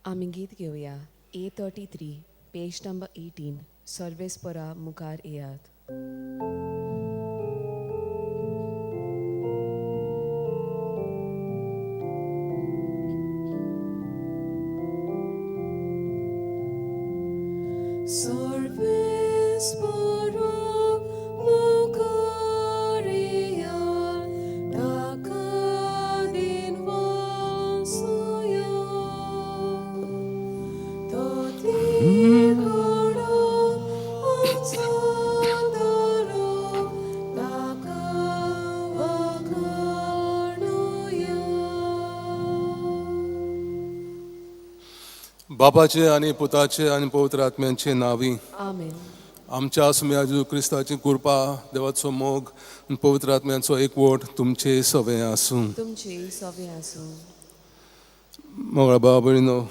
आमी गीत घेवया A 33 page number 18 सर्वेस्परा मुखार येयात. सर्वेस्परा मुखार येयात, ताका दिनवासुया. तो तिकडो आसतलो, ताका वाखाणुया. बापाचे आनी पुताचे आनी पवित्र आत्म्यांचे नांवी. आमेन. आमच्या सुम्या जेजू क्रिस्ताची कृपा, देवाचो मोग आनी पवित्र आत्म्यांचो एकवट तुमचे सवे आसूं. तुमचे सवे आसूं. मोगळा भाव भयणीनो,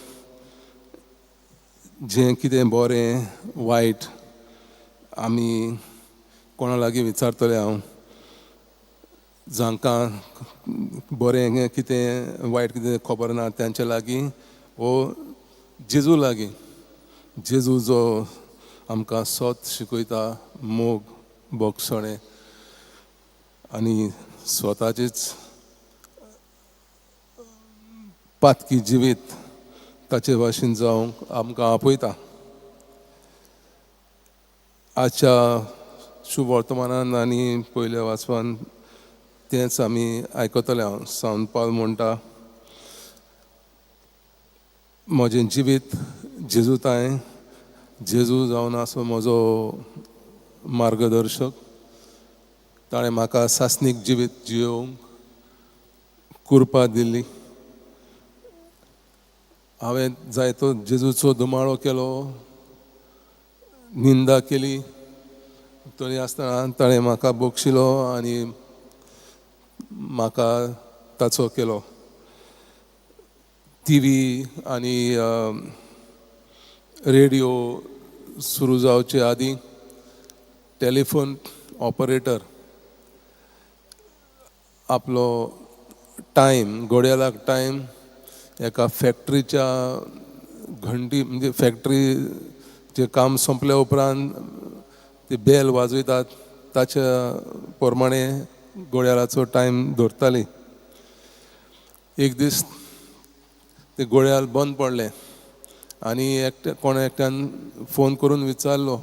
जें कितें बरें वायट आमी कोणा लागीं विचारतले हांव, जांकां बरें कितें वायट कितें खबर ना तांचे लागीं वो जेजू लागीं. जेजू जो आमकां सत शिकयता, मोग भोगसणें आनी स्वताचीच पातकी जिवीत ताचे भाशेन जावंक आमकां आपयता. आजच्या शुभ वर्तमानान आनी पयल्या वाचपान तेंच आमी आयकतले. हांव सांत पावल म्हणटा, म्हजें जिवीत जेजू तांय, जेजू जावन आसो म्हजो मार्गदर्शक. ताणें म्हाका सासणीक जिवीत जियोवंक कृपा दिली. हांवें जायतो जेजूचो धुमाळो केलो, निंदा केली, तरी आसतना ताणें म्हाका बक्षिलो आनी म्हाका ताचो केलो. टिवी आनी रेडियो सुरू जावचे आदीं टेलिफोन ऑपरेटर आपलो टायम, घडयाळाक टायम एका फॅक्ट्रीच्या घंटी, म्हणजे फॅक्ट्रीचें काम सोंपल्या उपरांत ती बेल वाजयतात ताच्या प्रमाणे घडयाळाचो टायम दवरताली. एक दीस ते घडयाळ बंद पडलें आनी एकट्या कोण एकट्यान फोन करून विचारलो,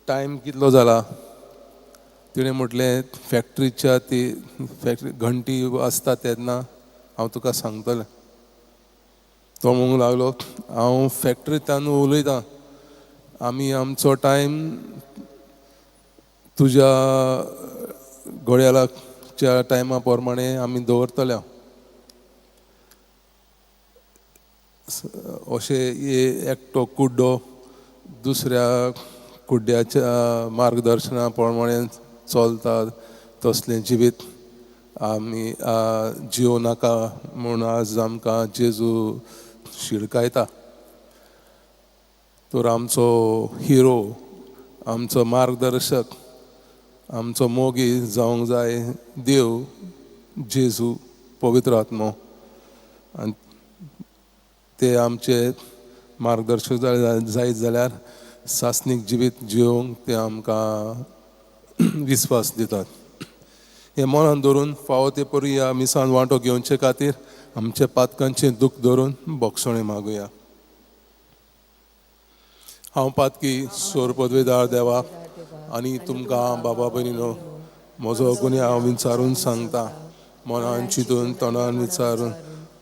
टायम कितलो जाला? तिणें म्हटलें, फॅक्ट्रीच्या ती फॅक्ट्री घंटी वाजता तेन्ना हांव तुका सांगतलें. तो म्हणूंक लागलो, हांव फॅक्ट्रींतल्यान उलयतां, आमी आमचो टायम तुज्या घडयाळाच्या टायमा प्रमाणे आमी दवरतले. अशें एकटो कुड्डो दुसऱ्या कुड्ड्याच्या मार्गदर्शना प्रमाणे चलता तसलें जिवीत आमी जियो नाका म्हूण आज आमकां जेजू शिडकायता. तर आमचो हिरो, आमचो मार्गदर्शक, आमचो मोगी जावंक जाय देव जेजू पवित्र आत्मो, आनी ते आमचे मार्गदर्शक जायत जाल्यार सासणीक जिवीत जियोवंक ते आमकां विस्वास दितात. हें मनान धरून फावो ते परी ह्या मिसान वांटो घेवचे खातीर आमच्या पातकांचें दूख धरून बोगसणें मागुया. हांव पातकी सोर पदवेदार देवा आनी तुमकां बाबा भयणीनो म्हजो गुन्यांव विचारून सांगता. मनान चिंतून तोंडान विचारून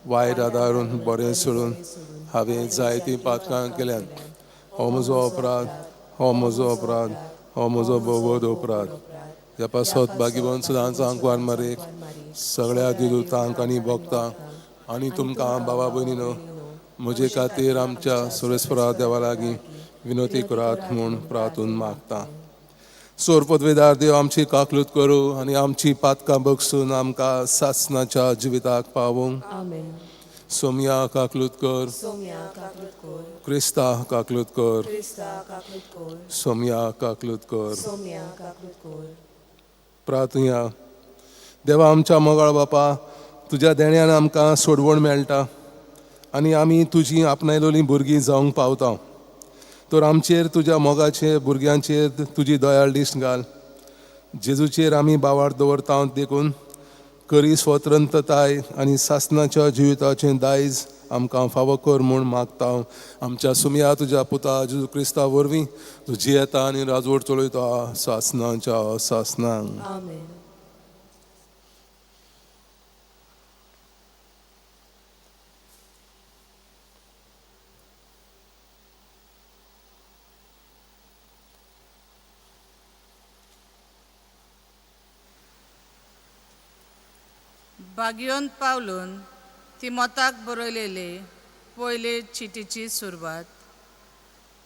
वायट आदारून बरें सोडून हांवें जायतीं पातकां केल्यांत. हो म्हजो अपराध, हो म्हजो अपराध, हो म्हजो भोवबोध अपराध. ह्या पासत बागीबन सदांच आंकवार मारेक सगळ्या दिदुतांक आनी भोगतांक आनी तुमकां बाबा भयणीनो म्हजे खातीर आमच्या सुरेस्परा देवा लागीं विनोती करात म्हूण प्रार्थून मागता. सोर पदवेदार देव आमची काकलूत करूं आनी आमची पातकां बगसून आमकां सासणाच्या जिविताक पावोवंक. आमेन. सोमया काकलूत कर, सोमया काकलूत कर, क्रिस्ता काकलूत कर, क्रिस्ता काकलूत कर, सोमया काकलूत कर. सोमया काकलूत कर. प्रार्थुया. देवा आमच्या मोगाळ बापा, तुज्या देण्यान आमकां सोडवण मेळटा. आनी आमी तुजी आपणायलोलीं भुरगीं जावंक पावता. तर आमचेर तुज्या मोगाचेर भुरग्यांचेर तुजी दयाळ दिश्ट घाल. जेजूचेर आमी बावार दवरता देखून करी स्वतंत्रताय आनी सासनाच्या जिविताचें दायज आमकां फावो कर म्हूण मागता. आमच्या सुमया तुज्या पुता जेजू क्रिस्ता वरवीं तूं जियेता आनी राजवट चलयता सासनाच्या सासनांक. आमेन. बागियोन पावलून तिमोताक बरयलेले पयले चिटीची सुरवात.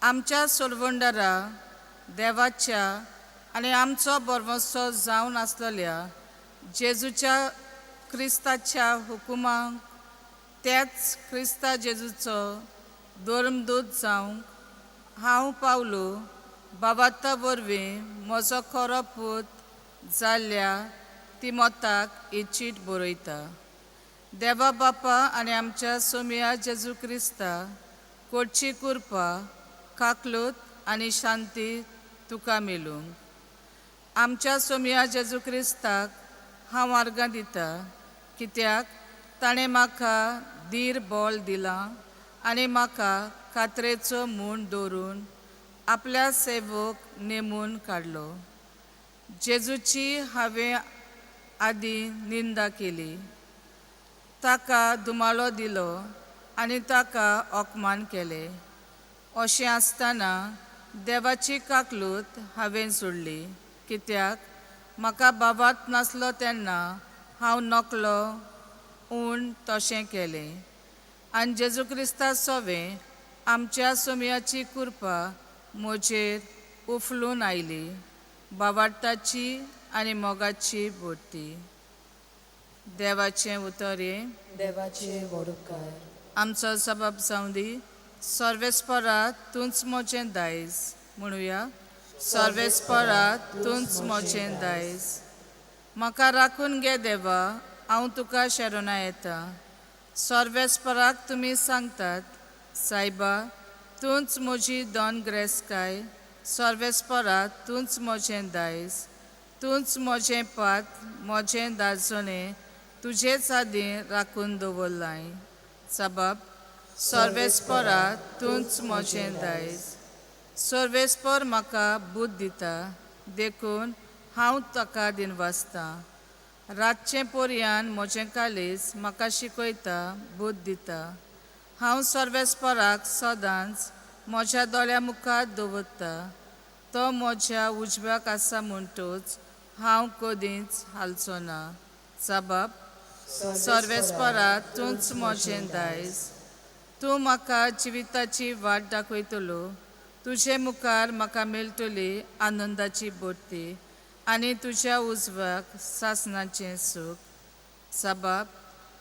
आमच्या सोलवंडरा देवाच्या आनी आमचो बरवसो जावन आसलेल्या जेजूच्या क्रिस्ताच्या हुकुमांक त्याच क्रिस्ता जेजूचो धर्मदूत जावंक हांव पावलू बाबाता वरवीं म्हजो खरो पूत जाल्ल्या तिमोताक ही चीट बरयता. देवा बापा आनी आमच्या सोमिया जेजू क्रिस्ता कोडची कृपा काकलूत आनी शांती तुका मेळूंक. आमच्या सोमिया जेजू क्रिस्ताक हांव आर्गां दिता कित्याक ताणें म्हाका धीर बळ दिलां आनी म्हाका कात्रेचो म्हूण दवरून आपल्या सेवक नेमून काडलो. जेजूची हांवें आदीं निंदा केली, ताका दुमाळो दिलो आनी ताका अपमान केले. अशें आसतना देवाची काकलूत हांवें सोडली कित्याक म्हाका बाबात नासलो तेन्ना हांव नकलो ऊण तशें केलें. आनी जेजू क्रिस्ता सोवें आमच्या सोमयाची कृपा म्हजेर उफलून आयली, बावार्ताची आनी मोगाची बोटी. देवाचें उतर हें देवाचे वडुपकार. आमचो सबब जावं दी. सर्वेस्परा तूंच म्हजें दायज म्हणुया. सर्वेस्परा तूंच म्हजें दायज. म्हाका राखून घे देवा, हांव तुका शरणा येता. सर्वेस्पराक तुमी सांगतात, सायबा तूंच म्हजी दोन ग्रेसकाय. सर्वेस्परा तूंच म्हजें दायज, तूंच म्हजें पात, म्हजें दाजणें तुजेच आदीं राखून दवरलाय. सबब सर्वेस्परा तूंच म्हजें दायज. सर्वेस्पर म्हाका बुद्द दिता देखून हांव ताका दिनवासतां. रातचें पोरयान म्हजें कालेज म्हाका शिकयता, बुद्द दिता. हांव सर्वेस्पराक सदांच म्हज्या दोळ्या मुखार दवरता. तो म्हज्या उजव्याक आसा म्हणटूच हांव कदींच हालचो ना. सबब सर्वेस्परा तूंच म्हजें दायज. तूं म्हाका जिविताची वाट दाखयतलो. तुजे मुखार म्हाका मेळटली आनंदाची बोटी आनी तुज्या उजव्याक सासनाचें सूख. सबब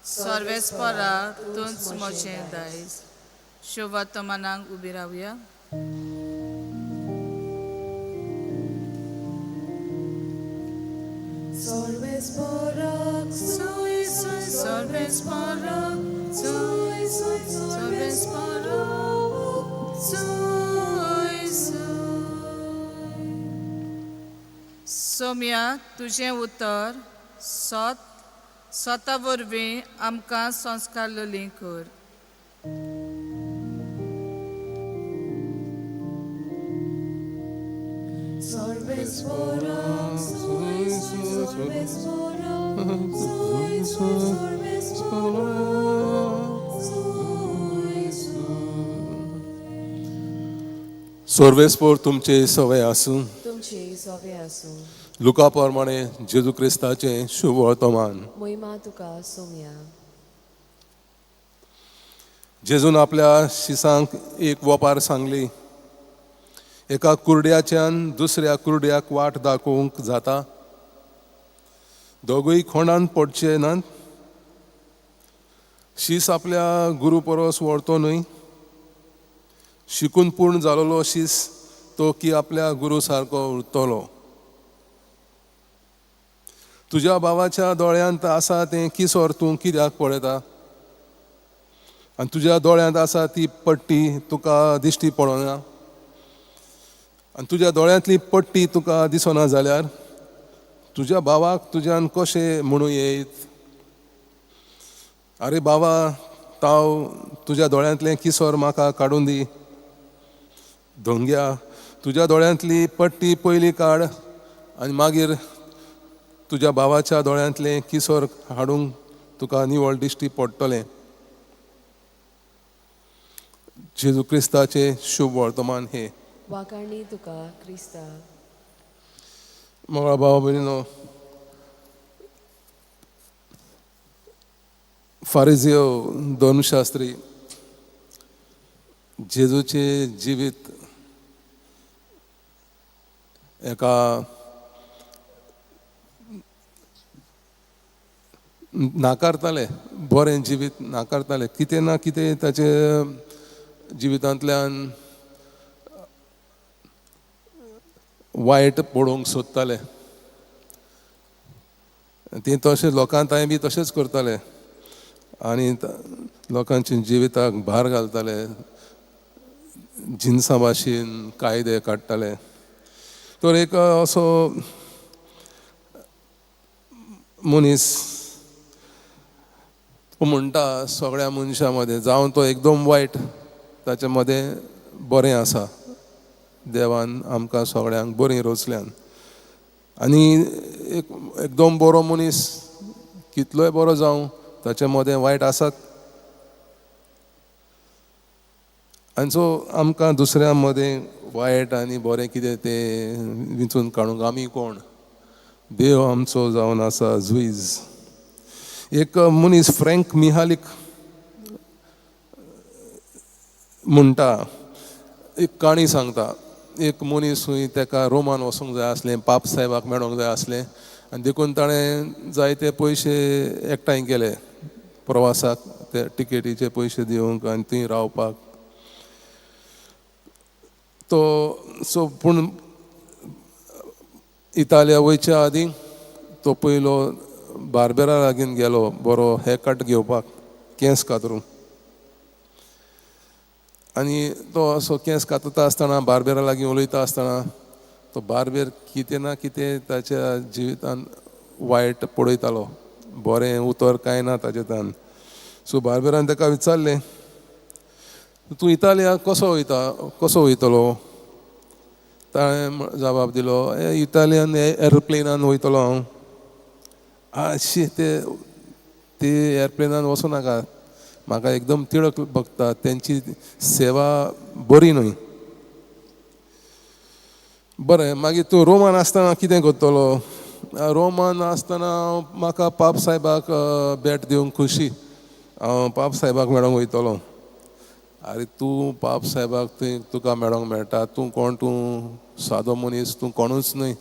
सर्वेस्परा तूंच म्हजें दायज. शुभवर्तमानाक उबी रावया. सर्वेस्पराक सुय सुय सर्वेस्पराक सुय सुय सर्वेस्पराक सुय सुय. सोम्या तुजें उतर सत स्वता वरवीं आमकां संस्कारलेली कर. सर्वेस्पराक सुय सुय सर्वेस्पराक सुय सुय सर्वेस्पराक सुय सुय. सर्वेस्पोर तुमचे सवय आसूं. तुमचे सोवे आसूं. लुका प्रमाणे जेजू क्रिस्ताचें शुभ वर्तमान. मोहिमा तुका सोम्या. जेजून आपल्या शिसांक एक वपार सांगली. एका कुर्ड्याच्यान दुसऱ्या कुर्ड्याक वाट दाखोवंक जाता. दोगूय खोंडान पडचे नात. शीस आपल्या गुरू परस व्हरतो न्हय. शिकून पूर्ण जालोलो शीस तो की आपल्या गुरू सारको उरतलो. तुज्या भावाच्या दोळ्यांत आसा तें किसोर तूं कित्याक पळयता? आनी तुज्या दोळ्यांत आसा ती पट्टी तुका दिश्टी पडना, आनी तुज्या दोळ्यांतली पट्टी तुका दिसना जाल्यार तुज्या भावाक तुज्यान कशें म्हणूं येत, अरे बाबा ताव तुज्या दोळ्यांतलें किसोर म्हाका काडून दी. धोंग्या, तुज्या दोळ्यांतली पट्टी पयली काड आनी मागीर तुज्या भावाच्या दोळ्यांतलें किसोर हाडूंक तुका निवळ दिश्टी पडटलें. जेजू क्रिस्ताचें शुभ वर्तमान हें. वाखाणी तुका क्रिस्ता. मोगाळ भावा भयणीनो, फारिजियो धर्मशास्त्री जेजूचें जिवीत एका नाकारताले, बरें जिवीत नाकारताले. कितें ना कितें ताचे जिवितांतल्यान वायट पळोवंक सोदताले. ते तशें लोकांक तांय बी तशेंच करताले आनी लोकांच्या जिविताक भार घालताले, जिनसां भाशेन कायदे काडटाले. तर एक असो मनीस तो म्हणटा सगळ्या मनशां मदें, जावं तो एकदम वायट, ताचे मदें बरें आसा, देवान आमकां सगळ्यांक बरीं रचल्यान. आनी एक एकदम बरो मनीस कितलोय बरो जावं ताचे मदें वायट आसात. आनी सो आमकां दुसऱ्या मदें वायट आनी बरें कितें तें विंचून काडूंक आमी कोण? देव आमचो जावन आसा जुईज. एक मनीस फ्रँक मिहालीक म्हणटा, एक काणी सांगता. एक मनीस खंय ताका रोमान वचूंक जाय आसलें, पाप साहेबाक मेळोंक जाय आसलें, आनी देखून ताणें जायते पयशे एकठांय केले प्रवासाक, ते टिकेटीचे पयशे दिवंक आनी थंय रावपाक. तो सो पूण इतालिया वयच्या आदीं तो पयलो बार्बेरा लागीं गेलो बरो हेअरकट घेवपाक, केंस कातरूंक. आनी तो असो केंस कातता आसतना, बार्बेरा लागीं उलयता आसतना, तो बार्बेर कितें ना कितें ताच्या जिवितान वायट पळयतालो, बरें उतर कांय ना ताचे तान. सो बार्बेरान ताका विचारलें, तूं इतालिया कसो वयता, कसो वयतलो? ताणें जबाब दिलो, इतालियन एरोप्लेनान वयतलो हांव. आशी ते ते एरप्लेनान वचूं नाका, म्हाका एकदम तिडक बगता, तेंची सेवा बरी न्हय. बरें, मागीर तूं रोमान आसतना कितें करतलो? रोमान आसतना म्हाका पाप साहेबाक भेट दिवंक खुशी, हांव पाप साहेबाक मेळोंक वयतलो. आरे तूं पाप साहेबाक थंय तुका मेळोंक मेळटा, तूं कोण? तूं सादो मनीस, तूं कोणूच न्हय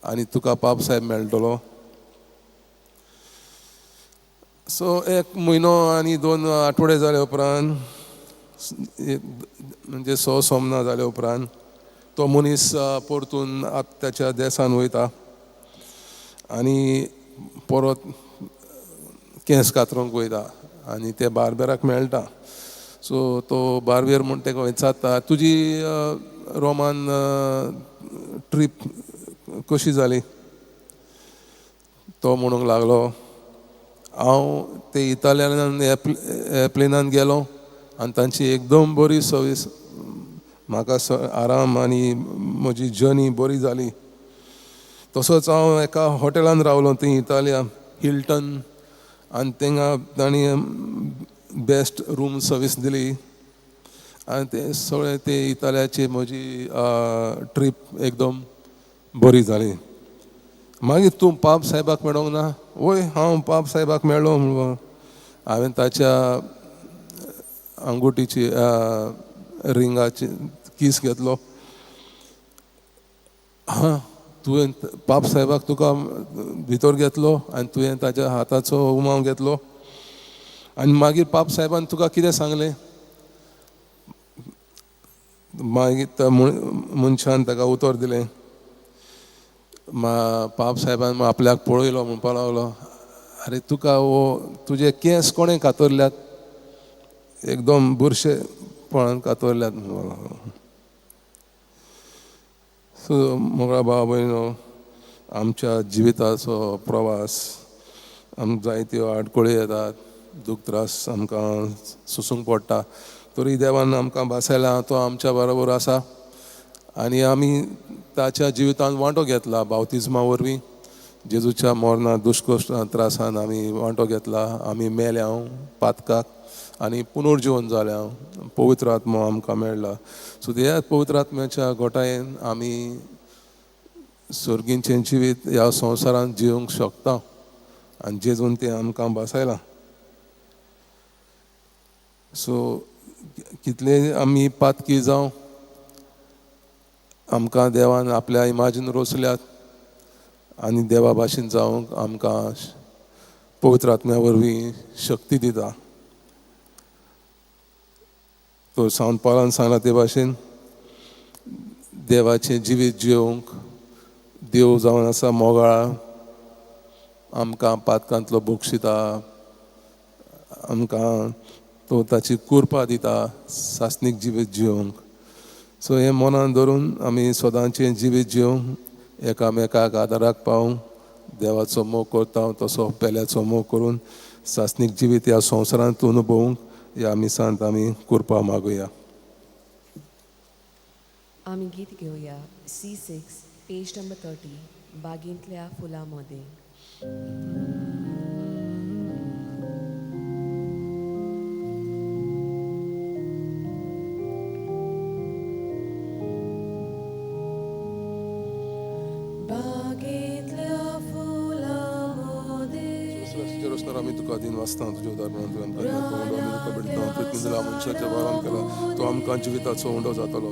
आनी तुका पाप साहेब मेळटलो? सो एक म्हयनो आनी 2 आठवडे जाले उपरांत, म्हणजे 6 सोमनां जाले उपरांत तो मनीस परतून ताच्या देसान वयता आनी परत केंस कातरूंक वयता आनी ते बार्बेराक मेळटा. सो तो बार्बेर म्हूण ताका विचारता, तुजी रोमान ट्रीप कशी जाली? तो म्हणूंक लागलो, हांव ते इतालियनान एरप्लेनान गेलो आनी तांची एकदम बरी सर्वीस, म्हाका आराम आनी म्हजी जर्नी बरी जाली. तसोच हांव एका हॉटेलान रावलो थंय इतालिया, हिल्टन, आनी थिंगा तांणी बेस्ट रूम सर्वीस दिली आनी ते सगळें ते इतालियाची म्हजी ट्रीप एकदम बरी जाली. मागीर तूं पाप साहेबाक मेळोंक ना? वय, हांव पाप साहेबाक मेळ्ळो. हांवें ताच्या अंगुटीची रिंगाची कीस घेतलो. हां, तुवें पाप साहेबाक तुका भितर घेतलो आनी तुवें ताच्या हाताचो उमाव घेतलो आनी मागीर पाप साहेबान तुका कितें सांगलें? मागीर त्या मनशान ताका उतर दिलें. पाप साहेबान आपल्याक पळयलो, म्हणपाक लागलो, आरे तुका हो तुजे केंस कोणें कातरल्यात? एकदम बुरशेपणान कातरल्यात. सो मोगळा भाव भयणो, आमच्या जिविताचो प्रवास आमकां जायत्यो आडखळी येतात, दूख त्रास आमकां सोसूंक पडटा, तरी देवान आमकां भासायला, तो आमच्या बरोबर आसा आनी आमी ताच्या जिवितांत वांटो घेतला. बावतिज्मा वरवीं जेजूच्या मरणांत, दुश्कोश्ट त्रासान आमी वांटो घेतला. आमी मेल्या पातकाक आनी पुनर्जिवन जाल्या, पवित्र आत्मो आमकां मेळ्ळा. सो ह्या पवित्र आत्म्याच्या घोटायेन आमी सर्गींचें जिवीत ह्या संवसारांत जिवंक शकता आनी जेजून तें आमकां भासायलां. सो कितले आमी पातकी जावं, आमकां देवान आपल्या इमाजीन रोसल्यात आनी देवा भाशेन जावंक आमकां पवित्र आत्म्या वरवीं शक्ती दिता. तो सांत पावलान सांगला ते भाशेन देवाचें जिवीत जिवंक देव जावन आसा मोगाळ, आमकां पातकांतलो बक्षिता, आमकां तो ताची कृपा दिता सासणीक जिवीत जिवंक. सो हें मनान धरून आमी सदांचें जिवीत जिवंक, एकामेकाक आदाराक पावूंक, देवाचो मोग करता तसो पेल्याचो मोग करून सासणीक जिवीत ह्या संवसारांत अनुभवूंक ह्या मिसांत आमी कृपा मागुया. आमी गीत घेवया C6 page number 30, बागेंतल्या फुलां मदें. आमी तुका दिन वाचता, तुज्या उदाहरणान तुवें आमकां दिला तो उंडो आमी तुका भेटता. तुवें दिला मनशाच्या भारान केला तो आमकां जिविताचो उंडो जातलो.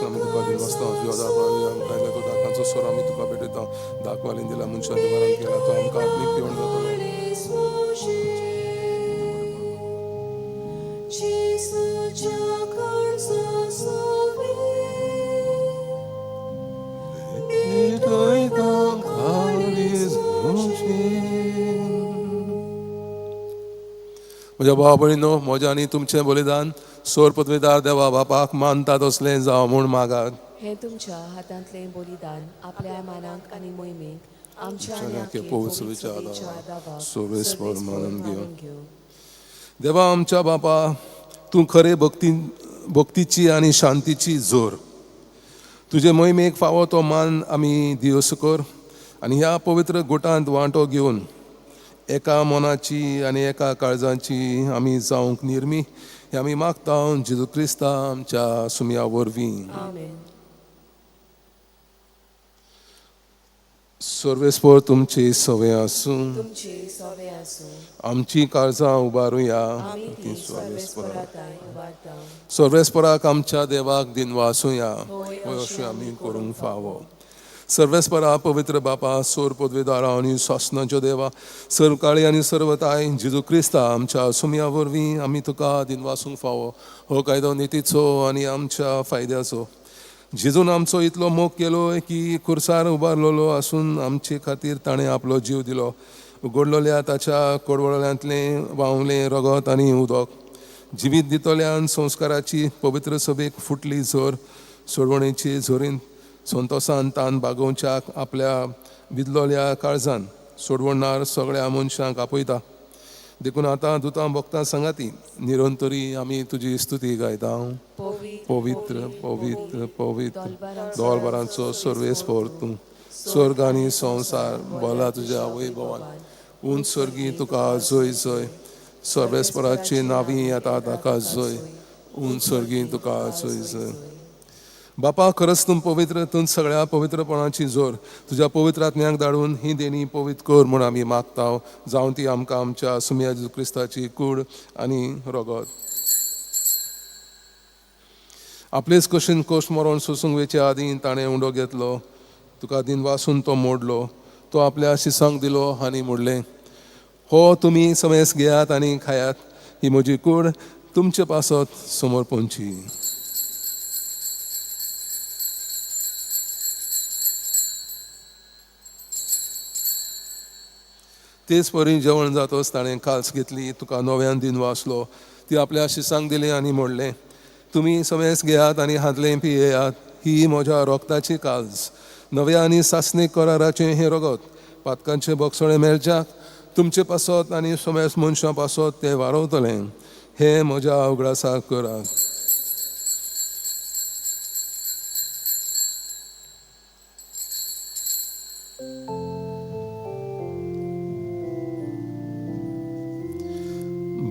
आमी तुका दिन वाचता, तुज्या उदाहरणान आमकां दिला तो दाकांचो स्वर आमी तुका भेटयता. दाखवालीन दिला मनशाच्या भारान केला तो आमकां आत्मीक पिवण जातलो. म्हज्या भाव भयणीनो, म्हजें आनी तुमचें बलिदान सोर पदवीदार देवा बापाक मानता तसलें जावं म्हूण मागात. हें तुमच्या हातांतलें बलिदान आपल्या मानाक आनी मोहिमेक आमच्या मानून घेवं. देवा आमच्या बापा, तूं खरे भक्ती भक्तीची आनी शांतीची जोर, तुजे मोहिमेक फावो तो मान आमी दिवस कर आनी ह्या पवित्र गोटांत वांटो घेवन एका मनाची आनी एका काळजाची आमी जावंक निर्मी हे आमी मागता जेजू क्रिस्ता आमच्या सुमया वरवीं. सर्वेस्पर तुमची सवे आसूं, आमची काळजां उबारुया. सर्वेस्पराक आमच्या देवाक दिनवासुया, अशें आमी करूंक फावो. सर्वेस्परा पवित्र बापा, सोर पदवेदारा आनी सासणाच्यो देवा, सर्वकाळी आनी सर्वताय जेजू क्रिस्ता आमच्या सुमया वरवीं आमी तुका दिनवासूंक फावो. हो कायदो नितीचो आनी आमच्या फायद्याचो. जेजून आमचो इतलो मोग केलो की खुर्सार उबारलेलो आसून आमचे खातीर ताणें आपलो जीव दिलो. उगडलेल्या ताच्या कोडवळ्यांतलें व्हांवलें रगत आनी उदक जिवीत दितल्यान संस्काराची पवित्र सभेक फुटली झर सोडवणेची झरीन संतोसान तान बागोवच्याक आपल्या विदलोल्या काळजान सोडवणार सगळ्या मनशांक आपयता. देखून आतां दुतां भक्तां सांगाती निरंतरी आमी तुजी स्तुती गायता. पवित्र पवित्र पवित्र दोलबारांचो सर्वेस्पर तूं, स्वर्ग आनी संवसार बोला तुज्या वैभवान. उंच स्वर्गी तुका जय जय, सर्वेस्पराची नावी येता ताका जय, उंच स्वर्गी तुका जय जय. बापा, खरंच तूं पवित्र, तूं सगळ्या पवित्रपणाची जोर, तुज्या पवित्र आत्म्याक धाडून ही देणी पवित्र कर म्हूण आमी मागता. जावं ती आमकां आमच्या सुमया जेजू क्रिस्ताची कूड आनी रगत. आपलेच कशीन कोश मरण सोसूंक वेचे आदीं ताणें उंडो घेतलो, तुका दिनवासून तो मोडलो, तो आपल्या शिसांक दिलो आनी म्हणलें, हो तुमी समेस घेयात आनी खायात, ही म्हजी कूड तुमचे पासत समर्पणची. तेच परी जेवण जातच ताणें काल्स घेतली, तुका नव्यान दिन वाचलो, ती आपल्या शिसांक दिली आनी म्हणलें, तुमी समेस घेयात आनी हातलें पियेयात, ही म्हज्या रोगताची काल्स, नव्या आनी सासणीक कराराचें हें रगत, पातकांचें बोगसणें मेळच्याक तुमचे पासत आनी समेस मनशां पासत तें वारवतलें, हें म्हज्या उगडासाक करात.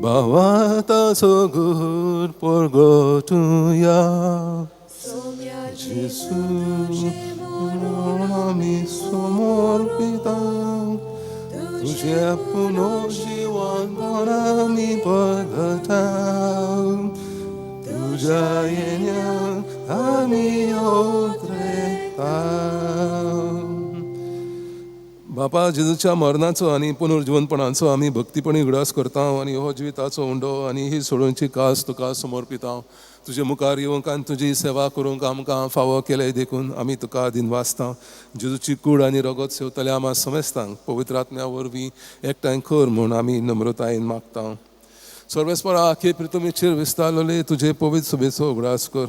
बाबा ताचो गुर परगटुया, जेजू आमी समर्पिता, तुजें पुनर्जिवनपण आमी परगटा, तुज्या येण्याक आमी ओत्रेता. बापा, जेजूच्या मरणाचो आनी पुनर्जिवनपणाचो आमी भक्तीपणी उगडास करता आनी हो जिविताचो उंडो आनी ही सोडोवची कास तुका समर्पिता. तुजे मुखार येवंक आनी तुजी सेवा करूंक आमकां फावो केले देखून आमी तुका दिनवासता. जेजूची कूड आनी रगत सेवतल्या आमा समेस्तांक पवित्र आत्म्या वरवीं एकठांय कर म्हूण आमी नम्रतायेन मागता. सर्वेस्परा, आखे प्रितमीचेर विस्तारलेले तुजे पवित्र सभेचो उगडास कर.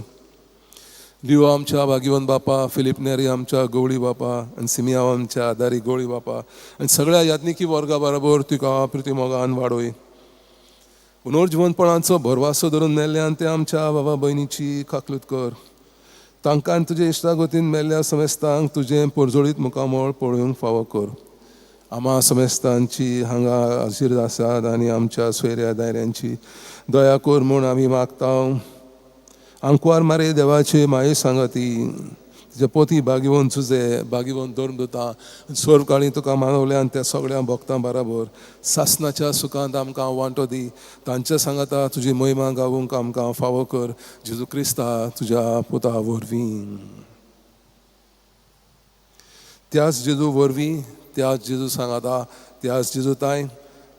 लिओ आमच्या भाग्यवंत बापा, फिलीप नेरी आमच्या गवळी बापा आनी सिमियाव आमच्या आदारी गवळी बापा आनी सगळ्या याज्ञिकी वर्गा बरोबर तुका प्रिती मोगान वाडोय. पुनर्जिवनपणाचो भरवासो धरून मेल्ल्यान ते आमच्या बाबा भयणीची काकलूत कर. तांकां तुजे इश्टागतीन मेल्ल्या समेस्तांक तुजें परजळीत मुखामळ पळोवंक फावो कर. आमा समेस्तांची हांगा हाजीर आसात आनी आमच्या सोयऱ्या दायऱ्यांची दया कर म्हूण आमी मागता. आंकवार मारे देवाचे माये सांगाती तुजे पोती भाग्यवंत तुजे भाग्यवंत धर्मदुता सर्वकाळी तुका मानवल्यान त्या सगळ्या भक्तां बराबर सासनाच्या सुखांत आमकां वांटो दी. तांच्या सांगाता तुजी महिमा गावूंक आमकां फावो कर. जेजू क्रिस्ता तुज्या पुता वरवीं. त्याच जेजू वरवीं, त्याच जेजू सांगाता, त्याच जेजू ताय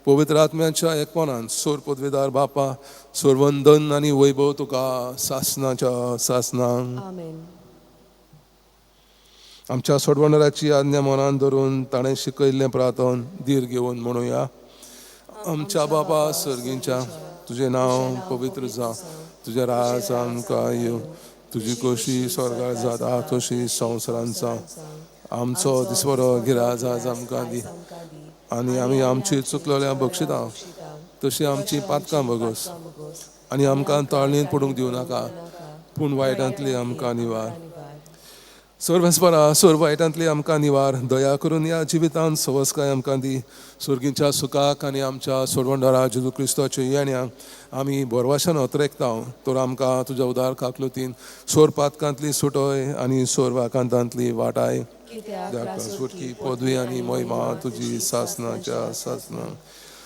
पवित्र आत्म्याच्या एकपणान सोर पदवेदार बापा, सोरवंदन आनी वैभव तुका सासनाच्या सासनां. आमेन. आमच्या सोडवणाराची आज्ञा मनान धरून ताणें शिकयल्लें प्रार्थन धीर घेवन म्हणुया. आमच्या बापा सर्गींच्या, तुजें नांव पवित्र जावं, तुजें राज आमकां येवं, तुजी कशी स्वर्गार जाता तशी संवसारांत जावं. आमचो दिसवडो गिराज आज आमकां दी आनी आमी आमची चुकलेल्या बक्षिता तशी आमची पातकां बगस आनी आमकां ताळणींत पडूंक दिवं नाका, पूण वायटांतली आमकां निवार. सर्वेस्परा, सर्व वायटांतली आमकां निवार. दया करून ह्या जिवितांत सवसकाय आमकां दी. सर्गीच्या सुखाक आनी आमच्या सोडवणदारा जेजू क्रिस्ताच्या येण्याक आमी भरवाशान अत्रेकता. तर आमकां तुज्या उदार काकलुतीन सोर पातकांतली सुटय आनी सोर वाकांतांतली वाटाय. सुटकी पदवी आनी महिमा तुजी सासनाच्या सासना.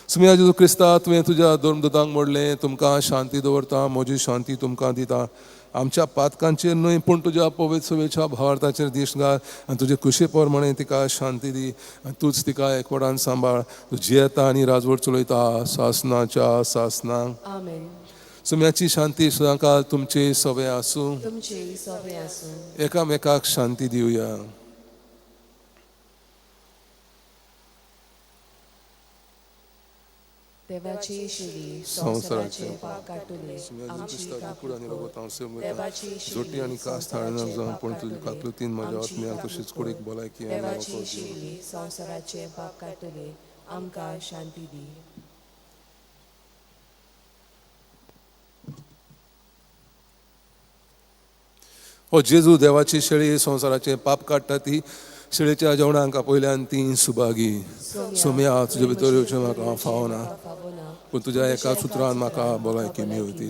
सुमिया जेजू क्रिस्ता, तुवें तुज्या धर्मदुतांक म्हणलें, तुमकां शांती दवरता, म्हजी शांती तुमकां दिता. आमच्या पातकांचेर न्हय पूण तुज्या पवित्र सभेच्या भावार्थाचेर दीस घाल आनी तुजे कुशी प्रमाणे तिका शांती दी आनी तूंच तिका एकवटान सांबाळ. तूं जियेता आनी राजवट चलयता सासनाच्या सासनां. आमेन. सुम्याची शांती सदांकाळ तुमचे सवे आसूं. तुमचे सवे आसूं. एकामेकाक शांती दिवया. देवाची शिरी संवसाराचे पाप काडटले, आमची जोटी आनी कास थाळना जावं, पूण तुजी काकलुतीन म्हज्या आत्म्याक तशीच कुडीक भलायकी आनी देवाची वखद दी. शिरी संवसाराचे पाप काडटले, आमकां शांती दी. हो जेजू देवाची शेळी संवसाराचे पाप काडटा, ती शेळीच्या जेवणाक आपयल्यान ती सुभागी. सोम्या, तुजे भितर येवचें म्हाका फावना, पूण तुज्या एका सुत्रान म्हाका भलायकी मेळटली.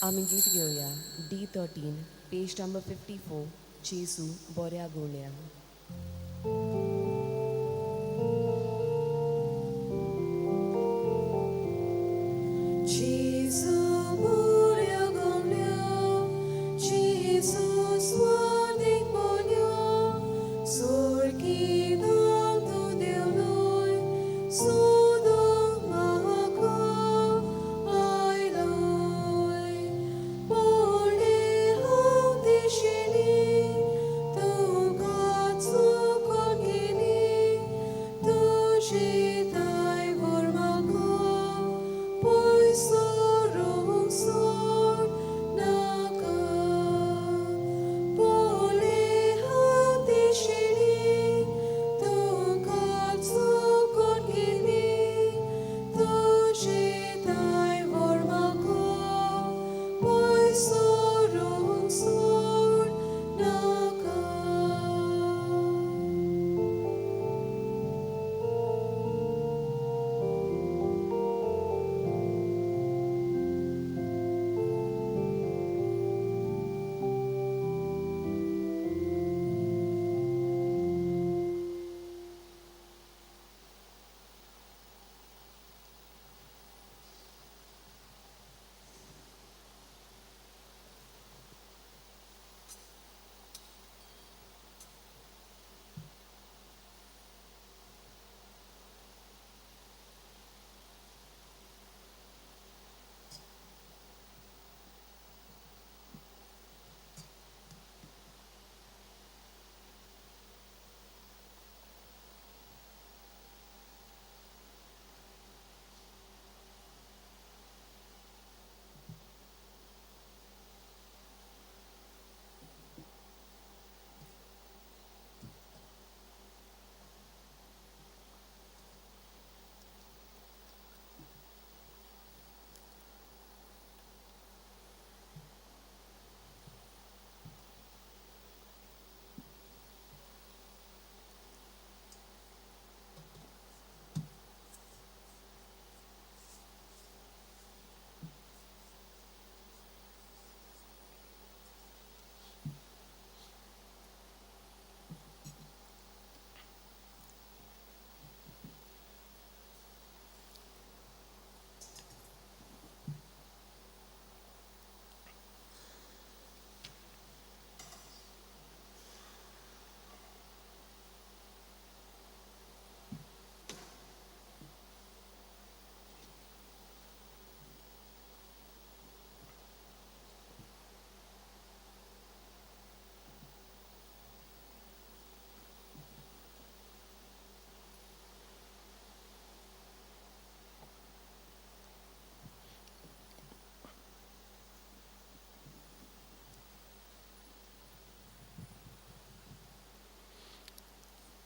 आमी गीत घेवया D13 page number 54, जेजू बऱ्या गोळ्या. जेजू बऱ्या गोळ्या, जेजू स्वादीक बोल्या, सोर्गी दाम तूं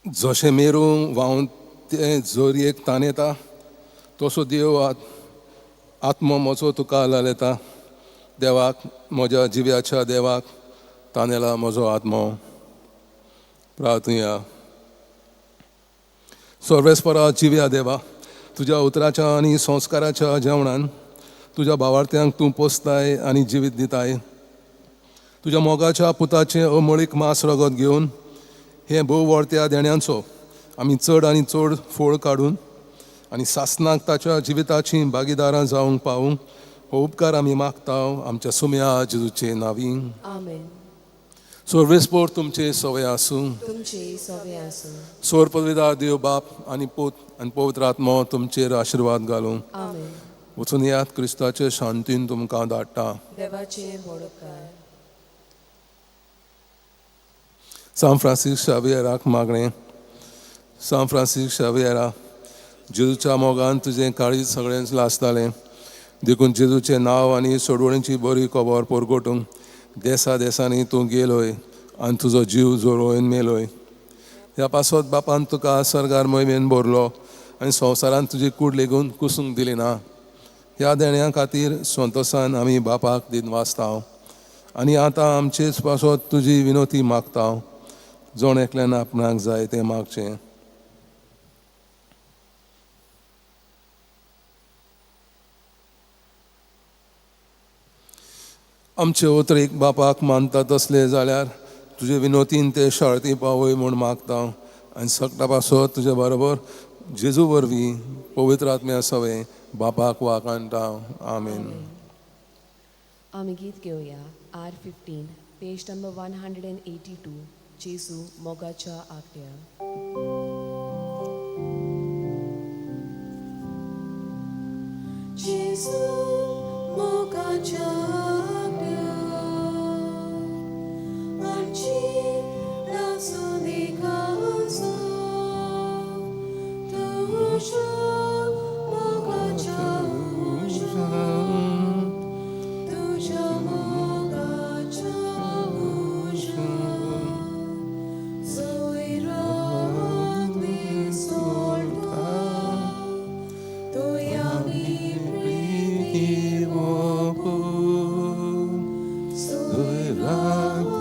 जशें मेरू व्हांवन तें जोरयेक ताण येता तसो देव आत्मो म्हजो तुका लालयता. देवाक म्हज्या जिव्याच्या देवाक तानेला म्हजो आत्मो. प्रार्थुया. सर्वेस्परा जिव्या देवा, तुज्या उतराच्या आनी संस्काराच्या जेवणान तुज्या भावार्थ्यांक तूं पोसताय आनी जिवीत दिताय. तुज्या मोगाच्या पुताचें अमळीक मांस रगत घेवन हे भोव व्हडत्या देण्यांचो आमी चड आनी चड फोळ काडून आनी सासनाक ताच्या जिविताची भागीदारां जावंक पावूंक हो उपकार आमी मागता आमच्या सुम्या जेजूचे नांवी. आमेन. सर्वेस्पोर तुमचे सवय आसूं. तुमचे सवे आसूं. सोर पदवीदार देव बाप आनी पूत आनी पवित्र आत्मो तुमचेर आशिर्वाद घालूं. आमेन. वचून यात, क्रिस्ताचे शांतीन तुमकां धाडटा. देवाचे व्हड उपकार. सांत फ्रांसीस शावियराक मागणें. सांत फ्रांसीस शावियरा, जेजूच्या मोगान तुजें काळीज सगळेंच लासतालें, देखून जेजूचें नांव आनी सोडवणीची बरी खबर परगटूंक देसा देसांनी तूं गेलोय आनी तुजो जीव जोरोवन मेलोय. ह्या पासत बापान तुका सर्गार मोहिमेन भरलो आनी संवसारान तुजी कूड लेगून कुसूंक दिली ना. ह्या देण्या खातीर संतोसान आमी बापाक दिनवासता आनी आतां आमचेच पासत तुजी विनोती मागता. जण एकल्यान आपणाक जाय तें मागचें. आमचे उतरेक बापाक मानता तसले जाल्यार तुजे विनोतीन ते शाळती पावय म्हूण मागता आनी सगळ्या पासत तुजे बरोबर जेजू वरवीं पवित्र आत्म्या सवें बापाक वाकाणटा. आमेन. आमी गीत घेवया R15 page number 182 जेजू मोगाच्या आगट्या. जेजू मोगाच्या आगट्या, आमची लासून एकाचो, तुज्या मोगाच्या उज्यान, तुज्या मोगाच्या उज्यान, जंय रात विसळटा, थंय आमी प्रिती ओंपू, जंय रात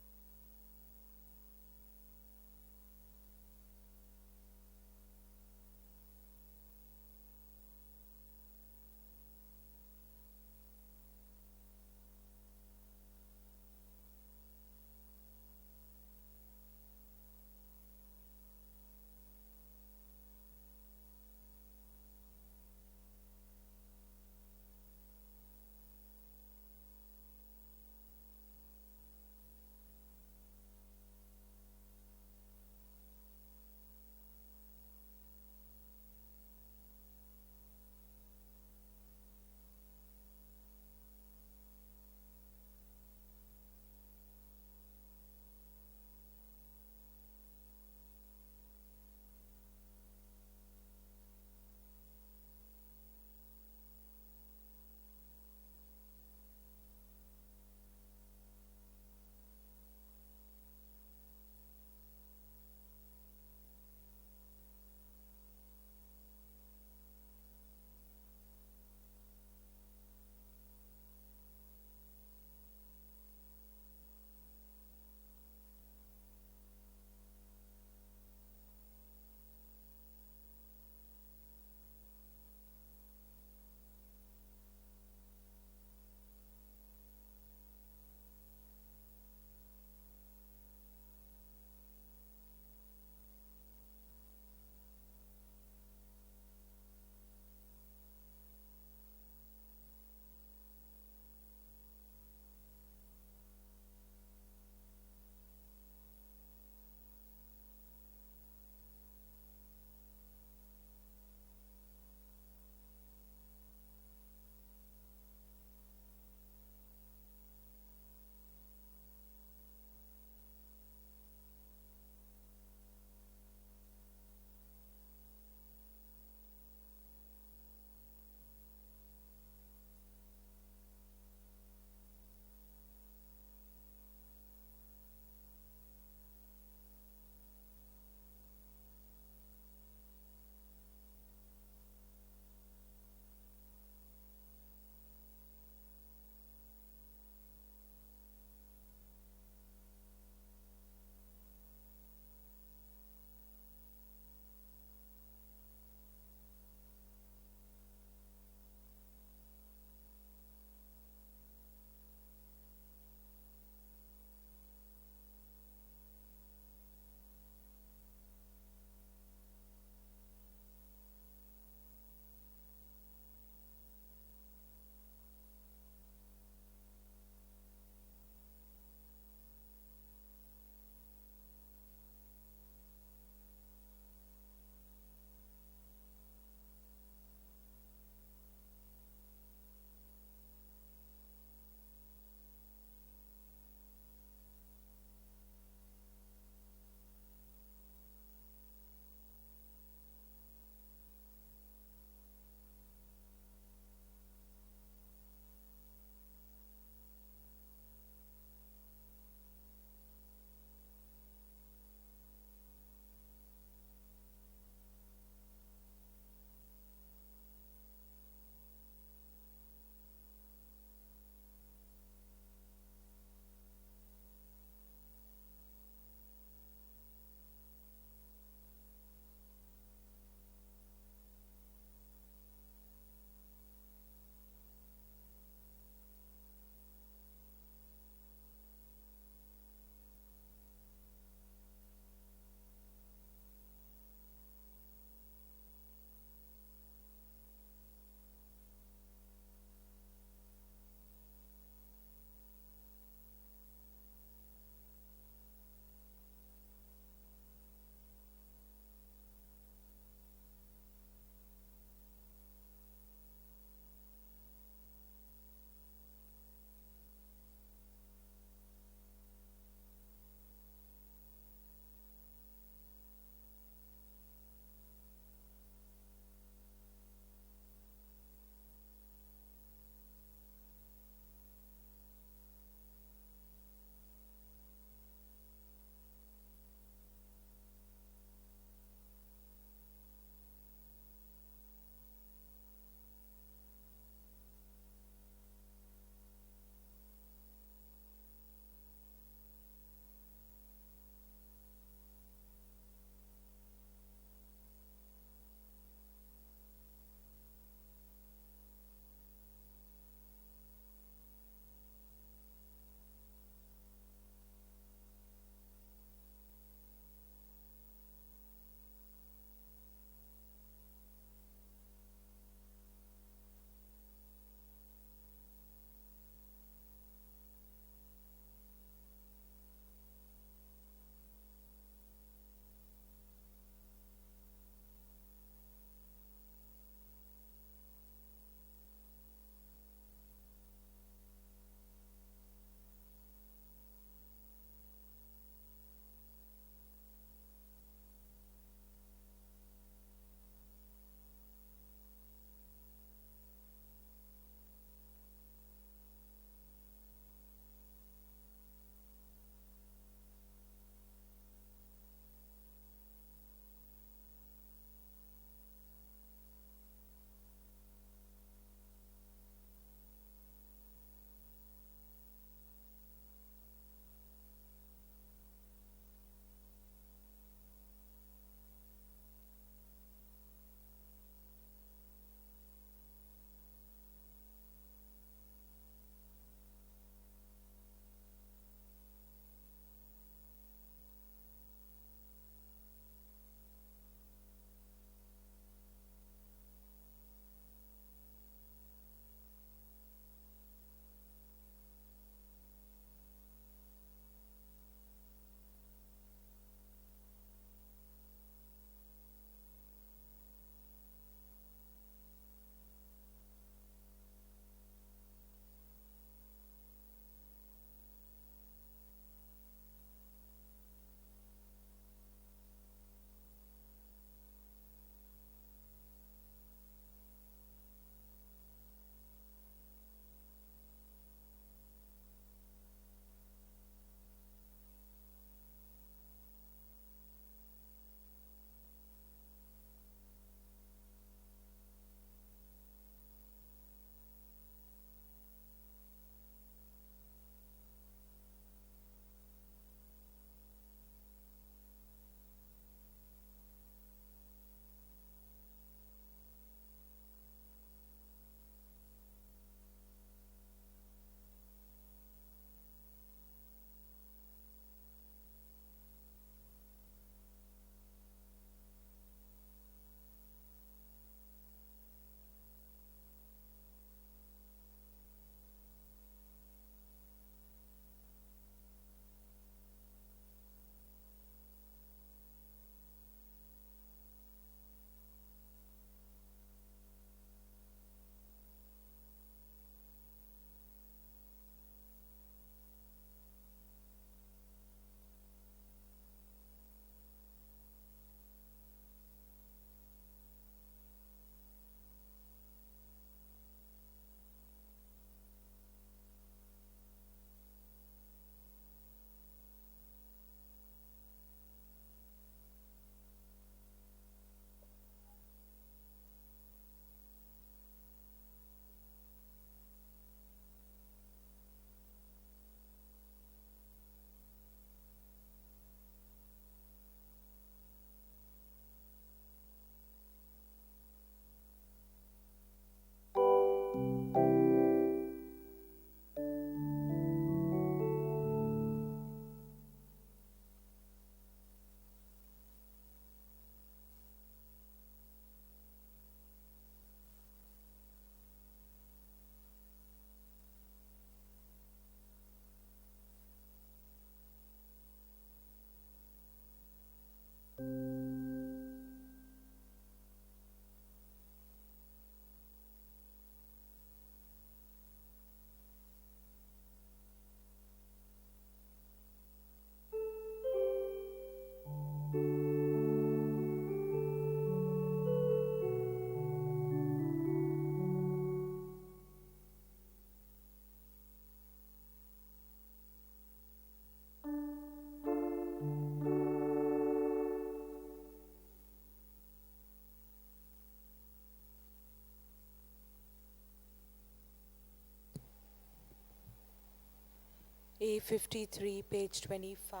A53, page 25.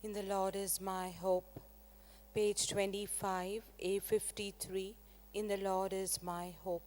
In the Lord is my hope. Page 25, A53. In the Lord is my hope.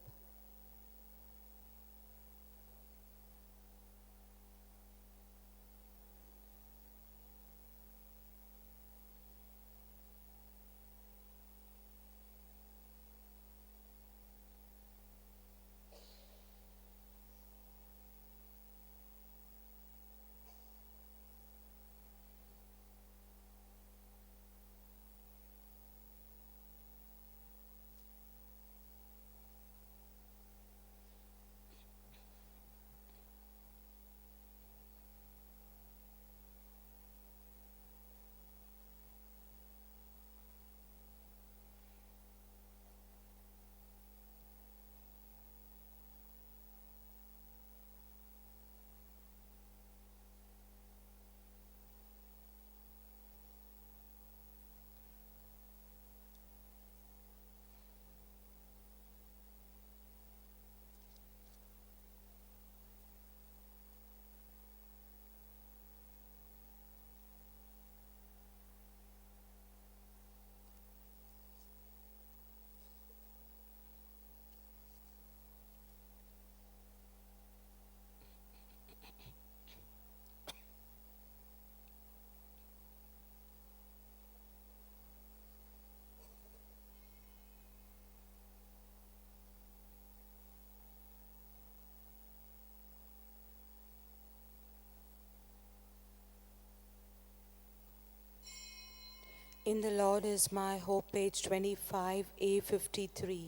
In the Lord is my hope, page 25, A53.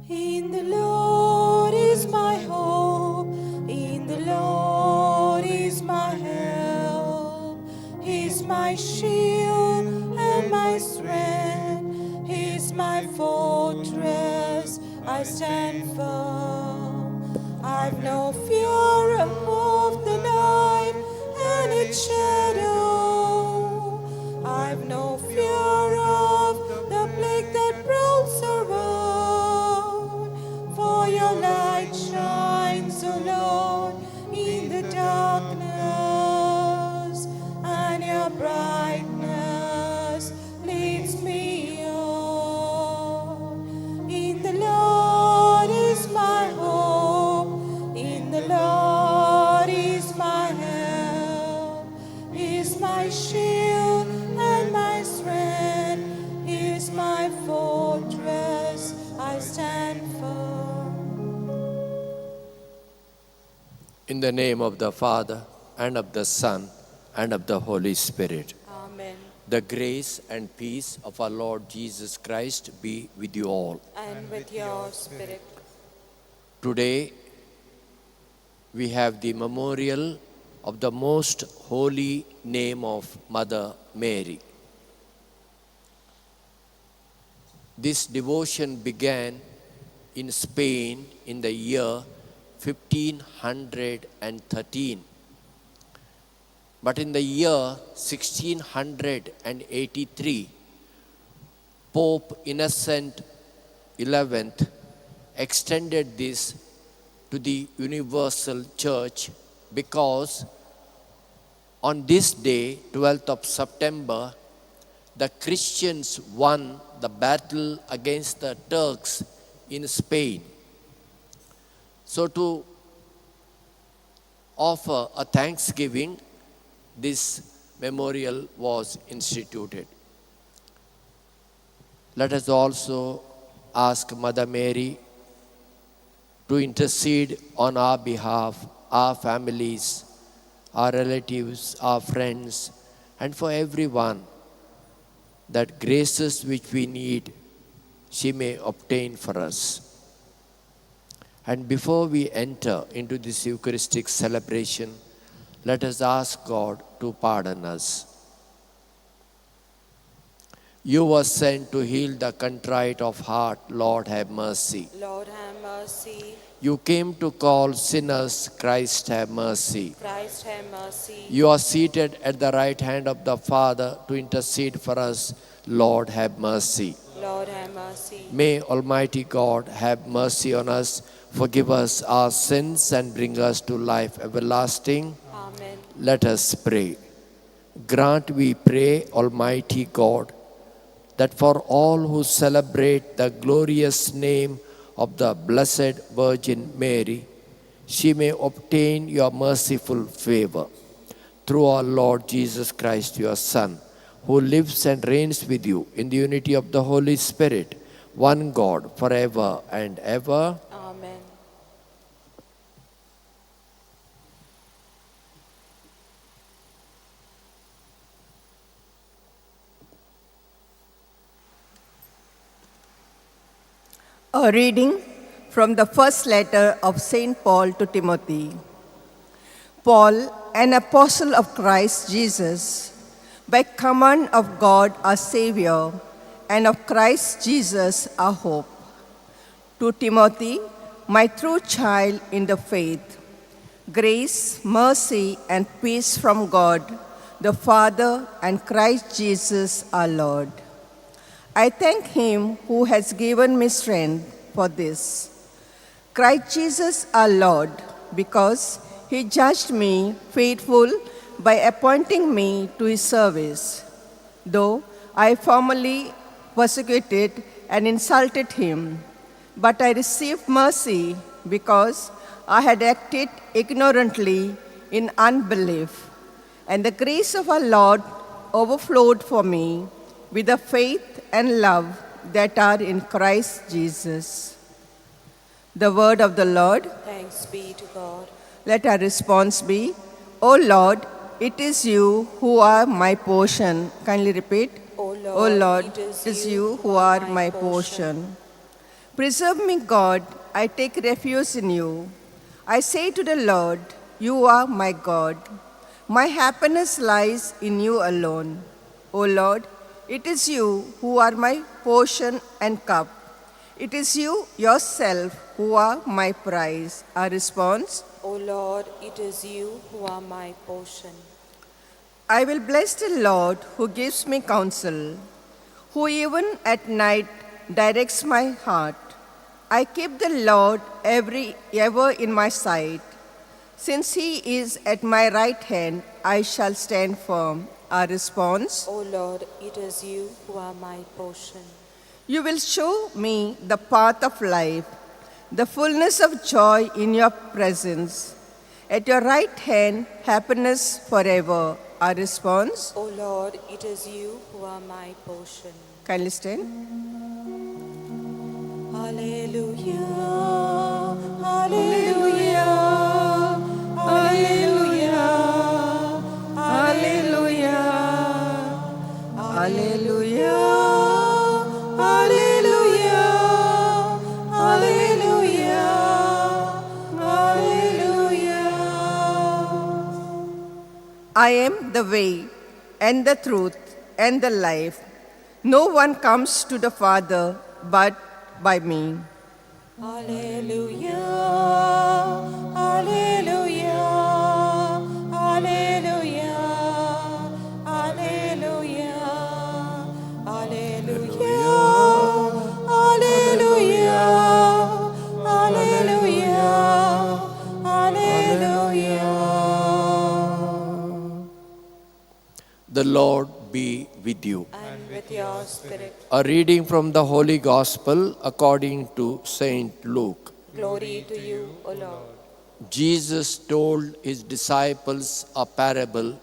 In the Lord is my hope, in the Lord is my help. He is my shield and my strength, He is my fortress, I stand firm. I've no fear of the night and its shadow. I've no fear of the plague that prowls around. For your light shines, O Lord, in the darkness, and your brightness leads me on. In the Lord is my hope, in the Lord is my help. He is my shield and my strength, He is my fortress, I stand firm. In the name of the Father, and of the Son, and of the Holy Spirit. Amen. The grace and peace of our Lord Jesus Christ be with you all. And with your spirit. Today, we have the memorial of the most holy name of Mother Mary. This devotion began in Spain in the year 1513. But in the year 1683, Pope Innocent XI extended this to the universal church because On this day, 12th of September, the Christians won the battle against the Turks in Spain. So to offer a thanksgiving, this memorial was instituted. Let us also ask Mother Mary to intercede on our behalf, our families, our relatives, our friends, and for everyone, that graces which we need, she may obtain for us. And before we enter into this Eucharistic celebration, let us ask God to pardon us. You were sent to heal the contrite of heart. Lord, have mercy. Lord, have mercy. You came to call sinners. Christ, have mercy. Christ, have mercy. You are seated at the right hand of the Father to intercede for us. Lord, have mercy. Lord, have mercy. May Almighty God have mercy on us, forgive us our sins, and bring us to life everlasting. Amen. Let us pray. Grant, we pray, Almighty God, that for all who celebrate the glorious name of the Blessed Virgin Mary, she may obtain your merciful favor. Through our Lord Jesus Christ, your Son, who lives and reigns with you in the unity of the Holy Spirit, one God, forever and ever. Amen. A reading from the first letter of St. Paul to Timothy. Paul, an apostle of Christ Jesus, by command of God our Savior, and of Christ Jesus our hope. To Timothy, my true child in the faith, grace, mercy, and peace from God, the Father, and Christ Jesus our Lord. I thank him who has given me strength for this. Christ Jesus our Lord, because he judged me faithful by appointing me to his service. Though I formerly persecuted and insulted him, but I received mercy because I had acted ignorantly in unbelief. And the grace of our Lord overflowed for me with the faith and love that are in Christ Jesus. The word of the Lord. Thanks be to God. Let our response be, O Lord, it is you who are my portion. Kindly repeat. O Lord, O Lord, it is you who are my portion. Preserve me, God, I take refuge in you. I say to the Lord, you are my God. My happiness lies in you alone. O Lord, it is you who are my portion and cup. It is you yourself who are my prize. Our response? O Lord, it is you who are my portion. I will bless the Lord who gives me counsel, who even at night directs my heart. I keep the Lord ever in my sight. Since he is at my right hand, I shall stand firm. Our response? O Lord, it is you who are my portion. You will show me the path of life, the fullness of joy in your presence. At your right hand, happiness forever. Our response? O Lord, it is you who are my portion. Kindly stand. Alleluia, alleluia, alleluia, alleluia, alleluia, alleluia, alleluia, alleluia. I am the way and the truth and the life. No one comes to the Father but by me. Alleluia, alleluia, alleluia, alleluia, alleluia, alleluia, alleluia, alleluia. The Lord be with you. And with your spirit. A reading from the Holy Gospel according to Saint Luke. Glory to you, O Lord. Jesus told his disciples a parable.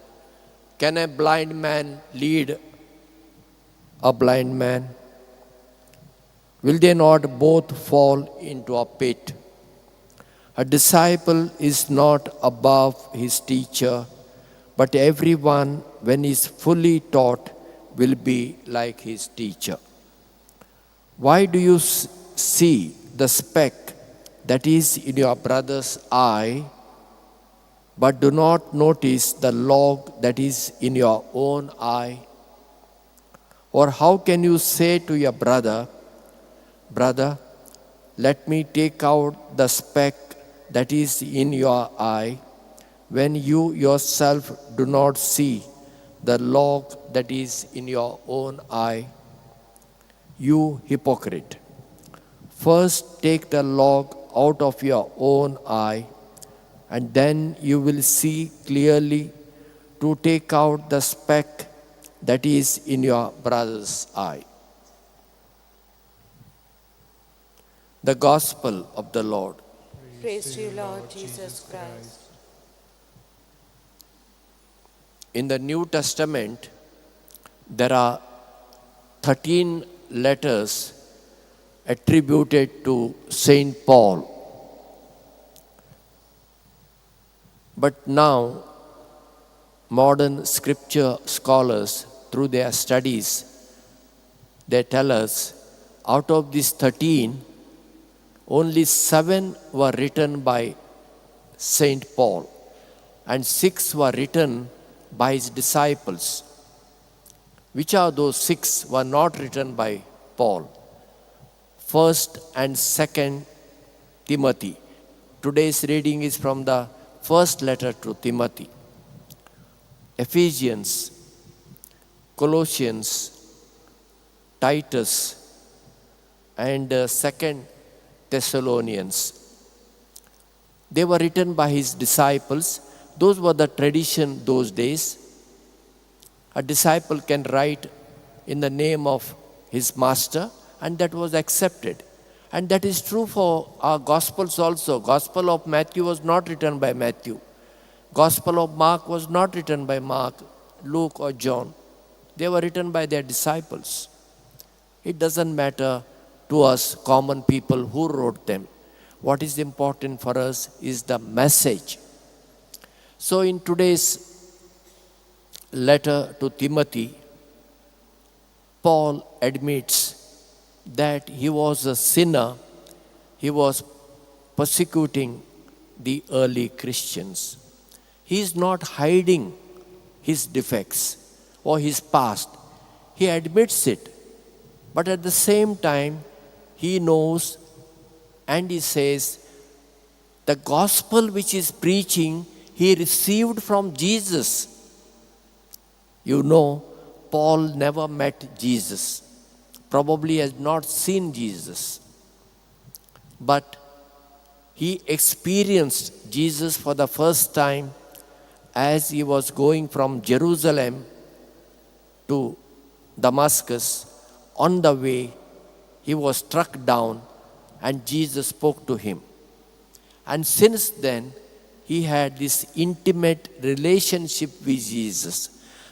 Can a blind man lead a blind man? Will they not both fall into a pit? A disciple is not above his teacher, but everyone, when he is fully taught, will be like his teacher. Why do you see the speck that is in your brother's eye, but do not notice the log that is in your own eye? Or how can you say to your brother, "Brother, let me take out the speck that is in your eye," when you yourself do not see the log that is in your own eye? You hypocrite! First take the log out of your own eye, and then you will see clearly to take out the speck that is in your brother's eye. The Gospel of the Lord. Praise to you, Lord Jesus Christ. In the New Testament, there are 13 letters attributed to Saint Paul. But now, modern scripture scholars, through their studies, they tell us out of these 13, only 7 were written by Saint Paul and 6 were written by his disciples. Which are those 6 were not written by Paul? 1st and 2nd Timothy. Today's reading is from the first letter to Timothy. Ephesians, Colossians, Titus, and 2nd Thessalonians. They were written by his disciples. Those were the tradition those days. A disciple can write in the name of his master, and that was accepted. And that is true for our Gospels also. Gospel of Matthew was not written by Matthew. Gospel of Mark was not written by Mark, Luke or John. They were written by their disciples. It doesn't matter to us common people who wrote them. What is important for us is the message. So in today's letter to Timothy, Paul admits that he was a sinner. He was persecuting the early Christians. He is not hiding his defects or his past. He admits it. But at the same time, he knows and he says, the gospel which is preaching, he received from Jesus. You know, Paul never met Jesus. Probably has not seen Jesus. But he experienced Jesus for the first time as he was going from Jerusalem to Damascus. On the way, he was struck down and Jesus spoke to him. And since then, he had this intimate relationship with Jesus.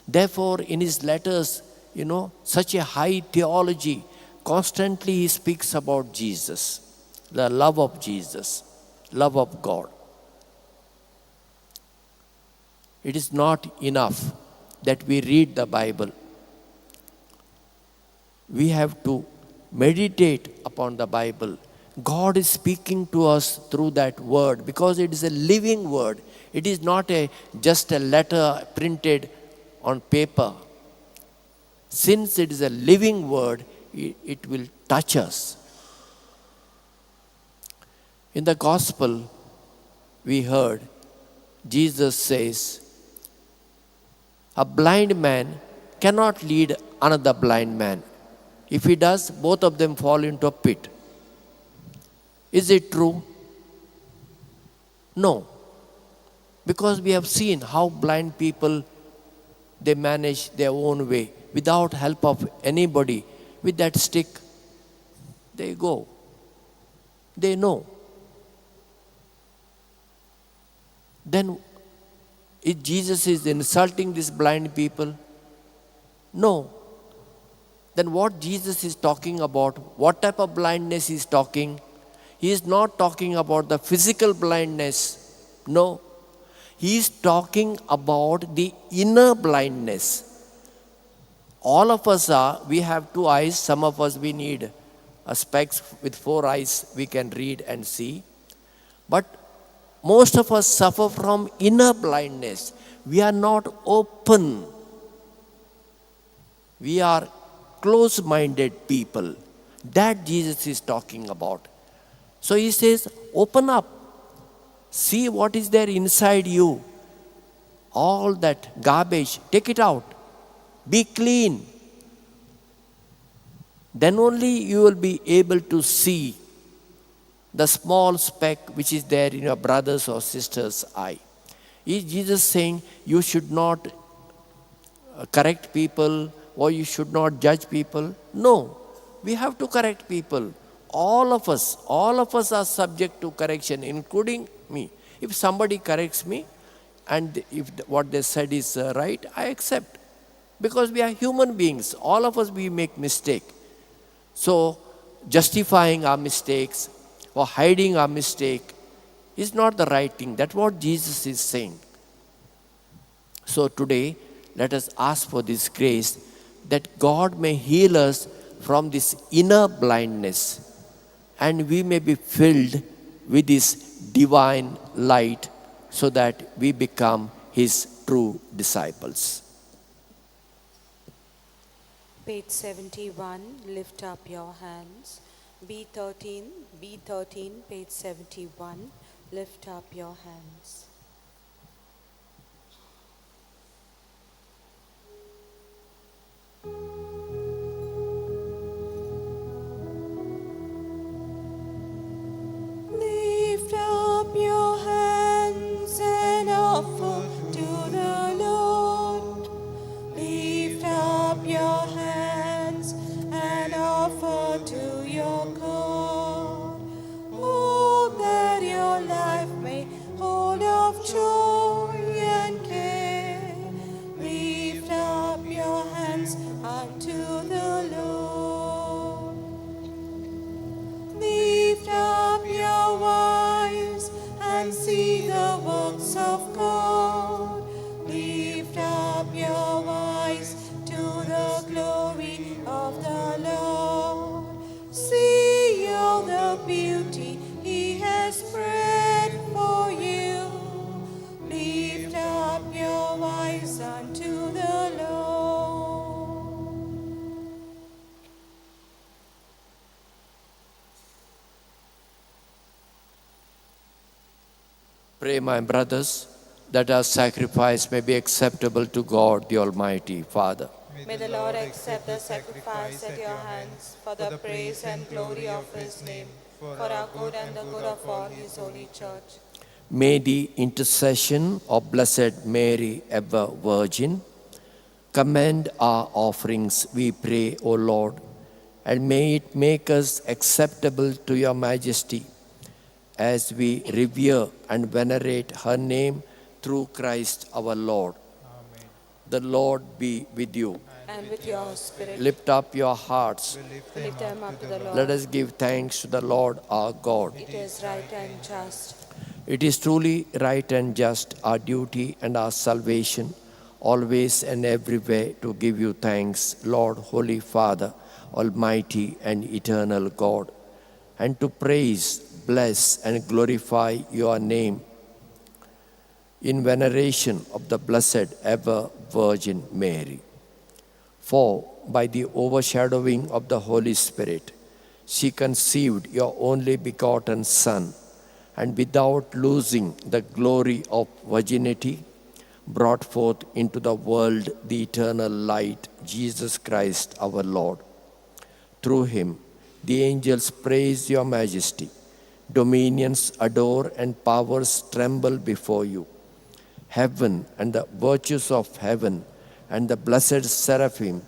Therefore, in his letters, you know, such a high theology, constantly he speaks about Jesus, the love of Jesus, love of God. It is not enough that we read the Bible. We have to meditate upon the Bible. God is speaking to us through that word because it is a living word. It is not just a letter printed on paper. Since it is a living word, it will touch us. In the gospel, we heard Jesus says, a blind man cannot lead another blind man. If he does, both of them fall into a pit. Is it true? No. Because we have seen how blind people They manage their own way without help of anybody. With that stick, they go. They know. Then, if Jesus is insulting these blind people? No. Then what Jesus is talking about, what type of blindness he is talking? He is not talking about the physical blindness. No. He is talking about the inner blindness. All of us are, we have two eyes, some of us we need a specs with four eyes, we can read and see. But most of us suffer from inner blindness. We are not open. We are close-minded people. That Jesus is talking about. So he says, open up. See what is there inside you. All that garbage, take it out. Be clean. Then only you will be able to see the small speck which is there in your brother's or sister's eye. Is Jesus saying you should not correct people or you should not judge people? No, we have to correct people. All of us are subject to correction, including me. If somebody corrects me and if what they said is right, I accept. Because we are human beings. All of us, we make mistake. So, justifying our mistakes or hiding our mistake is not the right thing. That's what Jesus is saying. So today, let us ask for this grace that God may heal us from this inner blindness and we may be filled with this divine light so that we become His true disciples. Page 71, lift up your hands. B13, B13, page 71, lift up your hands. Lift up your hands and offer to the Lord. Lift up your hands and offer to your God. Oh, that your life may hold of joy and care. Lift up your hands unto the Lord. Lift up your eyes and see the works of God. Lift up your eyes to the glory of the Lord. See all the beauty He has spread for you. Lift up your eyes unto the Lord. Pray, my brothers, that our sacrifice may be acceptable to God, the Almighty Father. May the Lord accept the sacrifice at your hands for the praise and glory of His name, for our good and the good of all His holy church. May the intercession of Blessed Mary, ever Virgin, commend our offerings, we pray, O Lord, and may it make us acceptable to your majesty as we revere and venerate her name through Christ our Lord. Amen. The Lord be with you. And with your spirit. Lift up your hearts. We Lift them up to the Lord. Let us give thanks to the Lord our God. It is right and just. It is truly right and just, our duty and our salvation, always and everywhere to give you thanks, Lord, Holy Father, Almighty and eternal God, and to praise, bless, and glorify your name in veneration of the Blessed Ever Virgin Mary. For by the overshadowing of the Holy Spirit, she conceived your only begotten Son, and without losing the glory of virginity, brought forth into the world the eternal light, Jesus Christ our Lord. Through him, the angels praise your majesty, dominions adore and powers tremble before you. Heaven and the virtues of heaven and the blessed seraphim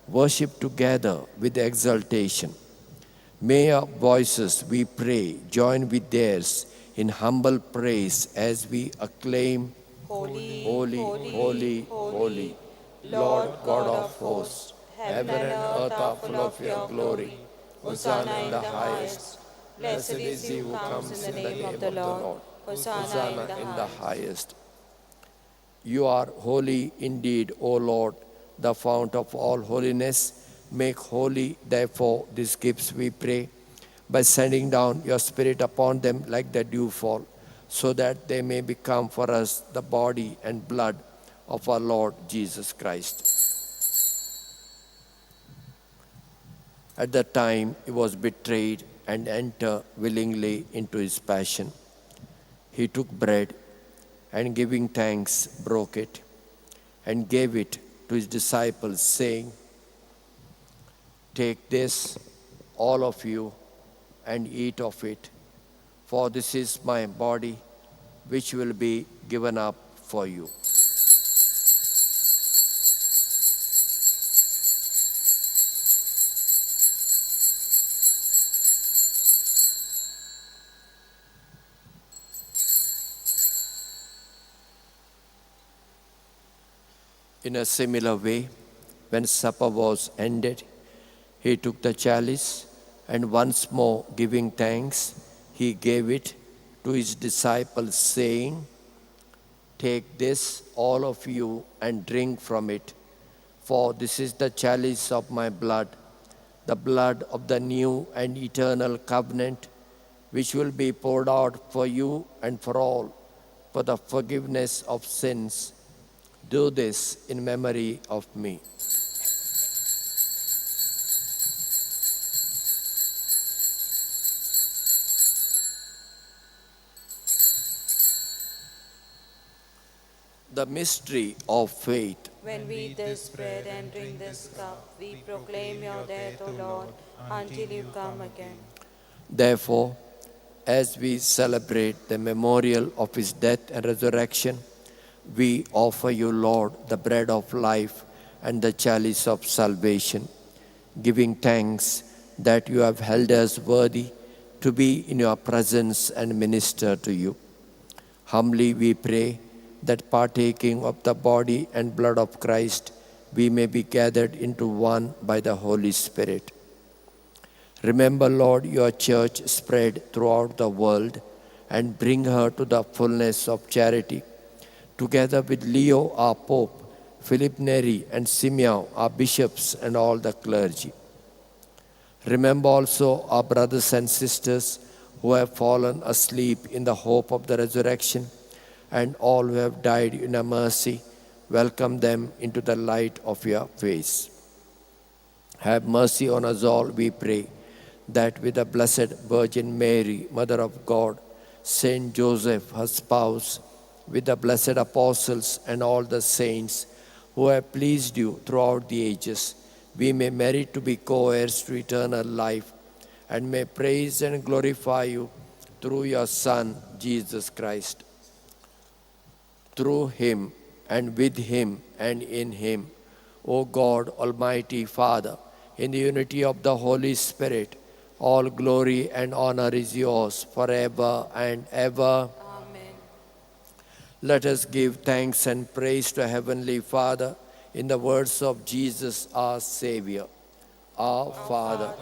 worship together with exultation. May our voices, we pray, join with theirs in humble praise as we acclaim, Holy, Holy, holy, holy, Lord God of hosts, heaven and earth are full of your glory. Hosanna in the highest. Blessed is he who comes in the name of the Lord. Hosanna in the highest. You are holy indeed, O Lord, the fount of all holiness. Make holy, therefore, these gifts, we pray, by sending down your Spirit upon them like the dewfall, so that they may become for us the body and blood of our Lord Jesus Christ. At the time he was betrayed and entered willingly into his passion, he took bread and, giving thanks, broke it and gave it to his disciples, saying, "Take this, all of you, and eat of it, for this is my body, which will be given up for you." In a similar way, when supper was ended, he took the chalice, and once more giving thanks, he gave it to his disciples, saying, "Take this, all of you, and drink from it, for this is the chalice of my blood, the blood of the new and eternal covenant, which will be poured out for you and for all, for the forgiveness of sins. Do this in memory of me." The mystery of faith. When we eat this bread and drink this cup, we proclaim your death, O Lord, until you come again. Therefore, as we celebrate the memorial of his death and resurrection, we offer you, Lord, the bread of life and the chalice of salvation, giving thanks that you have held us worthy to be in your presence and minister to you. Humbly we pray that, partaking of the body and blood of Christ, we may be gathered into one by the Holy Spirit. Remember, Lord, your church spread throughout the world and bring her to the fullness of charity, together with Leo, our Pope, Philip Neri and Simeon, our bishops, and all the clergy. Remember also our brothers and sisters who have fallen asleep in the hope of the resurrection, and all who have died in your mercy. Welcome them into the light of your face. Have mercy on us all, we pray, that with the Blessed Virgin Mary, Mother of God, Saint Joseph, her spouse, with the blessed apostles and all the saints who have pleased you throughout the ages, we may merit to be co-heirs to eternal life, and may praise and glorify you through your Son, Jesus Christ. Through him, and with him, and in him, O God, Almighty Father, in the unity of the Holy Spirit, all glory and honor is yours forever and ever. Amen. Let us give thanks and praise to Heavenly Father in the words of Jesus our Savior. Our Father,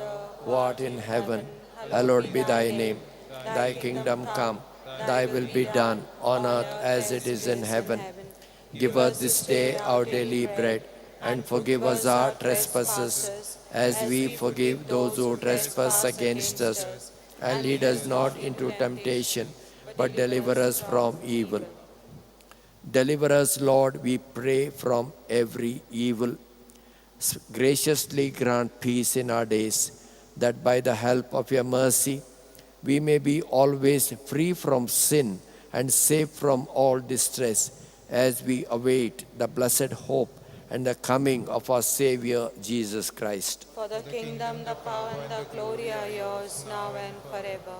who art in heaven, hallowed be thy name. Thy kingdom come, thy will be done on earth as it is in heaven. Give us this day our daily bread, and forgive us our trespasses, as we forgive those who trespass against us. And lead us not into temptation, but deliver us from evil. Deliver us, Lord, we pray, from every evil. Graciously grant peace in our days, that by the help of your mercy we may be always free from sin and safe from all distress, as we await the blessed hope and the coming of our Savior, Jesus Christ. For the kingdom, the power, and the glory are yours, now and forever.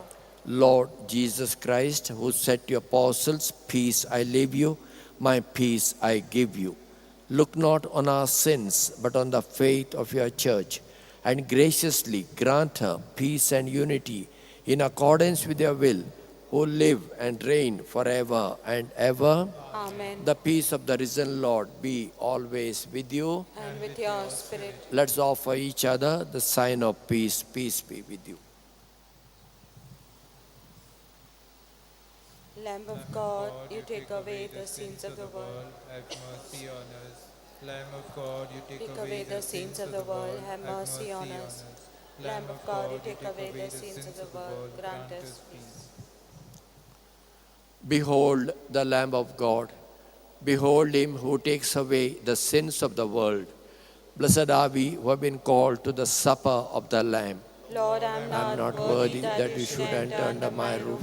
Lord Jesus Christ, who said to your apostles, "Peace I leave you, my peace I give you," Look not on our sins, but on the faith of your church, and graciously grant her peace and unity in accordance with your will, who live and reign forever and ever. Amen. The peace of the risen Lord be always with you. And with your spirit. Let's offer each other the sign of peace. Peace be with you. Lamb of God, you take away the sins of the world. Have mercy on us. Lamb of God, you Take away the sins of the world, have mercy on us. Lamb of God, you take away the sins of the world, grant us peace. Behold the Lamb of God. Behold him who takes away the sins of the world. Blessed are we who have been called to the supper of the Lamb. Lord, I am I am not worthy that you should enter under my roof,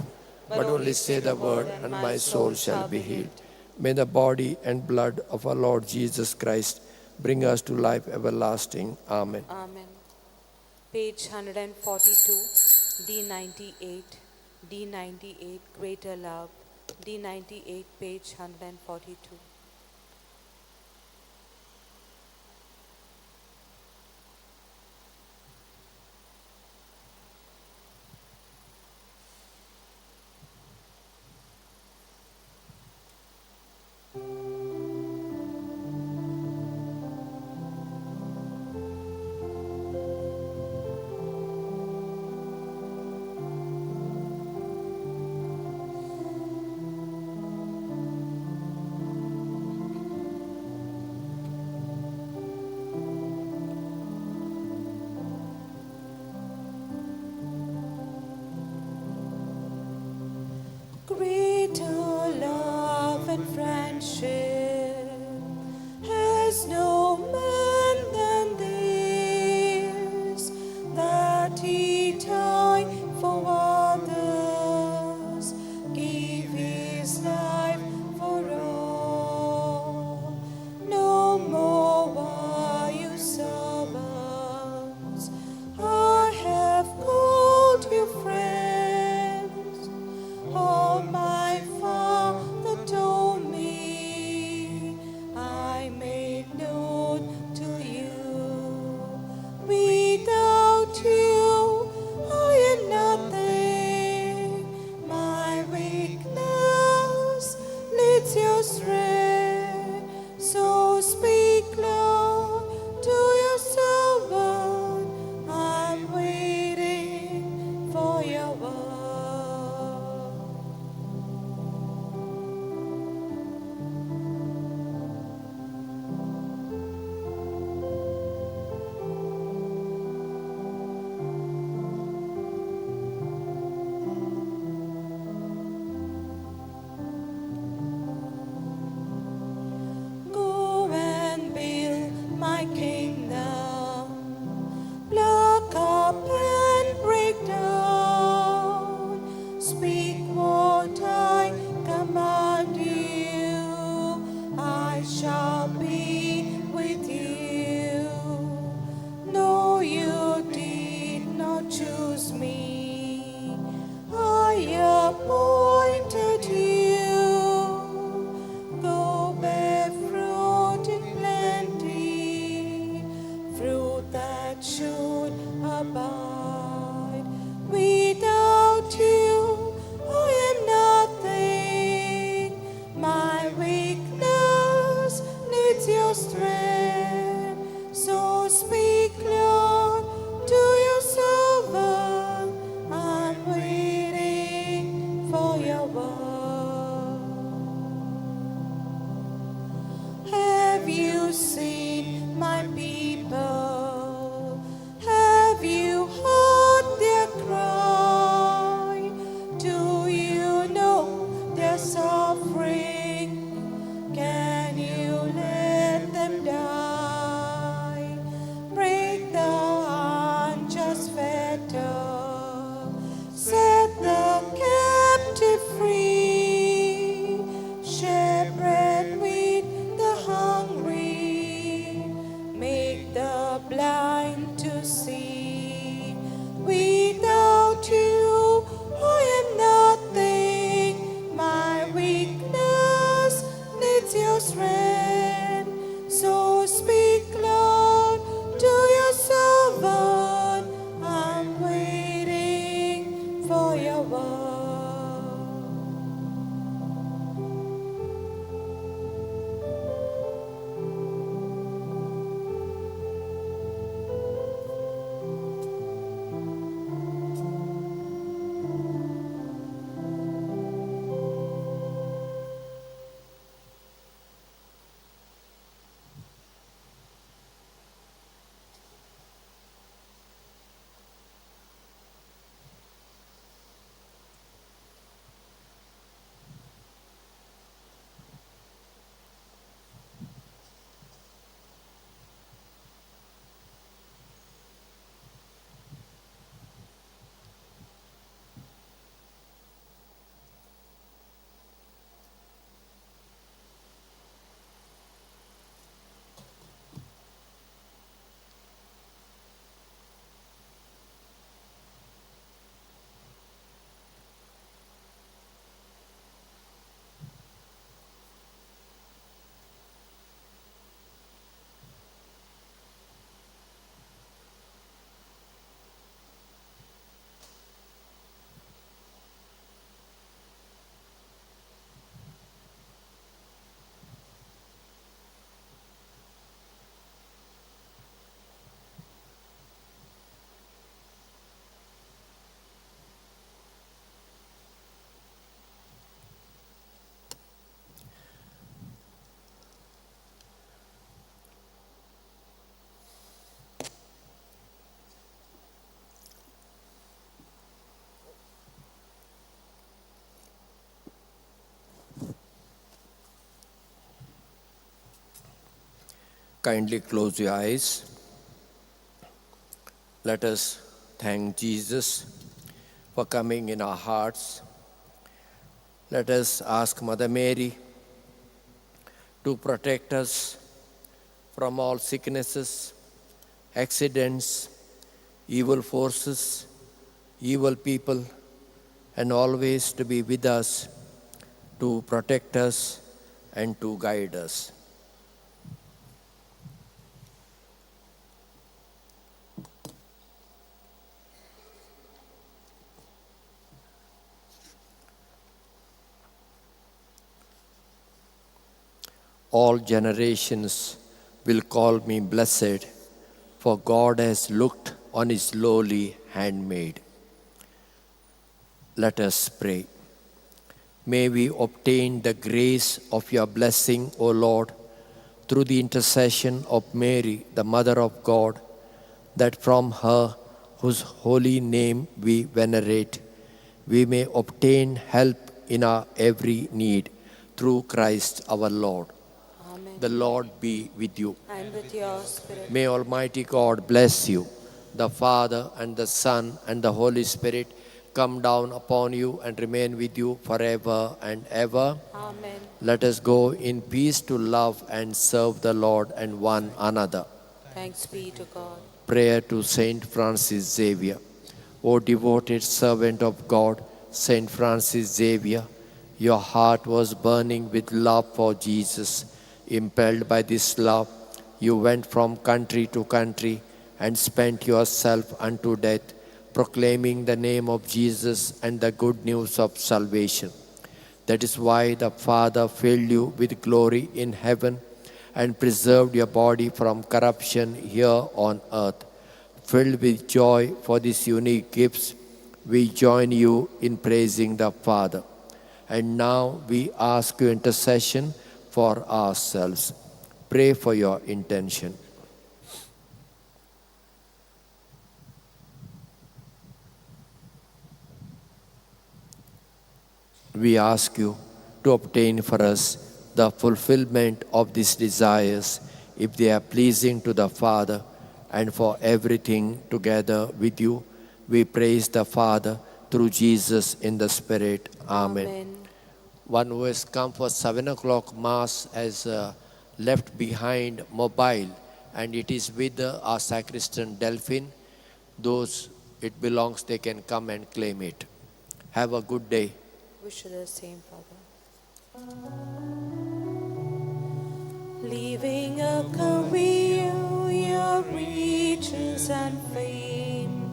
but only say the word, and my soul shall be healed. May the body and blood of our Lord Jesus Christ bring us to life everlasting. Amen. Amen. Page 142, D98, D98, Greater Love, D98, page 142. Greater love and friendship has no man than this, that he died for others, gave his life for all. No more are you servants, I have called you friends. All my Father told me, I made known to you. Without you, I am nothing. My weakness leads your strength. So speak, Lord, to your servant. I'm waiting for your word. Go and build my kingdom, pluck up and break down. Speak what I command you, I shall be with you. No, you did not choose me, I appointed you. Go bear fruit in plenty, fruit that should abide. Without you, I am nothing. My weakness needs your strength. So speak, Lord, to your servant. I'm waiting for your word. Have you seen my people? Have you heard their cry? Do you know their suffering? Can you let them die? Break the unjust fetter, set the captive free, share bread with the hungry, make the blind to see. Without you, I am nothing. My weakness needs your strength. So Kindly close your eyes. Let us thank Jesus for coming in our hearts. Let us ask Mother Mary to protect us from all sicknesses, accidents, evil forces, evil people, and always to be with us, to protect us and to guide us. All generations will call me blessed, for God has looked on his lowly handmaid. Let us pray. May we obtain the grace of your blessing, O Lord, through the intercession of Mary, the Mother of God, that from her, whose holy name we venerate, we may obtain help in our every need, through Christ our Lord. Amen. The Lord be with you. And with your spirit. May Almighty God bless you, the Father and the Son and the Holy Spirit, come down upon you and remain with you forever and ever. Amen. Let us go in peace to love and serve the Lord and one another. Thanks be to God. Prayer to Saint Francis Xavier. O devoted servant of God, Saint Francis Xavier, your heart was burning with love for Jesus. Impelled by this love, you went from country to country and spent yourself unto death, proclaiming the name of Jesus and the good news of salvation. That is why the Father filled you with glory in heaven and preserved your body from corruption here on earth. Filled with joy for these unique gifts, we join you in praising the Father. And now we ask your intercession for ourselves. Pray for your intention. We ask you to obtain for us the fulfillment of these desires, if they are pleasing to the Father, and for everything together with you, we praise the Father through Jesus in the Spirit. Amen. Amen. One who has come for 7 o'clock Mass has left behind mobile, and it is with our sacristan Delphine. Those it belongs, they can come and claim it. Have a good day. Wish you the same, Father. Leaving a career, your riches and fame,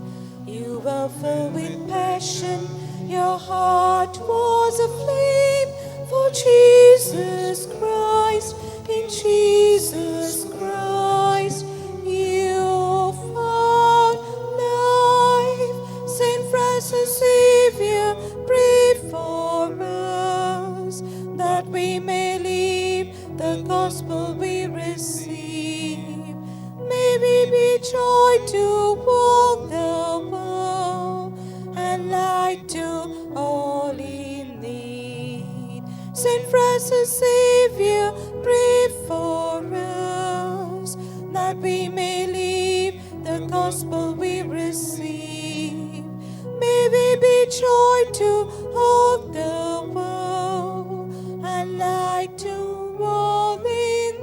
you were filled with passion, your heart was aflame for Jesus Christ. In Jesus Christ you found life. Saint Francis Xavier, pray for us, that we may live the gospel we receive. May we be joy to all the world and light to all in need. Saint Francis Xavier, pray for us, that we may live the gospel we receive. May we be joy to all the world and light to all in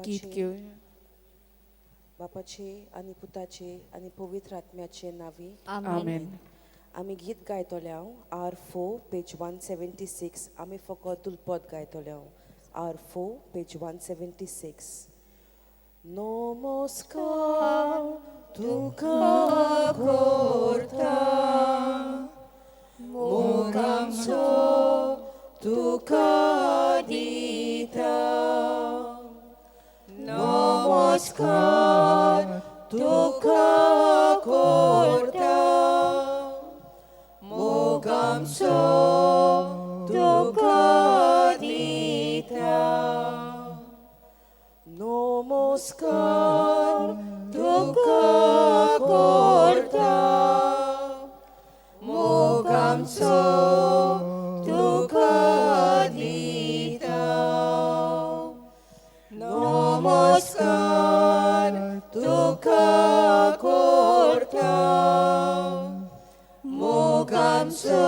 गीत घेवया. बापाचे आनी पुताचे आनी पवित्र आत्म्याचे नांवी आमेन. आमी गीत गायतले हांव R4 page 176. आमी फकत दुलपद गायतले हांव R4 page 176. नमस्कार तुका करता, मोग आमचो तुका दिता. नमस्कार तुका करता, मोग आमचो तुका दिता. नमस्कार तुका करता, मोग आमचो तुका दिता. नमस्कार तुका करता, मोग आमचो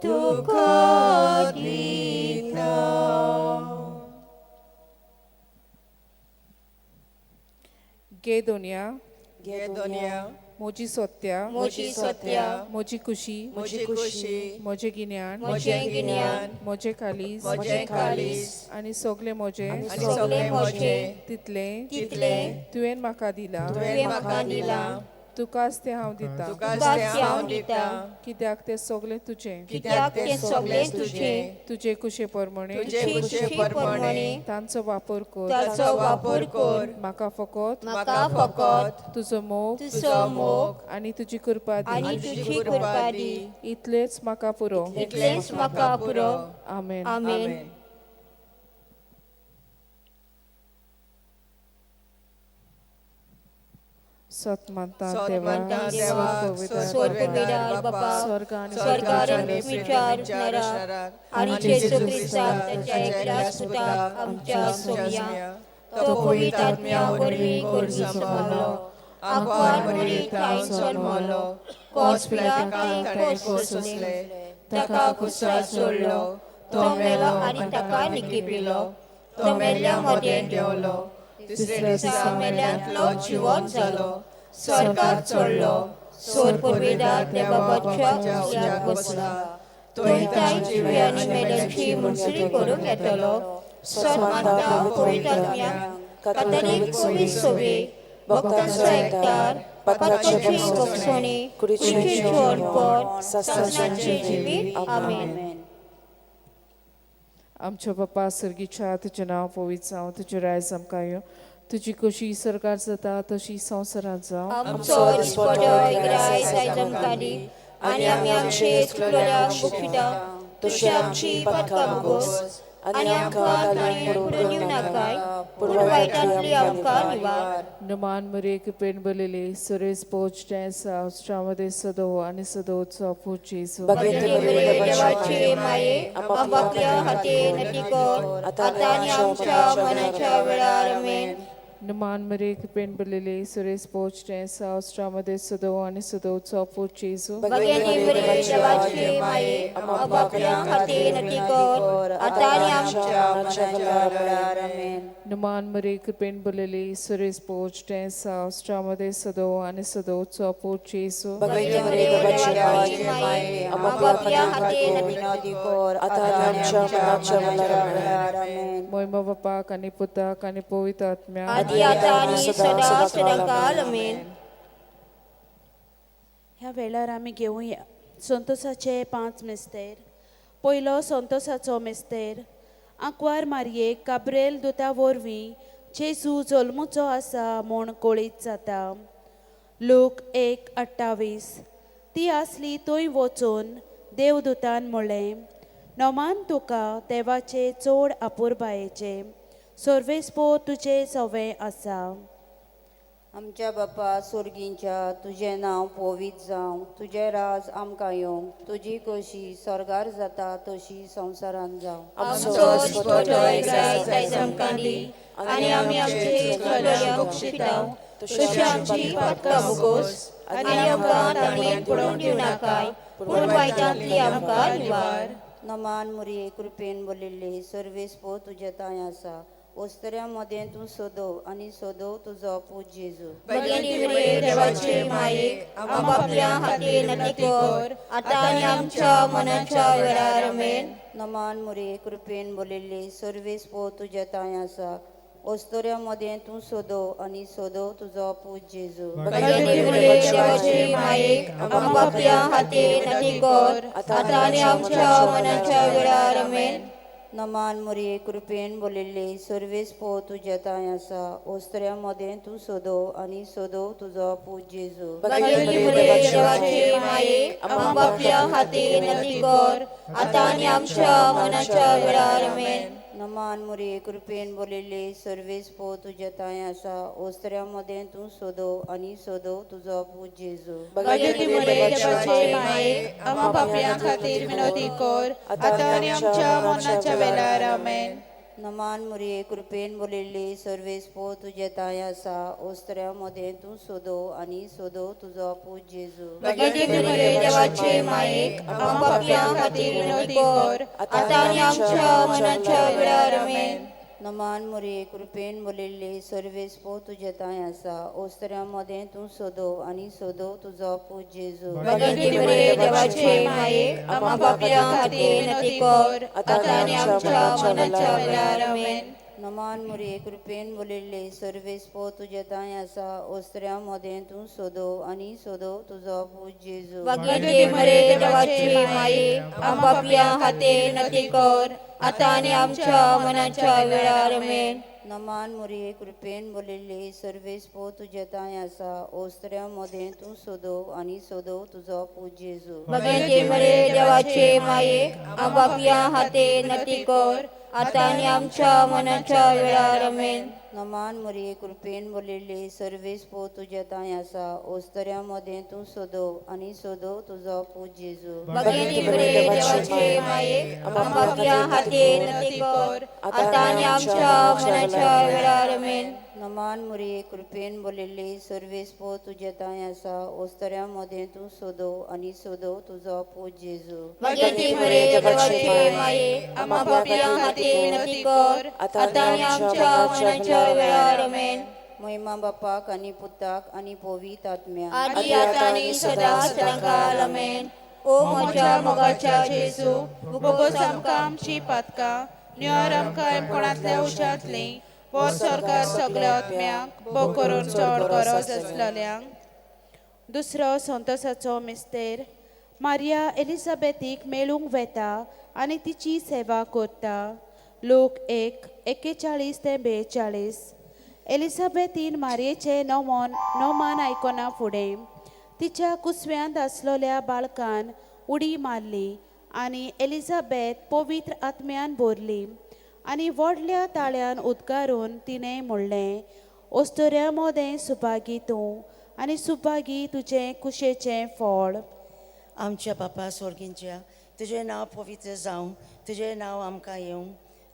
तुका दिता. गे दोनया, गे दोनया, मोजी सोत्या, मोजी सोत्या, मोजी खुशी, मोजी खुशी, मोजे गिन्यान, मोजे गिन्यान, मोजे खालीस, मोजे खालीस, आनी सगळे मोजे, आनी सगळे मोजे, तितले, तितले तुवें म्हाका दिला, तुवें म्हाका दिला, तुकाच तें हांव दिता, तुकाच तें हांव दिता, कित्याक तें सगळें तुजें, कित्याक तें सगळें तुजें, तुजे कुशे प्रमाणे, तुजे कुशे प्रमाणे तांचो वापर कर, ताचो वापर कर, म्हाका फकत, म्हाका फकत तुजो मोग, तुजो मोग आनी तुजी कृपा दी, आनी तुजी कृपा दी, इतलेंच म्हाका पुरो, इतलेंच म्हाका पुरो. आमेन. आमेन. सत मानता देवा, स्वर्गविदार बापा, स्वर्गार विचार नरा आनी जेजू क्रिस्ताक ताच्या एकल्याच पुताक आमच्या सोमया, तो पवित्र आत्म्या वरवीं गरजू जालो, आंकवार मरी ठांय जल्मलो, कोस पिलाक ताणें कोसले, ताका कुसार सोडलो, तो मेलो आनी ताका निकिपिलो, तो मेल्ल्या मदें देंवलो, तिसऱ्या दिसा मेल्यांतलो जिवंत जालो, स्वर्गार चडलो, सोर पुर्वेदार देवाच्या उजव्याक बसला, थंय तांची जिवी आनी मेल्यांची मुंसरी करूंक येतलो. सत मानता पवित्र आत्म्याक, कातोलीक पवित्र सभे, भक्तांचो एकठार, पातकाची भोगसणी, कुडीचें जिवनपण, सासणाचें जिवीत. आमेन. आमच्या बापा सर्गीच्या, तुजें नांव पवित्र जावं, तुजें रायज आमकां येवं, तुजी कशी सरकार जाता तशी संवसारांत जावं. आमचो दिसपटो इग्रायज आयज आमकां दी, आनी आमी आमचे चुकलेल्यांक बक्षिता तशी आमची पातकां भोगोस, आनी आमकां ताणें पडून दिवं नाकाय, पूण वायटांतली आमकां निवार. नमान मरे कृपेन भरलेले, सुरेश पोच हावस्ट्रामध्ये सदो आनी सदोचो पूत जेजू. देवाचे माये, आपापल्या हाते नटी कर, आतां आनी आमच्या मनाच्या वेळार. आमेन. नमान मरे कृपेन भरलेले, सुरेश पोच हावस्ट्रामध्ये सदो आनी सदोचो पूत जेजू. देवाचे माये, आपापल्या हाते नटी कर, आतां आनी आमच्या मनाच्या वेळार. आमेन. नमान मरे कृपेन भरलेले, सुरेश पोच हावस्ट्रामध्ये सदो आनी सदोचो पूत जेजू. देवाचे माये, आपापल्या हाते नटी कर, आतां आनी आमच्या मनाच्या वेळार. आमेन. मोहिमा बापाक आनी पुताक आनी पवित्र आत्म्याक, आदी आतां आनी सदां सदांकाळ. आमेन. ह्या वेळार आमी घेवया संतोसाचे 5 मिस्तेर. पयलो संतोसाचो मिस्तेर, आंकवार मारयेक काब्रेल दुता वरवीं जेजू जल्मुचो आसा म्हूण कळीत जाता. लूक 1:28. ती आसली थंय वचून देवदूतान म्हळें, नमान तुका देवाचे चड अपुरबायेचे, सर्वेस्पो तुजे सवें आसा. आमच्या बापा स्वर्गींच्या, तुजें नांव पवित्र जावं, तुजें राज आमकां येवं, तुजी कशी स्वर्गार जाता तशी संवसारांत जावं. आमचो दिसपटो इग्रायज आयज आमकां दी, आनी आमी आमचे चुकलेल्यांक बक्षिता तशी आमची पातकां भोगोस, आनी आमकां ताणें पडोवन दिवं नाकाय, पूण वायटांतली आमकां निवार. नमान मुरये कृपेन भरिल्ली, सर्वेस्पो तुजे तांय आसा, ओस्तऱ्या मदें तूं सोदव आनी सोदव तुजो पूत जेजू. भगिनी मरिये देवाचे मायेक आमा पापयां खातीर विनंती कर आतां आनी आमच्या मनाच्या वेळार. आमेन. नमान मुरे कृपेन बोलिल्ली सर्वेस पो तुज्या तांय आसा. ओस्तोऱ्या मदें तूं सोदव आनी सोदव तुजो पूत जेजू. भगिनी मरिये देवाचे मायेक आमा पापयां खातीर विनंती कर आतां आनी आमच्या मनाच्या वेळार. आमेन. नमान मुरे कृपेन बोलिल्ली सर्वेस पो तुज्या तांय आसा. ओस्तऱ्या मदें तूं सोदव आनी सोदव तुजो पूत जेजू. भगिनी मरिये देवाचे मायेक आमा पापयां खातीर विनंती कर आतां आनी आमच्या मनाच्या वेळार. आमेन. नमान मुरे कृपेन बोलिल्ली सर्वेस पो तुज्या तांय आसा. ओस्तऱ्या मदें तूं सोदव आनी सोदव तुजो पूत जेजू. भगिनी मरिये देवाचे मायेक आमा पापयां खातीर विनंती कर आतां आनी आमच्या मरणाच्या वेळार. आमेन. नमान मुरे कृपेन बोलिल्ली सर्वेस पो तुज्या तांय आसा. ओस्तऱ्या मदें तूं सोदव आनी सोदव तुजो पूत जेजू. भगिनी मरिये देवाचे मायेक आमा पापयां खातीर विनंती कर आतां आनी आमच्या मरणाच्या वेळार. आमेन. नमान मुरे कृपेन बोलिल्ली सर्वेस पो तुज्या तांय आसा. ओस्तऱ्या मदें तूं सोदव आनी सोदव तुजो पूत जेजू. भगिनी मरिये देवाचे मायेक आमा पापयां खातीर विनंती कर आतां आनी आमच्या मरणाच्या वेळार. आमेन. नमान मुरे कृपेन बोलिल्ली सर्वेस पो तुज्या तांय आसा. ओस्तऱ्या मदें तूं सोदव आनी सोदव तुजो पूत जेजू. भगिनी मरिये देवाचे मायेक आमा पापयां खातीर विनंती कर आतां आनी आमच्या मरणाच्या वेळार. आमेन. नमान मुरे कृपेन बोलिल्ली सर्वेस पो तुज्या तांय आसा. ओस्तऱ्या मदें तूं सोदव आनी सोदव तुजो पूत जेजू. भगिनी मरिये देवाचे मायेक आमा पापयां खातीर विनंती कर आतां आनी आमच्या मरणाच्या वेळार. आमेन. नमान मुरे कृपेन बोलिल्ली सर्वेस पो तुज्या तांय आसा. ओस्तऱ्या मदें तूं सोदव आनी सोदव तुजो पूत जेजू. भगिनी मरिये देवाचे मायेक आमा पापयां खातीर विनंती कर आतां आनी आमच्या मरणाच्या वेळार. आमेन. नमान मुरे कृपेन बोलिल्ली सर्वेस पो तुज्या तांय आसा. ओस्तऱ्या मदें तूं सोदव आनी सोदव तुजो पूत जेजू. भगिनी मरिये देवाचे मायेक आमा पापयां खातीर विनंती कर आतां आनी आमच्या मरणाच्या वेळार. आमेन. महिमा बापाक आनी पुताक आनी पवित्र आत्म्याक. आदी आतां आनी सदां सदांकाळ. आमेन. ओ म्हज्या मोगाच्या जेजू, भोगोस आमकां आमची पातकां, निवार आमकां कोणांतल्या उशांतली, वो सरकार सगळ्या आत्म्यांक बो करून चड गरज आसलेल्यांक. दुसरो संतोसाचो मिस्तेर. मारिया एलिझाबेथीक मेळूंक वेता आनी तिची सेवा करता. लोक 1:41 ते 42. एलिझाबेथीन मारयेचें नोमान आयकना फुडें तिच्या कुसव्यांत आसलेल्या बाळकान उडी मारली आनी एलिझाबेथ पवित्र आत्म्यान भरली आनी व्हडल्या ताळ्यान उद्गारून तिणें म्हणलें, ओस्तोऱ्या मोदें सुभागी तूं आनी सुभागी तुजें कुशेचें फळ. आमच्या बापा स्वर्गींच्या, तुजें नांव पवित्र जावं, तुजें नांव आमकां येवं,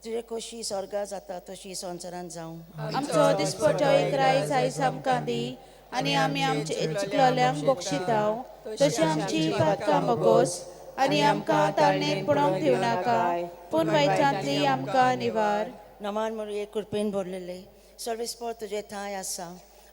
तुजें कशी स्वर्गा जाता तशी संवसारांत जावं. आमचो दिसपटो एक रायस आयज आमकां दी आनी आमी आमचे चुकलोल्यांक बक्षिताव तशी आमची पातकां मगोस आनी आमकां ताळणेर पडोवंक दिवनाका, पूण वायटांतली आमकां निवार. नमान मरिये कृपेन भरलेले, सर्वेस्पर तुजें ठांय आसा,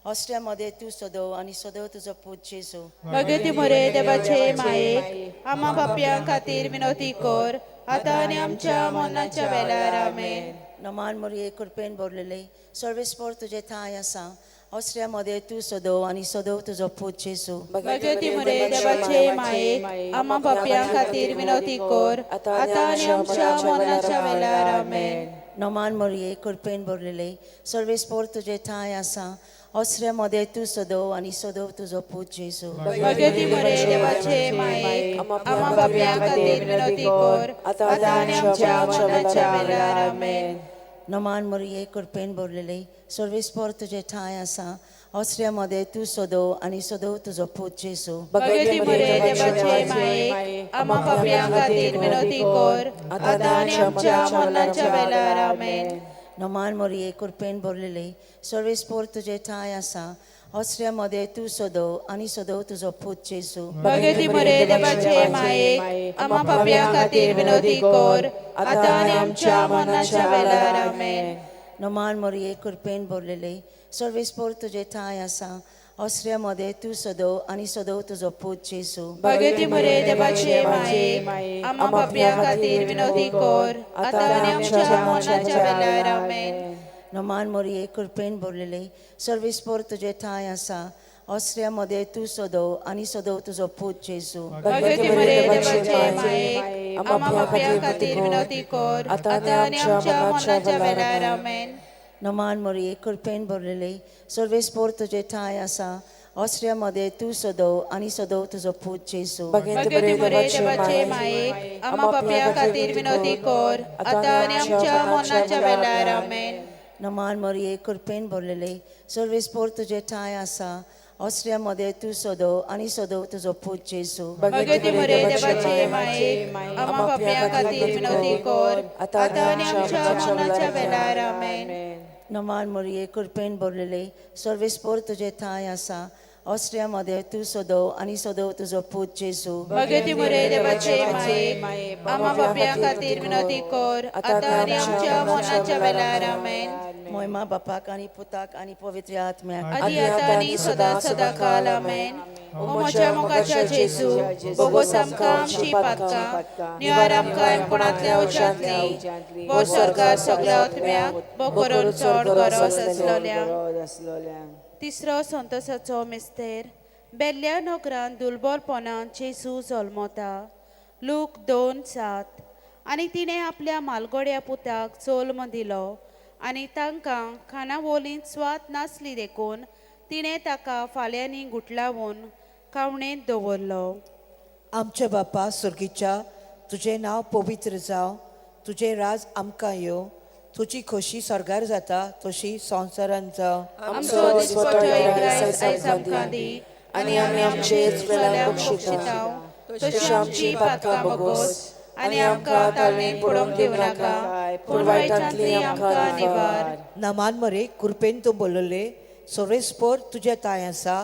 ऑस्ट्रिया मध्ये तूं सदव आनी सदव तुजो पूत जेजू. भगती मोरे देवाचे मायेक आमा बापयां खातीर विनवती कर आतां आनी आमच्या मरणाच्या वेळार. आमेन. नमान मरिये कृपेन भरलेले, सर्वेस्पर तुजें ठांय आसा, ऑस्ट्रिया मध्ये तूं सदव आनी सदव तुजो पूत जेजू. भगती मोरे देवाचे मायेक आमा बापयां खातीर विनवती कर आतां आनी आमच्या मरणाच्या वेळार. आमेन. नमान मरिये कृपेन भरलेले, सर्वेस्पर तुजें ठांय आसा, ऑस्ट्रिया मध्ये तूं सदव आनी सदव तुजो पूत जेजू. भगती मोरे देवाचे मायेक आमा बापयां खातीर विनवती कर आतां आनी आमच्या मरणाच्या वेळार. आमेन. नमान मरिये कृपेन भरलेले, सर्वेस्पर तुजें ठांय आसा, ऑस्ट्रिया मध्ये तूं सदव आनी सदव तुजो पूत जेजू. भगती मोरे देवाचे मायेक आमा बापयां खातीर विनवती कर आतां आनी आमच्या मरणाच्या वेळार. आमेन. नमान मरिये कृपेन भरलेले, सर्वेस्पर तुजें ठांय आसा, ऑस्ट्रिया मध्ये तूं सदव आनी सदव तुजो पूत जेजू. भगती मोरे देवाचे मायेक आमा बापयां खातीर विनवती कर आतां आनी आमच्या मरणाच्या वेळार. आमेन. नमान मरिये कृपेन भरलेले सर्वेस्पोर तुजे ठांय आसा ऑस्ट्रिया मदें तूं सदो आनी सदो तुजो पूत जेजू. भगवती मरे देवाचे माये, आम्हा पापया खातीर विनवती कर, आतां आनी आमच्या मरणाच्या वेळार. आमेन. नमान मरिये कृपेन भरलेले सर्वेस्पोर तुजे ठांय आसा ऑस्ट्रिया मदें तूं सदो आनी सदो तुजो पूत जेजू. भगवती मरे देवाचे माये, आम्हा पापया खातीर विनवती कर, आतां आनी आमच्या मरणाच्या वेळार. आमेन. नमान मरिये कृपेन भरलेले सर्वेस्पोर तुजे ठांय आसा ऑस्ट्रिया मदें तूं सदो आनी सदो तुजो पूत जेजू. भगवती मरे देवाचे माये, आम्हा पापया खातीर विनवती कर, आतां आनी आमच्या मरणाच्या वेळार. आमेन. नमान मरिये कृपेन भरलेले सर्वेस्पोर तुजे ठांय आसा ऑस्ट्रिया मदें तूं सदो आनी सदो तुजो पूत जेजू. भगवती मरे देवाचे माये, आम्हा पापया खातीर विनवती कर, आतां आनी आमच्या मरणाच्या वेळार. आमेन. नमान मरिये कृपेन भरलेले सर्वेस्पोर तुजे ठांय आसा ऑस्ट्रिया मदें तूं सदो आनी सदो तुजो पूत जेजू. भगवती मरे देवाचे माये, आम्हा पापया खातीर विनवती कर, आतां आनी आमच्या मरणाच्या वेळार. आमेन. मोहिमा बापाक आनी पुताक आनी पवित्र आत्म्याक. आदी आतां आनी सदां सदां काल. आमेन. ओ म्हज्या मोगाच्या जेजू, बोगोस आमकां आमची पातकां, निवार आमकां कोणांतल्या उज्यांतली, वो सरकार सगळ्या आत्म्याक बो करून चड गरज आसलोल्या. तिसरो संतोसाचो मिस्तेर. बेल्ल्या नगरान दुर्बलपणान जेजू जल्मता. लूक 2:7. आनी तिणें आपल्या मालगोड्या पुताक जल्म दिलो आनी तांकां खाणावळींत स्वाद नासली देखून तिणें ताका फाल्यांनी गुटलावन कावणेंत दवरलो. आमच्या बापा सुर्गीच्या, तुजें नांव पवित्र जावं, तुजें राज आमकां येवं, तुजी खोशी स्वर्गार जाता तशी संवसारांत जावं. आमचो दिसपट्टो ग्रास आयज आमकां दी आनी आमी आमचे चुकल्याक बक्षिताव तशी आमची पातकां बगोस आनी आमकां ताळमेक पडोवंक दिवं नाका, पूण वायटांतली आमकां निवार. नमान मरे कृपेन तूं बोलले, सोरेस्पोर तुजें ताय आसा,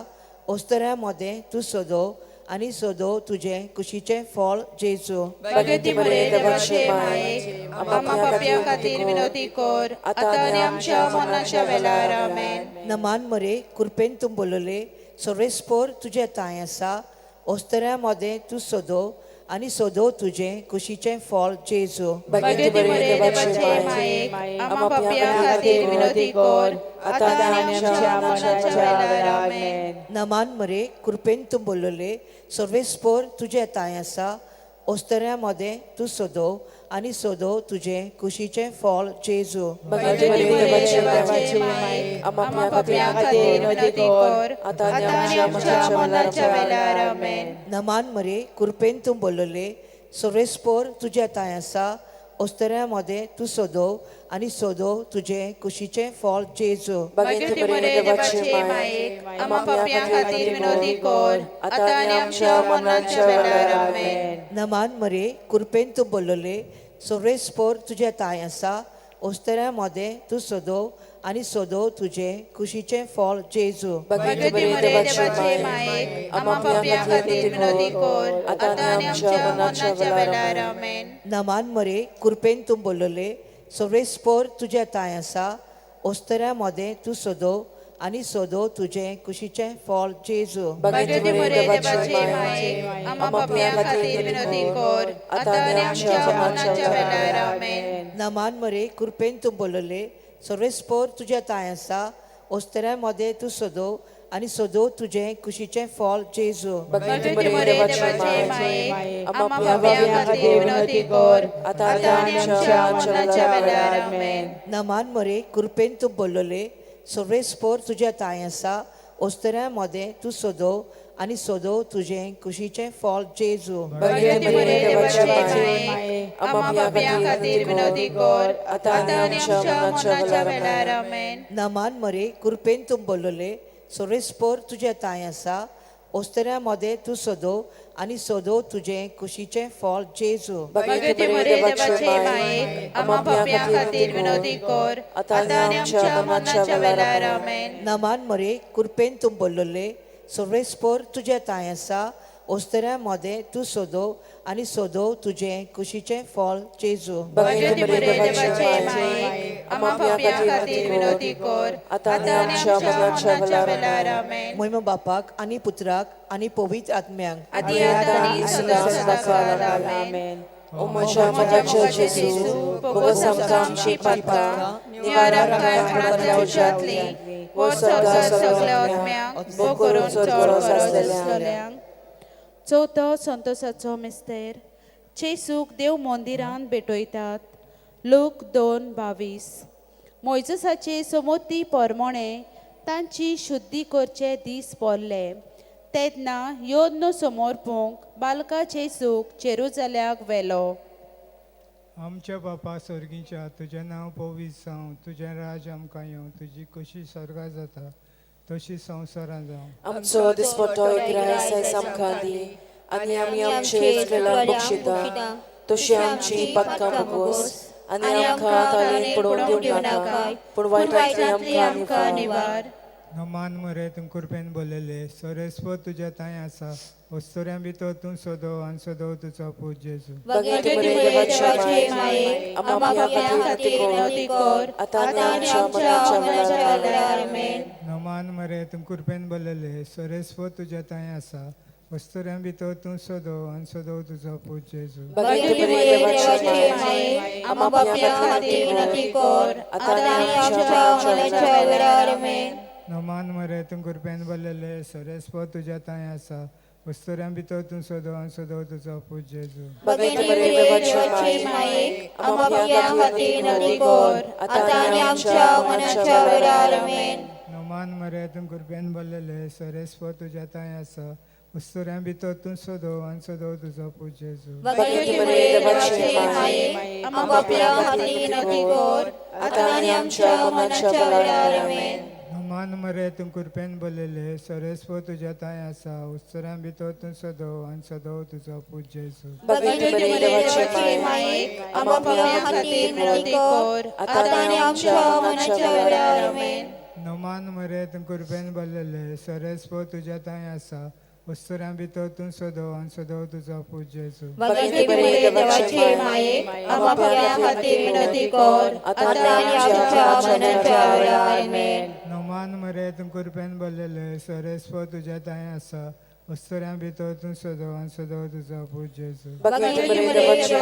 ओस्तऱ्या मदें तूं सोदो आनी सोदो तुजें कुशीचें फळ जेजू. भगवती मरे देवाचे माये, आम्हा पापया खातीर विनवती कर, आतां आनी आमच्या मरणाच्या वेळार. आमेन. नमान मरे कृपेन तूं बोलले, सोरेस्पोर तुजें ताय आसा, ओस्तऱ्या मदें तूं सोदो आनी सोदो तुजें कुशीचें फळ जेजू. भगवती मरे देवाचे माये, आम्हा पापया खातीर विनवती कर, आतां आनी आमच्या मरणाच्या वेळार. आमेन. नमान मरे कृपेन तूं बोलले, सर्वेस्पोर तुजें ताय आसा, ओस्तऱ्या मदें तूं सोदो आनी सोदो तुजें कुशीचें फळ जेजू. भगवती मरे देवाचे माये, आम्हा पापया खातीर विनवती कर, आतां आनी आमच्या मरणाच्या वेळार. आमेन. नमान मरे कृपेन तूं बोलले, सर्वेस्पोर तुजें ताय आसा, ओस्तऱ्या मदें तूं सोदो आनी सोदो तुजें कुशीचें फळ जेजू. भगवती मरे देवाचे माये, आम्हा पापया खातीर विनवती कर, आतां आनी आमच्या मरणाच्या वेळार. आमेन. नमान मरे कृपेन तूं बोलले, सर्वेस्पोर तुजें ताय आसा, ओस्तऱ्या मदें तूं सोदो आनी सोदो तुजें कुशीचें फळ जेजू. भगवती मरे देवाचे माये, आम्हा पापया खातीर विनवती कर, आतां आनी आमच्या मरणाच्या वेळार. आमेन. नमान मरे कृपेन तूं बोलले, सर्वेस्पोर तुजें ताय आसा, ओस्तऱ्या मदें तूं सोदो आनी सोदो तुजें कुशीचें फळ जेजू. भगवती मरे देवाचे माये, आम्हा पापया खातीर विनवती कर, आतां आनी आमच्या मरणाच्या वेळार. आमेन. नमान मरे कृपेन तूं बोलले, सर्वेस्पोर तुजें ताय आसा, ओस्तऱ्या मदें तूं सोदो आनी सोदो तुजें कुशीचें फळ जेजू. भगवती मरे देवाचे माये, आम्हा पापया खातीर विनवती कर, आतां आनी आमच्या मरणाच्या वेळार. आमेन. नमान मरे कृपेन तूं बोलले, सर्वेस्पोर तुजें ताय आसा, ओस्तऱ्या मदें तूं सोदो आनी सोदो तुजें कुशीचें फळ जेजू. भगवती मरे देवाचे माये, आम्हा पापया खातीर विनवती कर, आतां आनी आमच्या मरणाच्या वेळार. आमेन. नमान मरे कृपेन तूं बोलले, सर्वेस्पोर तुजें ताय आसा, ओस्तऱ्या मदें तूं सोदो आनी सोदो तुजें कुशीचें फळ जेजू. भगवती मरे देवाचे माये, आम्हा पापया खातीर विनवती कर, आतां आनी आमच्या मरणाच्या वेळार. आमेन. नमान मरे कृपेन तूं बोलले, सर्वेस्पोर तुजें ताय आसा, ओस्तऱ्या मोदें तूं सोदो आनी सोदो तुजें कुशीचें फळ जेजू. भगवती मरिये देवाचे माये, आम्हा पाप्यां खातीर विनवती कर, आतां आनी आमच्या मरणाच्या वेळार. आमेन. मोहिमा बापाक आनी पुत्राक आनी पवित्र आत्म्याक, आदी आतां आनी सदां सदांकाळ. आमेन. ओ म्हज्या मोगाच्या जेजू, भोगोस आमकां आमची पातकां, निवार आमकां मरणांतल्या उज्यांतली, वो स्वर्गार सगल्या आत्म्यांक, भोग करून चड गरज आसलेल्यांक. चवथो संतोसाचो मिस्तेर, जेजूक देव मंदिरांत भेटयतात. लूक 2:22. मोयजसाचे समोती परमणे तांची शुद्धी करचे दीस पडले तेन्ना योद्न समर्पूंक बालका जेजूक जेरुजाल्याक व्हेलो. आमच्या बापा स्वर्गीच्या, तुजें नांव पवित्र जावं, तुजें राज आमकां येवं, तुजी कशी स्वर्गार जाता तशी संवसारांत जावं. आमचो दिसपट्टो ग्रास आयज आमकां दी, आनी आमी आमचे चुकलेल्यांक बक्षिता, तशी आमची पातकां भोगोस, आनी आमकां ताळेन पडोवन दिवं नाका, पूण वायटांतली आमकां निवार. नमान मरे, तूं कृपेन बोलले, सरेस्व तुज्या तांय आसा, वस्तुऱ्यां भितर तूं सोदो आनी सोदो तुजो पूत जेजू. भगवती मरिये देवाचे माये, आम्हा पाप्यां खातीर विनवती कर, आतां आनी आमच्या मरणाच्या वेळार. आमेन. नमान मरे, तूं कृपेन बोलले, सरेस्व तुज्या तांय आसा, वस्तुऱ्यां भितर तूं सोदो आनी सोदो तुजो पूत जेजू. भगवती मरिये देवाचे माये, आम्हा पाप्यां खातीर विनवती कर, आतां आनी आमच्या मरणाच्या वेळार. आमेन. नमान मरे, तूं कृपेन बोलले, सरेस्व तुज्या तांय आसा, वस्तुऱ्यां भितर तूं सोदो आनी सोदो तुजो पूत जेजू. भगवती मरिये देवाचे माये, आम्हा पाप्यां खातीर विनवती कर, आतां आनी आमच्या मरणाच्या वेळार. आमेन. नमान मरे, तूं कृपेन बोलले, सरेस्व तुज्या तांय आसा, वस्तुऱ्यां भितर तूं सोदो आनी सोदो तुजो पूत जेजू. भगवती मरिये देवाचे माये, आम्हा पाप्यां खातीर विनवती कर, आतां आनी आमच्या मरणाच्या वेळार. आमेन. नमान मरे, तूं कृपेन बोलले, सरेस्व तुज्या तांय आसा, वस्तुऱ्यां भितर तूं सदो आनी सदो तुजो पूत जेजू. भगवती मरिये देवाचे माये, आम्हा पाप्यां खातीर विनवती कर, आतां आनी आमच्या मरणाच्या वेळार. आमेन. नमान मरे, तूं कृपेन बोलले, सरेस्व तुज्या तांय आसा, वस्तुऱ्यां भितर तूं सदो आनी सदो तुजो पूत जेजू. भगवती मरिये देवाचे माये, आम्हा पाप्यां खातीर विनवती कर, आतां आनी आमच्या मरणाच्या वेळार. आमेन. नमान मरे, तूं कृपेन बोलले, सरेस्व तुज्या तांय आसा, वस्तुऱ्यां भितर तूं सदो आनी सदो तुजो पूत जेजू. भगवती मरिये देवाचे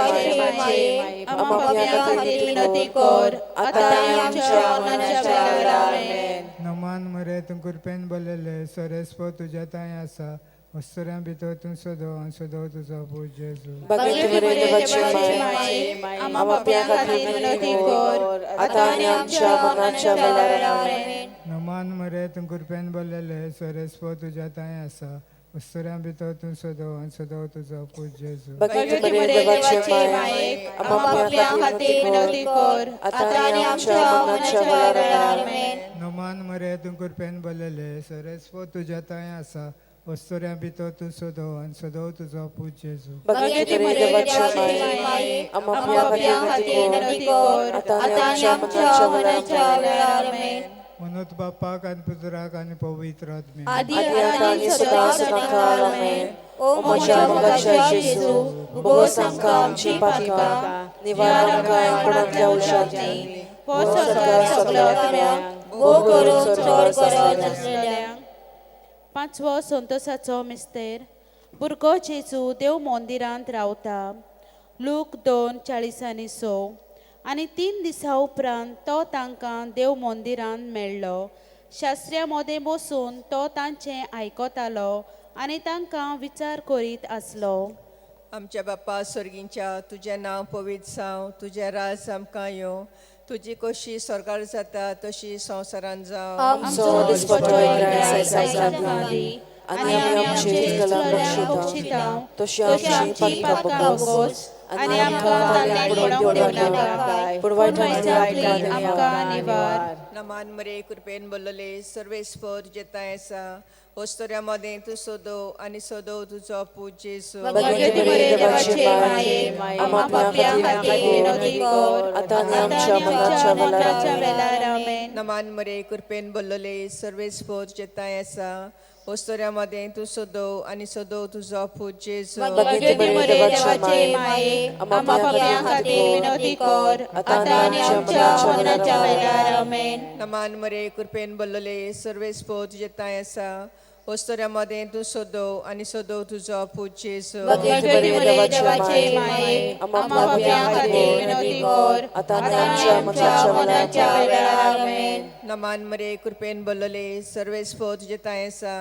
माये, आम्हा पाप्यां खातीर विनवती कर, आतां आनी आमच्या मरणाच्या वेळार. आमेन. नमान मरे, तूं कृपेन बोलले, सरेस्व तुज्या तांय आसा, वस्तुऱ्यां भितर तूं सदो आनी सदो तुजो पूत जेजू. भगवती मरिये देवाचे माये, आम्हा पाप्यां खातीर विनवती कर, आतां आनी आमच्या मरणाच्या वेळार. आमेन. नमान मरे, तूं कृपेन बोलले, सरेस्व तुज्या तांय आसा, वस्तुऱ्यां भितर तूं सदो आनी सदो तुजो पूत जेजू. भगवती मरिये देवाचे माये, आम्हा पाप्यां खातीर विनवती कर, आतां आनी आमच्या मरणाच्या वेळार. आमेन. नमान मरे, तूं कृपेन बोलले, सरेस्व तुज्या तांय आसा, वस्तुऱ्यां भितर तूं सदो आनी सदो तुजो पूत जेजू. भगवती मरिये देवाचे माये, आम्हा पाप्यां खातीर विनवती कर, आतां आनी आमच्या मरणाच्या वेळार. आमेन. मनोत बापाक आनी पुत्राक आनी पवित्र आत्म्याक, आदी आदी आनी सदां सदांकाळ. आमेन. ओ म्हज्या मोगाच्या जेजू, भोगोस आमकां आमची पातकां, निवार आमकां मरणांतल्या उज्यांतली, वो स्वर्गार सगल्या आत्म्यांक, भोग करून चड गरज आसलेल्यांक. पांचवो संतोसाचो मिस्तेर, भुरगो जेजू देव मंदिरांत रावता. लूक 2:46. आनी 3 दिसां उपरांत तो तांकां देव मंदिरांत मेळ्ळो. शास्त्र्या मदें बसून तो तांचें आयकतालो आनी तांकां विचार करीत आसलो. आमच्या बापा स्वर्गींच्या, तुजें नांव पवित्र जावं, तुजें राज आमकां येवं, तुजी कशी स्वर्गार जाता तशी संवसारांत जावं. आमचो दिसपट्टो ग्रास आयज आमकां दी, आनी आमी आमचे चुकल्यांक बक्षिता, तशी आमची पातकां भोगोस, आनी आमकां ताळेन पडोवंक दिवं नाका, पूण वायटांतली आमकां निवार. नमान मरे, कृपेन बोलले, सर्वेस्पर तुजें तांय आसा, वस्तुऱ्या मदें तूं सोदो आनी सोदो तुजो पूत जेजू. भगवती मरिये देवाचे माये, आम्हा पाप्यां खातीर विनवती कर, आतां आनी आमच्या मरणाच्या वेळार. आमेन. नमान मरे, कृपेन बोलले, सर्वेस्पर तुजें तांय आसा, ओस्तोऱ्या मदें तूं सदो आनी सदो तुजो पूत जेजू. भगवती मरिये देवाची माये, आम्हा पाप्यां खातीर विनवती कर, आतां आनी आमच्या मरणाच्या वेळार. आमेन. नमान मरे, कृपेन बोल्लोले, सर्वेस्पो तुजें तांय आसा. ओस्तोऱ्या मदें तूं सदो आनी सदो तुजो पूत जेजू. भगवती मरिये देवाची माये, आम्हा पाप्यां खातीर विनवती कर, आतां आनी आमच्या मरणाच्या वेळार. आमेन. नमान मरे, कृपेन बोल्लोले, सर्वेस्पो तुजें तांय आसा.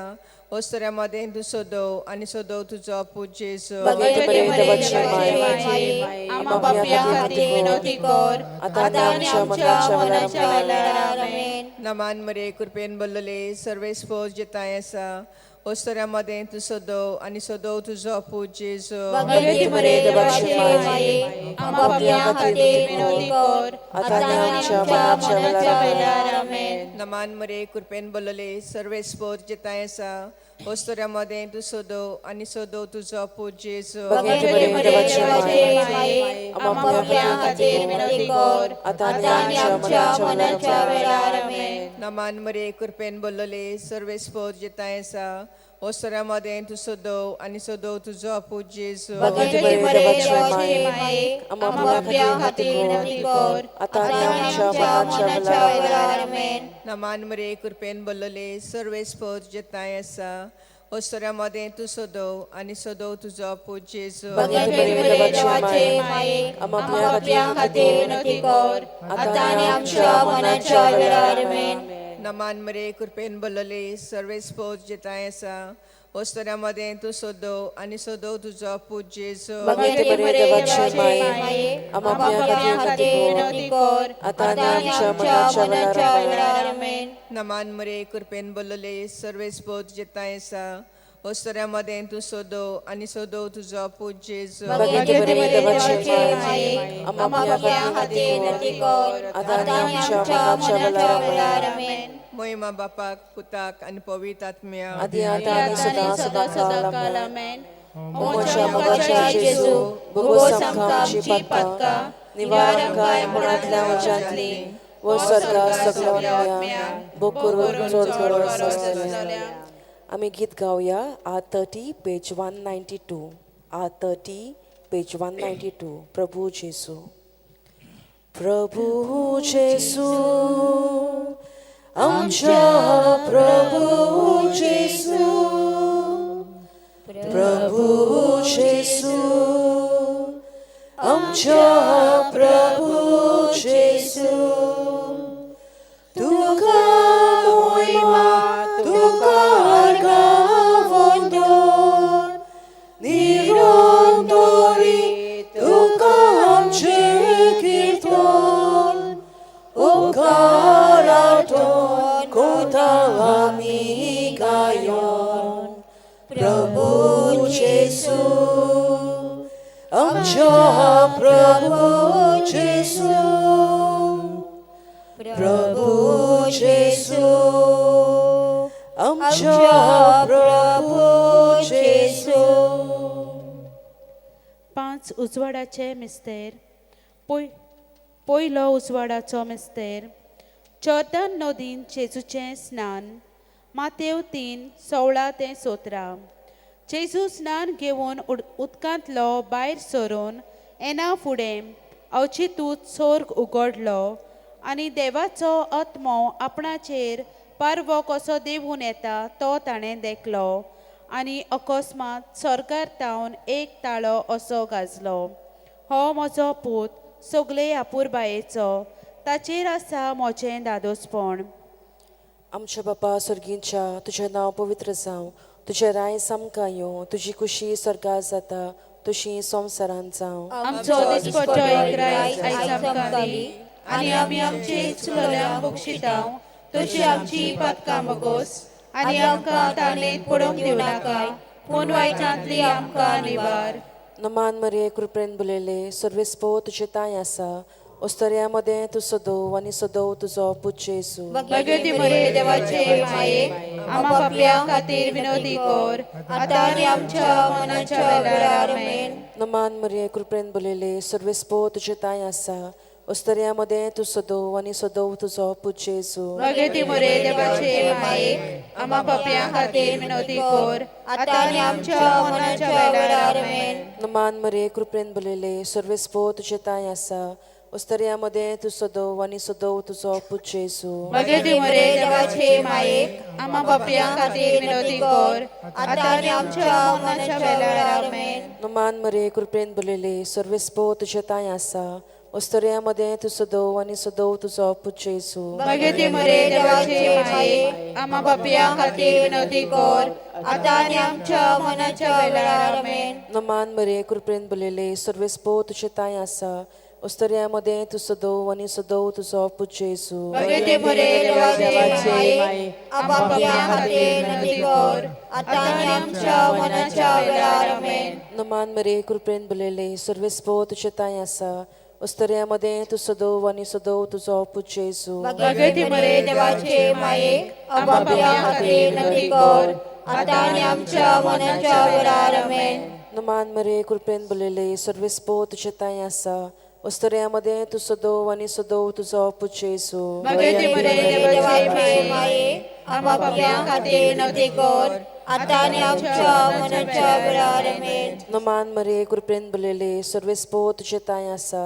ओस्तोऱ्या मदें तूं सदो आनी सदो तुजो पूत जेजू. भगवती मरिये देवाची माये, आम्हा पाप्यां खातीर विनवती कर, आतां आनी आमच्या मरणाच्या वेळार. आमेन. नमान मरे, कृपेन बोल्लोले, सर्वेस्पो तुजें तांय आसा. ओस्तोऱ्या मदें तूं सदो आनी सदो तुजो पूत जेजू. भगवती मरिये देवाची माये, आम्हा पाप्यां खातीर विनवती कर, आतां आनी आमच्या मरणाच्या वेळार. आमेन. नमान मरे, कृपेन बोल्लोले, सर्वेस्पो तुजें तांय आसा. ओस्तोऱ्या मदें तूं सदो आनी सदो तुजो पूत जेजू. भगवती मरिये देवाची माये, आम्हा पाप्यां खातीर विनवती कर, आतां आनी आमच्या मरणाच्या वेळार. आमेन. नमान मरे, कृपेन बोल्लोले, सर्वेस्पो तुजें तांय आसा. ओस्तोऱ्या मदें तूं सदो आनी सदो तुजो पूत जेजू. भगवती मरिये देवाची माये, आम्हा पाप्यां खातीर विनवती कर, आतां आनी आमच्या मरणाच्या वेळार. आमेन. नमान मरे, कृपेन बोल्लोले, सर्वेस्पो तुजें तांय आसा. ओस्तोऱ्या मदें तूं सदो आनी सदो तुजो पूत जेजू. भगवती मरिये देवाची माये, आम्हा पाप्यां खातीर विनवती कर, आतां आनी आमच्या मरणाच्या वेळार. आमेन. नमान मरे, कृपेन बोल्लोले, सर्वेस्पो तुजें तांय आसा. ओस्तोऱ्या मदें तूं सदो आनी सदो तुजो पूत जेजू. भगवती मरिये देवाची माये, आम्हा पाप्यां खातीर विनवती कर, आतां आनी आमच्या मरणाच्या वेळार. आमेन. नमान मरे, कृपेन बोल्लोले, सर्वेस्पो तुजें तांय आसा. ओस्तोऱ्या मदें तूं सदो आनी सदो तुजो पूत जेजू. भगवती मरिये देवाची माये, आम्हा पाप्यां खातीर विनवती कर, आतां आनी आमच्या मरणाच्या वेळार. आमेन. मोहिमा बापाक, पुताक आनी पवित्र आत्म्या. आदी आतां आनी सदां सदां काल. आमेन. म्हज्या मोगाच्या जेजू, भोगोस आमकां आमची पातकां, निवार आमकां मरणांतल्या उज्यांतली, वो स्वर्गा सगल्या आत्म्यांक, भोग करून चड गरज आसतलें. आमी गीत गावया R 30 page 192, R 30 page 192. Prabhu जेसू, Prabhu जेसू, आमच्या प्रभू जेसू, प्रभू जेसू, आमच्या प्रभू जेसू, तुका मोहिमा, तुका वंदन, निरंतरी तुका आमचें कीर्तन, उपकारातून कोता आमी गायन. प्रभू जेसू, आमच्या प्रभू जेसू, प्रभू जेसू, आमच्या प्रभू जेसू. पांच उजवाडाचे मिस्तेर. पयलो उजवाडाचो मिस्तेर, जॉर्दन नदीन जेजूचें स्नान. मातेव 3:16 ते 17. जेजू स्नान घेवन उदकांतलो भायर सरून येना फुडें अवचितूच सोर्ग उगडलो आनी देवाचो आत्मो आपणाचेर पारवो कसो देंवून येता तो ताणें देखलो आनी अकस्मात स्वर्गार तावन एक ताळो असो गाजलो, हो म्हजो पूत सगळे अपुरबायेचो, ताचेर आसा म्हजें धादोसपण. आमच्या बापा स्वर्गींच्या, तुजें नांव पवित्र जावं, तुजें राय आमकां येवं, तुजी खुशी स्वर्गार जाता तशी संवसारांत जावं. आमचो दिसपट्टो एक रायस आयज आमकां दी आनी आमी आमचे चुकलोल्यांक बक्षितांव तशी आमची पातकां मगोस आनी आमकां ताणेंत पडोवंक दिवनाका, पूण वायटांतली आमकां निवार. नमान मरिये, कृपेन बुलयले, सर्वेस्पो तुजें तांय आसा. ओस्तोऱ्या मदें तूं सदो आनी सदो तुजो पूत जेजू. भगवती मरिये देवाचे माये, आम्हा पापयां खातीर विनवती कर, आतां आनी आमच्या मरणाच्या वेळार. आमेन. नमान मरिये, कृपेन बुलयले, सर्वेस्पो तुजें तांय आसा. अस्तर्या मदें तूं सदोव आनी सदोव तुजो पूत जेजू. भगती मोरे देवाचे माये, आम्हा पापयां खातीर विनवती कर, आतां आनी आमच्या मरणाच्या वेळार. आमेन. नमान मरे, कृपेन भरलेले, सर्वेस्पो तुजे तांय आसा. अस्तर्या मदें तूं सदोव आनी सदोव तुजो पूत जेजू. भगती मोरे देवाचे माये, आम्हा पापयां खातीर विनवती कर, आतां आनी आमच्या मरणाच्या वेळार. आमेन. नमान मरे, कृपेन भरलेले, सर्वेस्पो तुजे तांय आसा. अस्तर्या मदें तूं सदोव आनी सदोव तुजो पूत जेजू. भगती मोरे देवाचे माये, आम्हा पापयां खातीर विनवती कर, आतां आनी आमच्या मरणाच्या वेळार. आमेन. नमान मरे, कृपेन भरलेले, सर्वेस्पो तुजे तांय आसा. अस्तर्या मदें तूं सदोव आनी सदोव तुजो पूत जेजू. भगती मोरे देवाचे माये, आम्हा पापयां खातीर विनवती कर, आतां आनी आमच्या मरणाच्या वेळार. आमेन. नमान मरे, कृपेन भरलेले, सर्वेस्पो तुजे तांय आसा. अस्तर्या मदें तूं सदोव आनी सदोव तुजो पूत जेजू. भगती मोरे देवाचे माये, आम्हा पापयां खातीर विनवती कर, आतां आनी आमच्या मरणाच्या वेळार. आमेन. नमान मरे, कृपेन भरलेले, सर्वेस्पो तुजे तांय आसा. अस्तर्या मदें तूं सदोव आनी सदोव तुजो पूत जेजू. भगती मोरे देवाचे माये, आम्हा पापयां खातीर विनवती कर, आतां आनी आमच्या मरणाच्या वेळार. आमेन. नमान मरे, कृपेन भरलेले, सर्वेस्पो तुजे तांय आसा.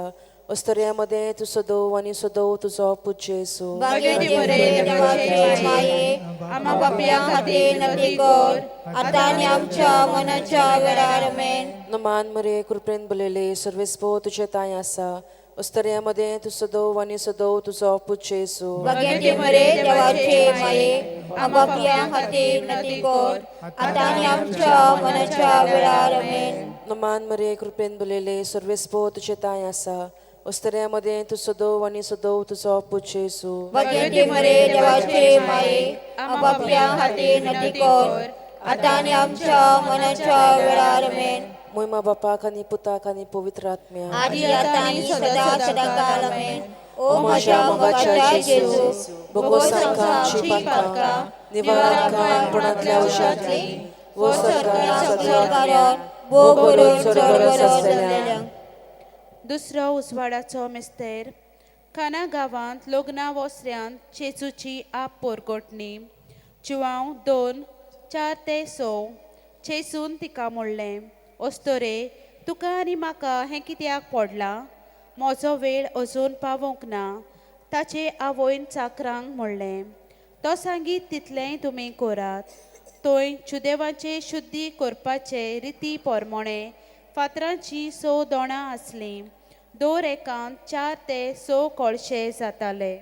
अस्तर्या मदें तूं सदोव आनी सदोव तुजो पूत जेजू. भगती मोरे देवाचे माये, आम्हा पापयां खातीर विनवती कर, आतां आनी आमच्या मरणाच्या वेळार. आमेन. नमान मरे, कृपेन भरलेले, सर्वेस्पो तुजे तांय आसा. अस्तर्या मदें तूं सदोव आनी सदोव तुजो पूत जेजू. भगती मोरे देवाचे माये, आम्हा पापयां खातीर विनवती कर, आतां आनी आमच्या मरणाच्या वेळार. आमेन. नमान मरे, कृपेन भरलेले, सर्वेस्पो तुजे तांय आसा. अस्तर्या मदें तूं सदोव आनी सदोव तुजो पूत जेजू. भगती मोरे देवाचे माये, आम्हा पापयां खातीर विनवती कर, आतां आनी आमच्या मरणाच्या वेळार. आमेन. मोयमा बापाक आनी पुताक आनी पवित्र आत्म्या. आदी आतां आनी सदां सदांकाळ. आमेन. ओ म्हज्या मोगाच्या जेजू, बोगोस आमकां आमची पातकां, निवार आमकां आपणांतल्या उशांतली, वो सरकार सगळ्या भोग करून स्वर्गवास आसलेल्या. दुसरो उजवाडाचो मिस्तेर. काना गांवांत लग्ना वसऱ्यांत चेचूची आप पोरगोटणी. जुवांव 2:4-6. चेसून तिका म्हणलें, अस्तोरे, तुका आनी म्हाका हें कित्याक पडलां? म्हजो वेळ अजून पावोंक ना. ताचे आवयन चाकरांक म्हणलें, तो सांगीत तितलेंय तुमी करात. थंय जुदेवाचे शुद्धी करपाचे रिती परमोणे फातरांचीं 6 दोणां आसलीं. दर एकांत 4 ते 6 कळशे जाताले.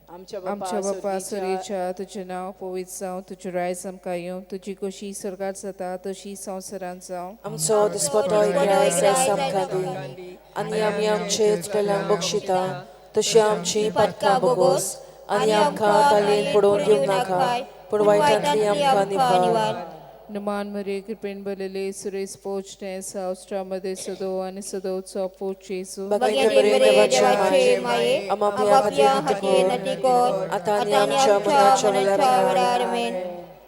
आमच्या बापा सुरेच्या, तुजें नांव पवित्र जावं, तुजें रायज आमकां येवं, तुजी कशी सरकार जाता तशी संवसारांत जावं. आमचो दिसपटो इतिहास आमकां दी, आनी आमी आमचे चुकल्यांक बक्षिता तशी आमची पातकां बोगोस, आनी आमकां तालीन पडोवन घेवं नाका, पूण वायटांतली आमकां निवार. नमान मरे, कृपेन भरलेले, सुरेश पोचणे सावस्ट्रामध्ये सदो आणि सदोचो पूत जेजू. भगती बरे देवाचे माये, आम्हा पापयां खातीर विनवती कर, आतां आनी आमच्या मरणाच्या वेळार. आमेन.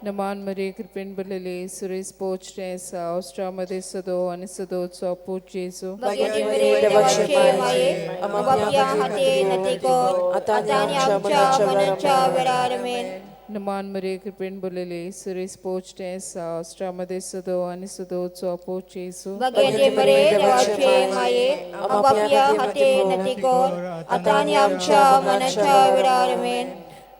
नमान मरे, कृपेन भरलेले, सुरेश पोचणे सावस्ट्रामध्ये सदो आणि सदोचो पूत जेजू. भगती बरे देवाचे माये, आम्हा पापयां खातीर विनवती कर, आतां आनी आमच्या मरणाच्या वेळार. आमेन. नमान मरे, कृपेन भरलेले, सुरेश पोचणे सावस्ट्रामध्ये सदो आणि सदोचो पूत जेजू. भगती बरे देवाचे माये, आम्हा पापयां खातीर विनवती कर, आतां आनी आमच्या मरणाच्या वेळार. आमेन.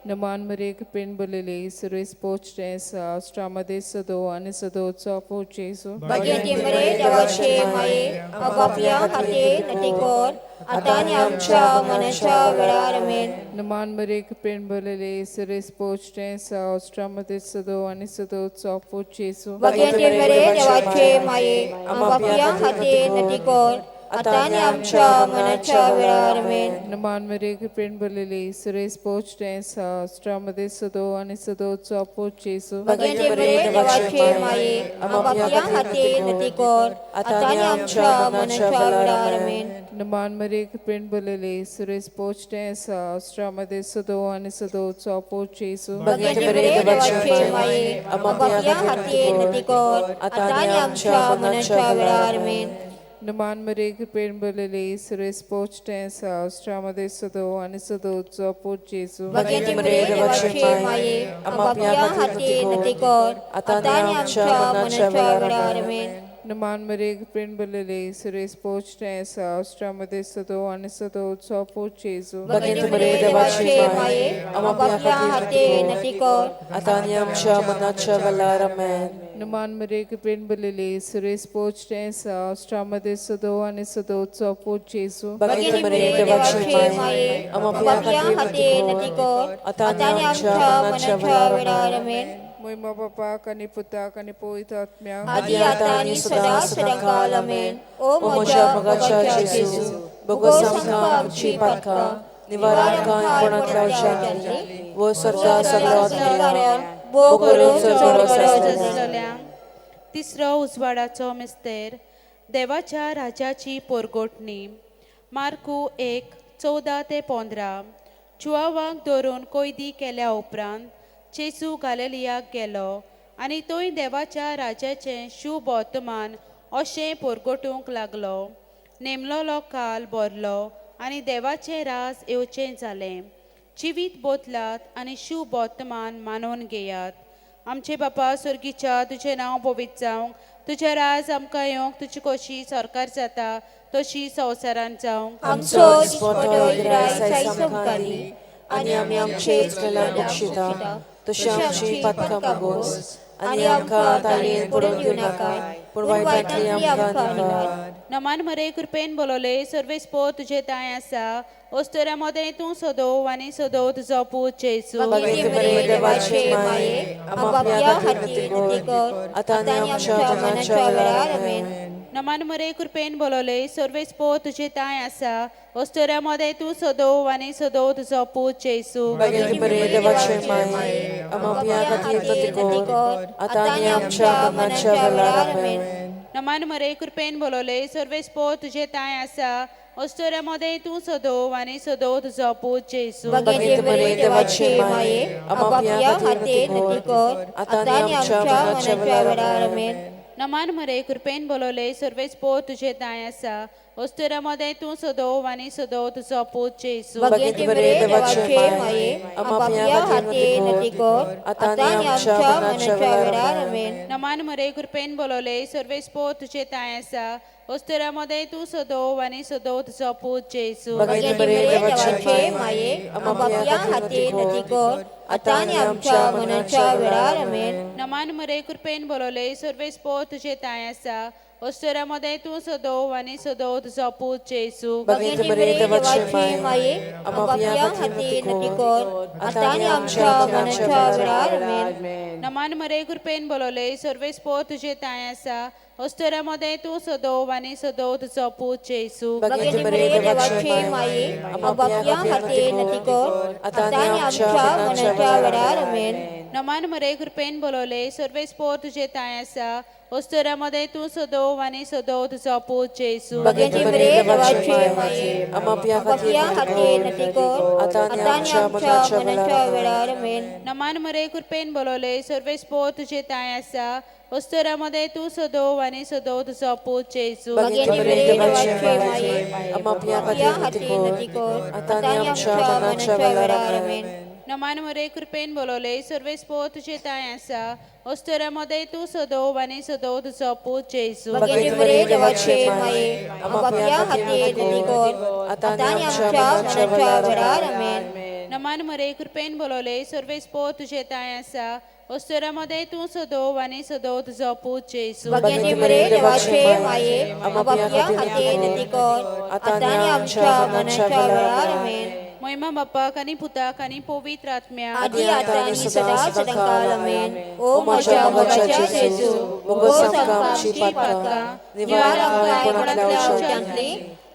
नमान मरे, कृपेन भरलेले, सुरेश पोचणे सावस्ट्रामध्ये सदो आणि सदोचो पूत जेजू. भगती बरे देवाचे माये, आम्हा पापयां खातीर विनवती कर, आतां आनी आमच्या मरणाच्या वेळार. आमेन. नमान मरे, कृपेन भरलेले, सुरेश पोचणे सावस्ट्रामध्ये सदो आणि सदोचो पूत जेजू. भगती बरे देवाचे माये, आम्हा पापयां खातीर विनवती कर, आतां आनी आमच्या मरणाच्या वेळार. आमेन. नमान मरे, कृपेन भरलेले, सुरेश पोचणे सावस्ट्रामध्ये सदो आणि सदोचो पूत जेजू. भगती बरे देवाचे माये, आम्हा पापयां खातीर विनवती कर, आतां आनी आमच्या मरणाच्या वेळार. आमेन. नमान मरे, कृपेन भरलेले, सुरेश पोचणे सावस्ट्रामध्ये सदो आणि सदोचो पूत जेजू. भगती बरे देवाचे माये, आम्हा पापयां खातीर विनवती कर, आतां आनी आमच्या मरणाच्या वेळार. आमेन. नमान मरे कृपेन भरलेली सुरेश पोचटें आसा ऑस्ट्रामध्ये सदो आनी सदोचो पूत जेजू. भगिनी मरे देवाचे माये, आमा पापयां खातीर नती कर, आतां आनी आमच्या मरणाच्या वेळार. आमेन. नमान मरे कृपेन भरलेली सुरेश पोचटें आसा ऑस्ट्रामध्ये सदो आनी सदोचो पूत जेजू. भगिनी मरे देवाचे माये, आमा पापयां खातीर नती कर, आतां आनी आमच्या मरणाच्या वेळार. आमेन. नमान मरे कृपेन भरलेली सुरेश पोचटें आसा ऑस्ट्रामध्ये सदो आनी सदोचो पूत जेजू. भगिनी मरे देवाचे माये, आमा पापयां खातीर नती कर, आतां आनी आमच्या मरणाच्या वेळार. आमेन. मोहिमा बापाक आनी पुताक आनी पवित्र आत्म्याक, आदी आतां आनी सदां सदांकाळ. आमेन. ओ म्हज्या मोगाच्या जेजू, बोगस आमकां आमची पातकां, निवार आमकां कोणांतल्या उज्यांतली, वो स्वर्गा सगळो आत्म्या, भोव करून चड गरज आसतल्या. तिसरो उजवाडाचो मिस्तेर, देवाच्या राजाची पोरगोटणी. मार्कू 1:14 ते 15. चुवावांक धरून कोयदी केल्या उपरांत जेजू गालेलियाक गेलो आनी थंय देवाच्या राजाचें शुभ वर्तमान अशें पोरगोटूंक लागलो. नेमलोलो काल भरलो आनी देवाचें राज येवचें जालें. जिवीत बदलात आनी शुभ वर्तमान मानून घेयात. आमचे बापा स्वर्गीच्या, तुजें नांव पवित्र जावंक, तुजें राज आमकां येवंक, तुजी कशी सरकार जाता तशी संवसारांत जावंक. आमचो दिसपटो राय आयज आमकां दी, आनी आमी आमचे चुकल्यान बक्षिता, तशी आमची पातकां मागोस, आनी आमकां ताळयेन पडून दिवं नाका, पूण वायटांतली आमकां निवार. नमान मरे कृपेन बोलवले, सर्वेस पो तुजे तांय आसा, ओस्तोऱ्या मदें तूं सदो आनी सदो तुजो पूत जेजू. भगिनी मरे देवाचे माये, आमा पापयां खातीर नती कर, आतां आनी आमच्या मरणाच्या वेळार. आमेन. नमान मरे कृपेन बोलवले, सर्वेस पो तुजे तांय आसा, ओस्तोऱ्या मदें तूं सदो आनी सदो तुजो पूत जेजू. भगिनी मरे देवाचे माये, आमा पापयां खातीर नती कर, आतां आनी आमच्या मरणाच्या वेळार. आमेन. नमान मरे कृपेन बोलवले, सर्वेस पो तुजे तांय आसा, ओस्तोऱ्या मदें तूं सदो आनी सदो तुजो पूत जेजू. भगिनी मरे देवाचे माये, आमा पापयां खातीर नती कर, आतां आनी आमच्या मरणाच्या वेळार. आमेन. नमान मरे कृपेन बोलवले, सर्वेस पो तुजे तांय आसा, ओस्तोऱ्या मदें तूं सदो आनी सदो तुजो पूत जेजू. भगिनी मरे देवाचे माये, आमा पापयां खातीर नती कर, आतां आनी आमच्या मरणाच्या वेळार. आमेन. नमान मरे कृपेन बोलवले, सर्वेस पो तुजे तांय आसा, ओस्तोऱ्या मदें तूं सदो आनी सदो तुजो पूत जेजू. भगिनी मरे देवाचे माये, आमा पापयां खातीर नती कर, आतां आनी आमच्या मरणाच्या वेळार. आमेन. नमान मरे कृपेन बोलवले, सर्वेस पो तुजे तांय आसा, ओस्तोऱ्या मदें तूं सदो आनी सदो तुजो पूत जेजू. भगिनी मरे देवाचे माये, आमा पापयां खातीर नती कर, आतां आनी आमच्या मरणाच्या वेळार. आमेन. नमान मरे कृपेन बोलवले, सर्वेस पो तुजे तांय आसा, ओस्तोऱ्या मदें तूं सदो आनी सदो तुजो पूत जेजू. भगिनी मरे देवाचे माये, आमा पापयां खातीर नती कर, आतां आनी आमच्या मरणाच्या वेळार. आमेन. नमान मरे कृपेन बोलवले, सर्वेस पो तुजे तांय आसा, ओस्तोऱ्या मदें तूं सदो आनी सदो तुजो पूत जेजू. भगिनी मरे देवाचे माये, आमा पापयां खातीर नती कर, आतां आनी आमच्या मरणाच्या वेळार. आमेन. नमान मरे कृपेन बोलवले, सर्वेस पो तुजे तांय आसा, ओस्तोऱ्या मदें तूं सदो आनी सदो तुजो पूत जेजू. भगिनी मरे देवाचे माये, आमा पापयां खातीर नती कर, आतां आनी आमच्या मरणाच्या वेळार. आमेन. नमान मरे कृपेन बोलवले, सर्वेस पो तुजे तांय आसा, ओस्तोऱ्या मदें तूं सदो आनी सदो तुजो पूत जेजू. भगिनी मरे देवाचे माये, आमा पापयां खातीर नती कर, आतां आनी आमच्या मरणाच्या वेळार. आमेन. नमान मरे कृपेन बोलवले, सर्वेस पो तुजे तांय आसा, ओस्तोऱ्या मदें तूं सदो आनी सदो तुजो पूत जेजू. भगिनी मरे देवाचे माये, आमा पापयां खातीर नती कर, आतां आनी आमच्या मरणाच्या वेळार. आमेन. मोहिमा बापाक आनी पुताक आनी पवित्र आत्म्याक, आदी आतां आनी सदां सदांकाळ. आमेन. ओ म्हज्या मोगाच्या जेजू, बोगस आमकां आमची पातकां, निवार आमकां कोणांतल्या उज्यांतली,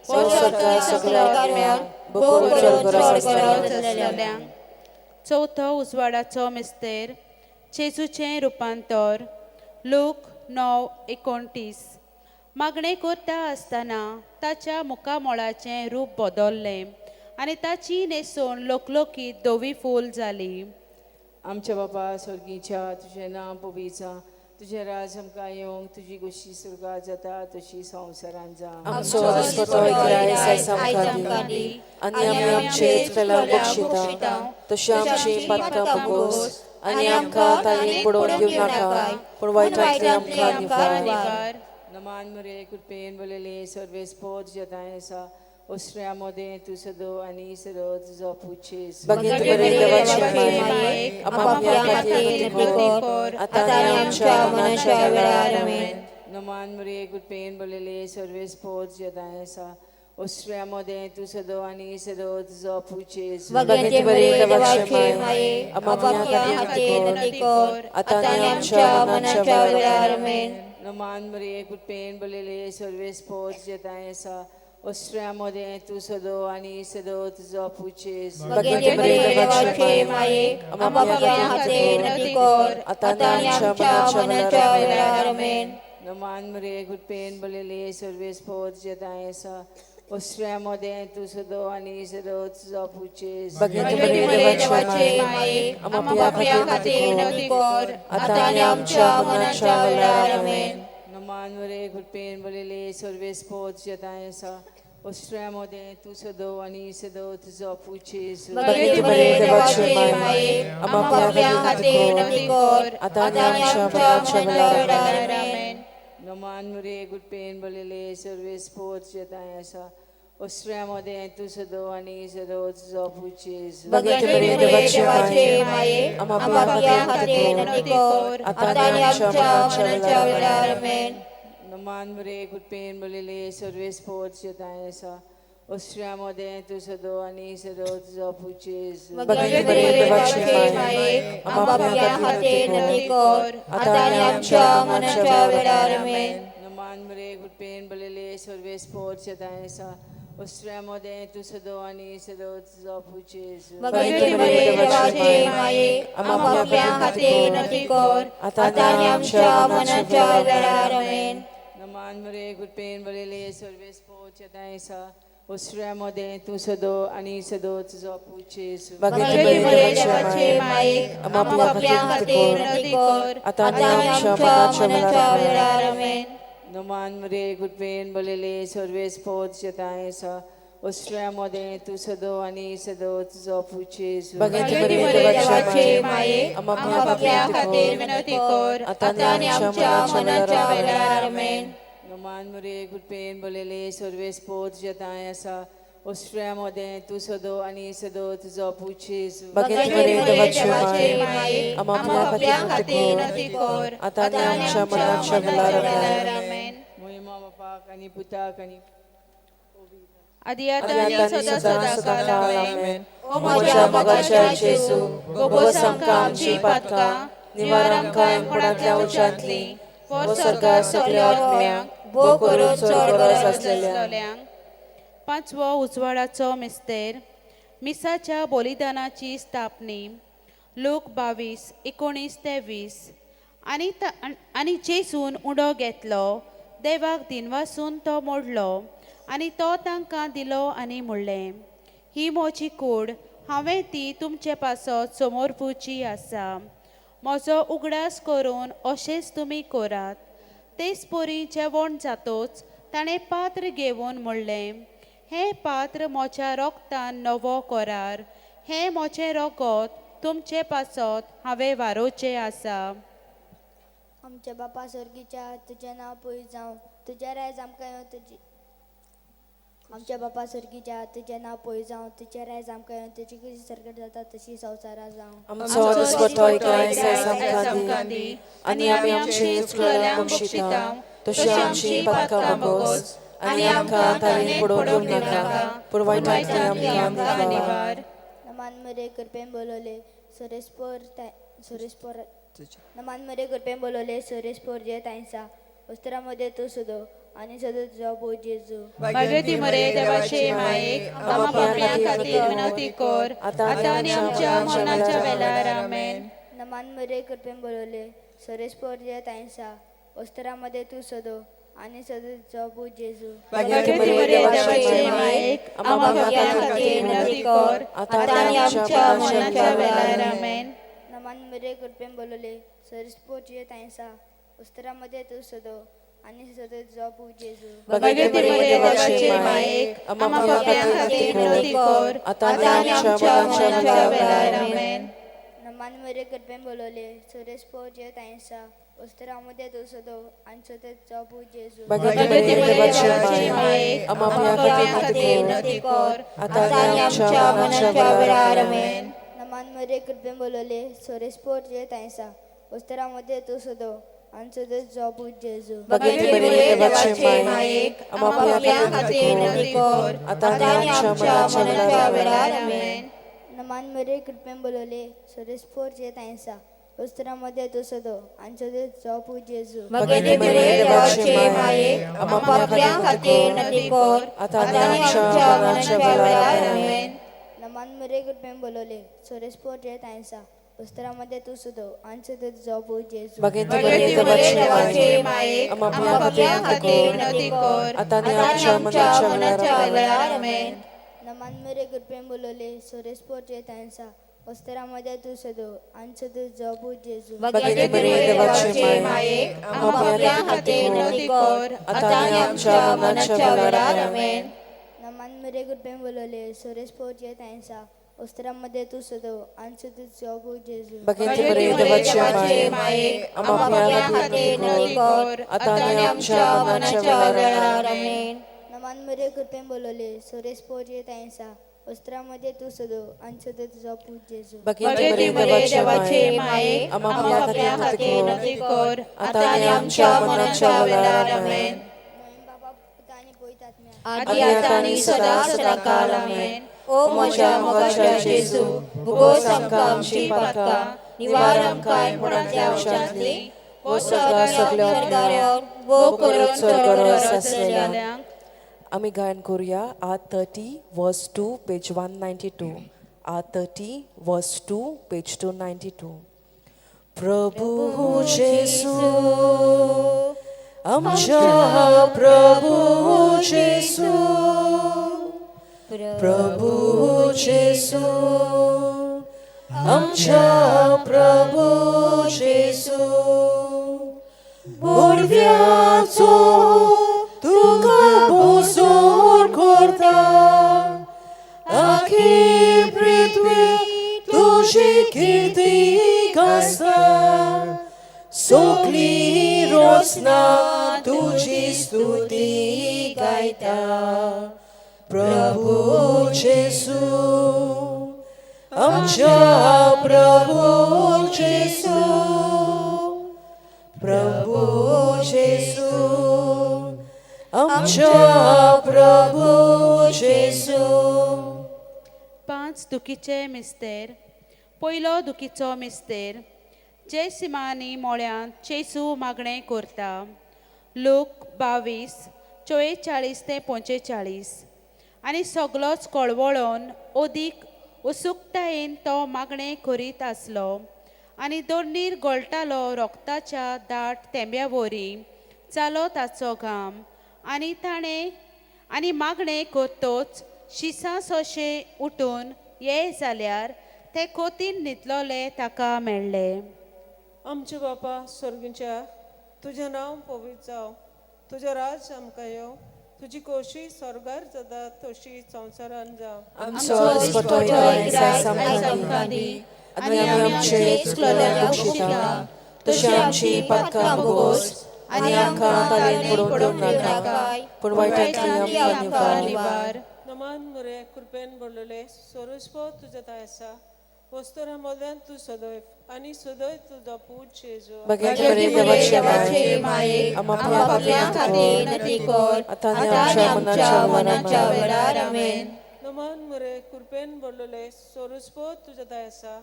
संवसारांतल्या सगळ्या आत्म्यांक, भोव करून चड गरज आसलेल्यांक. चवथो उजवाडाचो मिस्तेर, जेजूचें रुपांतर. लूक 9:29. मागणें करता आसतना ताच्या मुखामळाचें रूप बदल्लें आनी ताची न्हेसण लोकलोकीत धवी फूल जाली. आमच्या बापा स्वर्गीच्या, तुजें नांव पवित्र जावं, तुजें राज आमकां येवंक तुजी गोशी स्वर्गार जाता तशी संवसारांत जावं. आमचो दिसपटो एक रायस आयज आमकां दी आनी आमी आमचे चुकलेल्यांक बक्षिता तशी आमची पातकां बोगोस आनी आमकां ताणें पडोवन घेवं नाका पूण वायटांतली आमकां निवार. नमान मरे कृपेन बोलले सर्वेस्पोर जताय आसा ओसऱ्या मोदें तूं सदो आनी सदो तुजो पूत जेजू. बागेंत बरे देवाचे मायेक आमच्या खातीर विनंती कर आतां आनी आमच्या मरणाच्या वेळार आमेन. नमान मरे कृपेन बोलले सर्वेस्पोर जताय आसा ओसऱ्या मोदें तूं सदो आनी सदो तुजो पूत जेजू. बागेंत बरे देवाचे मायेक आमच्या खातीर विनंती कर आतां आनी आमच्या मरणाच्या वेळार आमेन. नमान मरे कृपेन बोलले सर्वेस्पोर जताय आसा ओसऱ्या मोदें तूं सदो आनी सदो तुजो पूत जेजू. बागेंत बरे देवाचे मायेक आमच्या खातीर विनंती कर आतां आनी आमच्या मरणाच्या वेळार आमेन. नमान मरे कृपेन बोलले सर्वेस्पोर जताय आसा ओसऱ्या मोदें तूं सदो आनी सदो तुजो पूत जेजू. बागेंत बरे देवाचे मायेक आमच्या खातीर विनंती कर आतां आनी आमच्या मरणाच्या वेळार आमेन. नमान मरे कृपेन बोलले सर्वेस्पोर जताय आसा ओसऱ्या मोदें तूं सदो आनी सदो तुजो पूत जेजू. बागेंत बरे देवाचे मायेक आमच्या खातीर विनंती कर आतां आनी आमच्या मरणाच्या वेळार आमेन. नमान मरे कृपेन बोलले सर्वेस्पोर जताय आसा ओसऱ्या मोदें तूं सदो आनी सदो तुजो पूत जेजू. बागेंत बरे देवाचे मायेक आमच्या खातीर विनंती कर आतां आनी आमच्या मरणाच्या वेळार आमेन. नमान मरे कृपेन बोलले सर्वेस्पोर जताय आसा ओसऱ्या मोदें तूं सदो आनी सदो तुजो पूत जेजू. बागेंत बरे देवाचे मायेक आमच्या खातीर विनंती कर आतां आनी आमच्या मरणाच्या वेळार आमेन. नमान मरे कृपेन बोलले सर्वेस्पोर जताय आसा ओसऱ्या मोदें तूं सदो आनी सदो तुजो पूत जेजू. बागेंत बरे देवाचे मायेक आमच्या खातीर विनंती कर आतां आनी आमच्या मरणाच्या वेळार आमेन. नमान मरे कृपेन बोलले सर्वेस्पोर जताय आसा ओसऱ्या मोदें तूं सदो आनी सदो तुजो पूत जेजू. बागेंत बरे देवाचे मायेक आमच्या खातीर विनंती कर आतां आनी आमच्या मरणाच्या वेळार आमेन. नमान मरे कृपेन बोलले सर्वेस्पोर जताय आसा ओसऱ्या मोदें तूं सदो आनी सदो तुजो पूत जेजू. बागेंत बरे देवाचे मायेक आमच्या खातीर विनंती कर आतां आनी आमच्या मरणाच्या वेळार आमेन. नमान मरे कृपेन बोलले सर्वेस्पोर जताय आसा ओसऱ्या मोदें तूं सदो आनी सदो तुजो पूत जेजू. बागेंत बरे देवाचे मायेक आमच्या खातीर विनंती कर आतां आनी आमच्या मरणाच्या वेळार आमेन. मोहिमा बापाक आनी पुताक आनी आदी आतां आनी सदां सदां काल आमेन. ओ म्हज्या मोगाच्या जेजू बोगोस आमकां आमची पातकां निवार आमकां यमपणांतल्या उज्यांतली वो स्वर्गार सगळ्या आत्म्यांक भोव करून चड गरज आसलेल्यांक. पांचवो उजवाडाचो मिस्तेर मिसाच्या बलिदानाची स्थापनी. लोक 22:19 ते 20. आनी जेजून उंडो घेतलो, देवाक दिनवासून तो मोडलो आनी तो तांकां दिलो आनी म्हणलें, ही म्हजी कूड, हांवें ती तुमचे पासत समर्पुची आसा. म्हजो उगडास करून अशेंच तुमी करात. तेच परी जेवण जातोच ताणें पात्र घेवन म्हणलें, हें पात्र म्हज्या रोगतान नवो करार, हें म्हजें रोगत तुमचे पासत हांवें वारोवचें आसा. आमच्या बापा स्वर्गीच्या तुजें नांव पयस जावं, तुजें रायज आमकां येवं, तुजी आमच्या बापा स्वर्गीच्या तुजें नांव पयस जावं, तुजें रायज आमकां येवं, तुजी कशी सर्गार जाता तशी संवसारां जावं. आमचो दिसपटो एक रायस आयज आमकां दी आनी आमी आमचे चुकलेल्यांक बक्षिता तशी आमची पातकां बोगोस आनी आमकां ताणें पडोवन घेवं नाका पूण वायटांतली आमकां निवार. नमान मरे कृपेन बोलवले सुरेशपोर सुरेशपोर नमान मरे कृपेन बोलवले सुरेशपोर जे तांसा वस्त्रा मध्ये तूं सदो आनी सदो तुजो पूत जेजू. बागेती मरे देवाचे मायेक आमकां पापयां खातीर विनंती कर आतां आनी आमच्या मरणाच्या वेळार आमेन. नमान मरे कृपेन बोलवले सुरेशपोर जे तांसा वस्त्रा मध्ये तूं सदो आनी सदो तुजो पूत जेजू. बागेती मरे देवाचे मायेक आमकां पापयां खातीर विनंती कर आतां आनी आमच्या मरणाच्या वेळार आमेन. नमान मरे कृपेन बोलवले सुरेशपोर जे तांसा उस्तरा मदें तूं सदो आनी सदो तुजो पूत जेजू. भगवती मरिये देवाचे मायेक आम्हा पाप्यां खातीर विनवती कर आतां आनी आमच्या मरणाच्या वेळार. आमेन. नमान मरिये कृपेन बोलवले सोरेस पोर जेव तांयसा उस्तरा मदें तूं सदो आनी सदो तुजो पूत जेजू. भगवती मरिये देवाचे मायेक आम्हा पाप्यां खातीर विनवती कर आतां आनी आमच्या मरणाच्या वेळार. आमेन. नमान मरिये कृपेन बोलवले सोरेस पोर जेव तांयसा उस्तरा मदें तूं सदो आनी सदो तुजो पूत जेजू. भगवती मरिये देवाचे मायेक आम्हा पाप्यां खातीर विनवती कर आतां आनी आमच्या मरणाच्या वेळार. आमेन. नमान मरिये कृपेन बोलवले सोरेस पोर जेव तांयसा उस्तरा मदें तूं सदो आनी सदो तुजो पूत जेजू. भगवती मरिये देवाचे मायेक आम्हा पाप्यां खातीर विनवती कर आतां आनी आमच्या मरणाच्या वेळार. आमेन. नमान मरिये कृपेन बोलवले सोरेस पोर जेव तांयसा उस्तरा मदें तूं सदो आनी सदो तुजो पूत जेजू. भगवती मरिये देवाचे मायेक आम्हा पाप्यां खातीर विनवती कर आतां आनी आमच्या मरणाच्या वेळार. आमेन. नमान मरिये कृपेन बोलवले सोरेस पोर जेव तांयसा उस्तरा मदें तूं सदो आनी सदो तुजो पूत जेजू. भगवती मरिये देवाचे मायेक आम्हा पाप्यां खातीर विनवती कर आतां आनी आमच्या मरणाच्या वेळार. आमेन. नमान मरिये कृपेन बोलवले सोरेस पोर जेव तांयसा उस्तरा मदें तूं सदो आनी सदो तुजो पूत जेजू. भगवती मरिये देवाचे मायेक आम्हा पाप्यां खातीर विनवती कर आतां आनी आमच्या मरणाच्या वेळार. आमेन. नमान मरिये कृपेन बोलवले सोरेस पोर जेव तांयसा उस्तरा मदें तूं सदो आनी सदो तुजो पूत जेजू. भगवती मरिये देवाचे मायेक आम्हा पाप्यां खातीर विनवती कर आतां आनी आमच्या मरणाच्या वेळार. आमेन. मोहीम बाबा पुता आनी पवित्र आत्म्या आदी आतां आनी सदा सदा काल. आमेन. ओ म्हज्या मोगाच्या जेजू, भुगोस आमकां आमची पातकां, निवार आमकां मरणांतल्या उज्यांतली, वो सगळ्या वो करून स्वर्गरस आसलेल्या. आमी गायन करुया R 30 verse 2 page 192. R 30 verse 2 page 292. Prabhu जेसू आमच्या प्रभू जेसू, प्रभू जेसू आमच्या प्रभू जेसू, बोरव्याचो तुका बोसोर करता, आखी पृथ्वी तुजी कीर्ती गाजता, सगळी रोसना तुजी स्तुती गायता. प्रभू जेसू आमच्या प्रभू जेसू, प्रभू जेसू आमच्या प्रभू जेसू. 5 दुखीचे मिस्तेर. पयलो दुखीचो मिस्तेर. जेसिमानी मोळ्यांत जेजू मागणें करता. लूक 22:44 ते 45. आनी सगलोच कळवळोन अदीक उत्सुकतायेन तो मागणें करीत आसलो आनी दोर्नीर गळटालो रोगताच्या दाट तेंब्या वरी जालो ताचो घाम. आनी ताणें आनी मागणें करतोच शिसां सोशें उठून ये जाल्यार ते कोतीन न्हिदलोले ताका मेळ्ळे. आमच्या बापा स्वर्गीच्या, तुजें नांव पवित्र जावं, तुजें राज आमकां येवं, तुजी खोशी स्वर्गार जाता तशी संवसारान जावं. आमचो दिसपट्टो आयज आमकां दी आनी आमी आमचे चुकलेल्यांक बक्षिता तशी आमची पातकां भोगोस आनी आमकां तालेन पडोवंक दिवं नाका, पूण वायटांतली आमकां निवार. नमान मुरे कृपेन भरलेले सोरसपो तुजें थंय आसा, वस्तुरा मदल्यान तूं सदैव आनी सदैव तुजो पूत जेजू. भगवती मरिये देवाचे मायेक आम्हा पाप्यां खातीर विनवती कर आतां आनी आमच्या मरणाच्या वेळार. आमेन. नमान मुरे कृपेन भरलेले सोरसपो तुजें थंय आसा,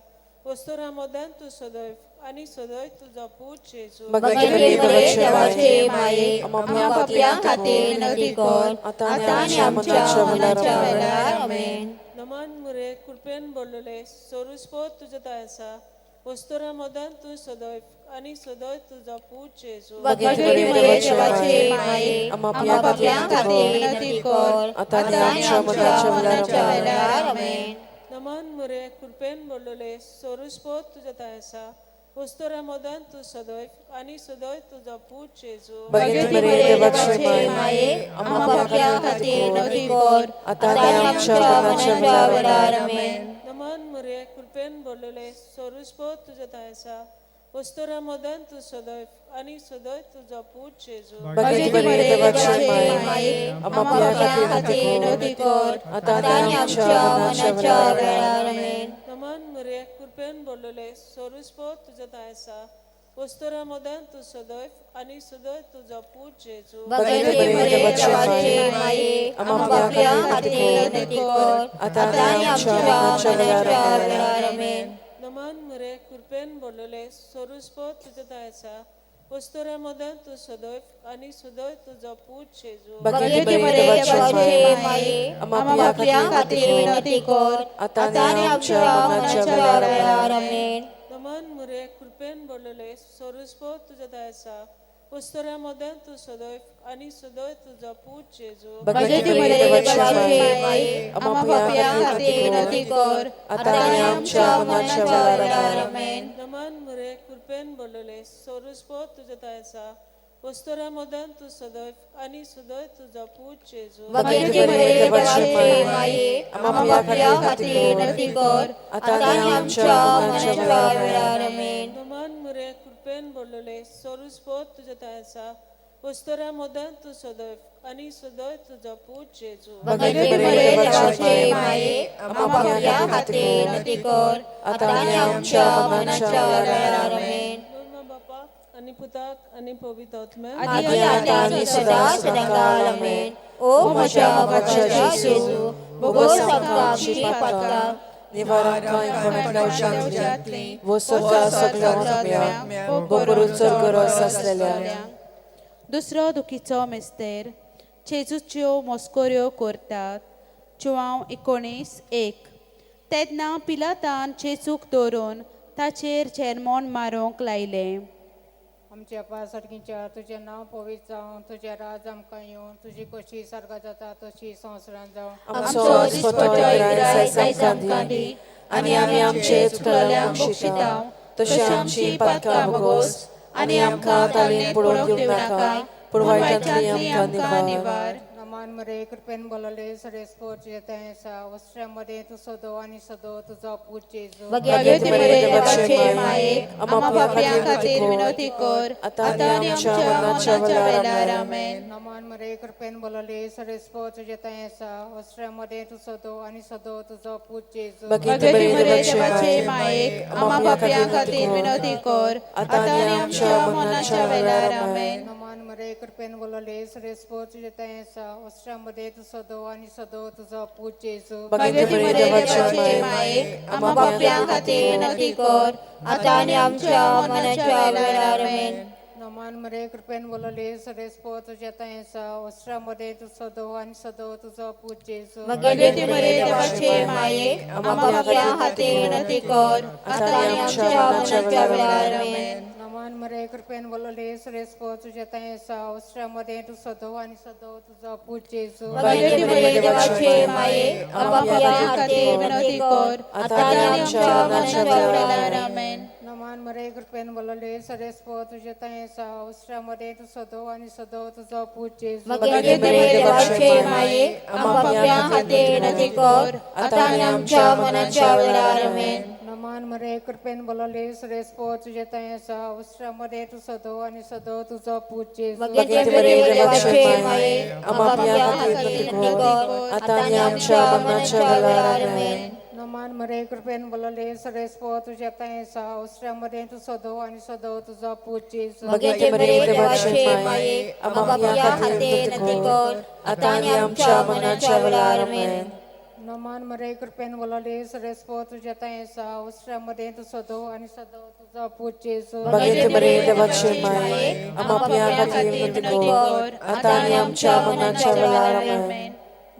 वस्तुरा मदल्यान तूं सदैव आनी सदैव तुजो पूत जेजू. भगवती मरिये देवाचे मायेक आम्हा पाप्यां खातीर विनवती कर आतां आनी आमच्या मरणाच्या वेळार. आमेन. नमान मुरे कृपेन भरलेले सोरसपो तुजें थंय आसा, वस्तुरा मदल्यान तूं सदैव आनी सदैव तुजो पूत जेजू. भगवती मरिये देवाचे मायेक आम्हा पाप्यां खातीर विनवती कर आतां आनी आमच्या मरणाच्या वेळार. आमेन. नमान मुरे कृपेन भरलेले सोरसपो तुजें थंय आसा, उस्तोऱ्या मदन तूं सदैव आनी सदैव तुजो पूत जेजू. भगेती मरे देवाचे माये, आम्हा पाप्यां खातीर विनवती कर, आतां आनी आमच्या मरणाच्या वेळार. आमेन. नमन मरिये, कृपेन भरलेले, सोरुस्पोत तुज्या थंय आसा. उस्तोऱ्या मदन तूं सदैव आनी सदैव तुजो पूत जेजू. भगेती मरे देवाचे माये, आम्हा पाप्यां खातीर विनवती कर, आतां आनी आमच्या मरणाच्या वेळार. आमेन. नमन मरिये, कृपेन भरलेले, सोरुस्पोत तुज्या थंय आसा. उस्तोऱ्या मदन तूं सदैव आनी सदैव तुजो पूत जेजू. भगेती मरे देवाचे माये, आम्हा पाप्यां खातीर विनवती कर, आतां आनी आमच्या मरणाच्या वेळार. आमेन. नमन मरिये, कृपेन भरलेले, सोरुस्पोत तुज्या थंय आसा. उस्तोऱ्या मदन तूं सदैव आनी सदैव तुजो पूत जेजू. भगेती मरे देवाचे माये, आम्हा पाप्यां खातीर विनवती कर, आतां आनी आमच्या मरणाच्या वेळार. आमेन. नमन मरिये, कृपेन भरलेले, सोरुस्पोत तुज्या थंय आसा. उस्तोऱ्या मदन तूं सदैव आनी सदैव तुजो पूत जेजू. भगेती मरे देवाचे माये, आम्हा पाप्यां खातीर विनवती कर, आतां आनी आमच्या मरणाच्या वेळार. आमेन. नमन मरिये, कृपेन भरलेले, सोरुस्पोत तुज्या थंय आसा. उस्तोऱ्या मदन तूं सदैव आनी सदैव तुजो पूत जेजू. भगेती मरे देवाचे माये, आम्हा पाप्यां खातीर विनवती कर, आतां आनी आमच्या मरणाच्या वेळार. आमेन. नमन मरिये, कृपेन भरलेले, सोरुस्पोत तुज्या थंय आसा. उस्तोऱ्या मदन तूं सदैव आनी सदैव तुजो पूत जेजू. भगेती मरे देवाचे माये, आम्हा पाप्यां खातीर विनवती कर, आतां आनी आमच्या मरणाच्या वेळार. आमेन. बापाक आनी पुताक आनी पवित्र आत्म्याक. आदी आतां आनी सदां सदांकाळ. आमेन. ओ म्हज्या मोगाच्या जेजू, भोगोस आमकां आमची पातकां, निवार आमकां कोणाक वो सगळ्या सगळ्या आत्म्या, करून चड गरज आसलेल्या. दुसरो दुखीचो मिस्तेर, जेजूच्यो मस्कऱ्यो करतात. जुवांव 19:1. तेन्ना पिलातान जेजूक धरून ताचेर जेरमोन मारूंक लायलें. आमच्या बापा सर्गीच्या, तुजें नांव पवित्र जावं, तुजें राज आमकां येवं, तुजी खोशी सारका जाता तशी संवसारांत जावं. आमचो दिसपट्टो रायस आयज आमकां दी, आनी आमी आमचे चुकलेल्यांक बक्षितांव, तशें आमची पातकां भोगोस, आनी आमकां तालीन पडोवंक दिवं नाका, पूण वायटांतली आमकां निवार. नमन मरे, कृपेन बोलले, सरेस्पोर तुजें थंय आसा. वस्त्रा मदें तूं सदो आनी सदो तुजो पूत जेजू. भगेती मरे देवाचे माये, आम्हा पाप्यां खातीर विनवती कर, आतां आनी आमच्या मरणाच्या वेळार. आमेन. नमन मरे, कृपेन बोलले, सरेस्पोर तुजें थंय आसा. वस्त्रा मदें तूं सदो आनी सदो तुजो पूत जेजू. भगेती मरे देवाचे माये, आम्हा पाप्यां खातीर विनवती कर, आतां आनी आमच्या मरणाच्या वेळार. आमेन. नमन मरे, कृपेन बोलले, सरेस्पोर तुजें थंय आसा. वस्त्रा मदें तूं सदो आनी सदो तुजो पूत जेजू. भगेती मरे देवाचे माये, आम्हा पाप्यां खातीर विनवती कर, आतां आनी आमच्या मरणाच्या वेळार. आमेन. नमन मरे, कृपेन बोलले, सरेस्पोर तुजें थंय आसा. वस्त्रा मदें तूं सदो आनी सदो तुजो पूत जेजू. भगेती मरे देवाचे माये, आम्हा पाप्यां खातीर विनवती कर, आतां आनी आमच्या मरणाच्या वेळार. आमेन. नमन मरे, कृपेन बोलले, सरेस्पोर तुजें थंय आसा. वस्त्रा मदें तूं सदो आनी सदो तुजो पूत जेजू. भगेती मरे देवाचे माये, आम्हा पाप्यां खातीर विनवती कर, आतां आनी आमच्या मरणाच्या वेळार. आमेन. नमन मरे, कृपेन बोलले, सरेस्पोर तुजें थंय आसा. वस्त्रा मदें तूं सदो आनी सदो तुजो पूत जेजू. भगेती मरे देवाचे माये, आम्हा पाप्यां खातीर विनवती कर, आतां आनी आमच्या मरणाच्या वेळार. आमेन. नमन मरे, कृपेन बोलले, सरेस्पोर तुजें थंय आसा. वस्त्रा मदें तूं सदो आनी सदो तुजो पूत जेजू. भगेती मरे देवाचे माये, आम्हा पाप्यां खातीर विनवती कर, आतां आनी आमच्या मरणाच्या वेळार. आमेन. नमन मरे, कृपेन बोलले, सरेस्पोर तुजें थंय आसा. वस्त्रा मदें तूं सदो आनी सदो तुजो पूत जेजू. भगेती मरे देवाचे माये, आम्हा पाप्यां खातीर विनवती कर, आतां आनी आमच्या मरणाच्या वेळार. आमेन. नमन मरे, कृपेन बोलले, सरेस्पोर तुजें थंय आसा. वस्त्रा मदें तूं सदो आनी सदो तुजो पूत जेजू. भगेती मरे देवाचे माये, आम्हा पाप्यां खातीर विनवती कर, आतां आनी आमच्या मरणाच्या वेळार. आमेन.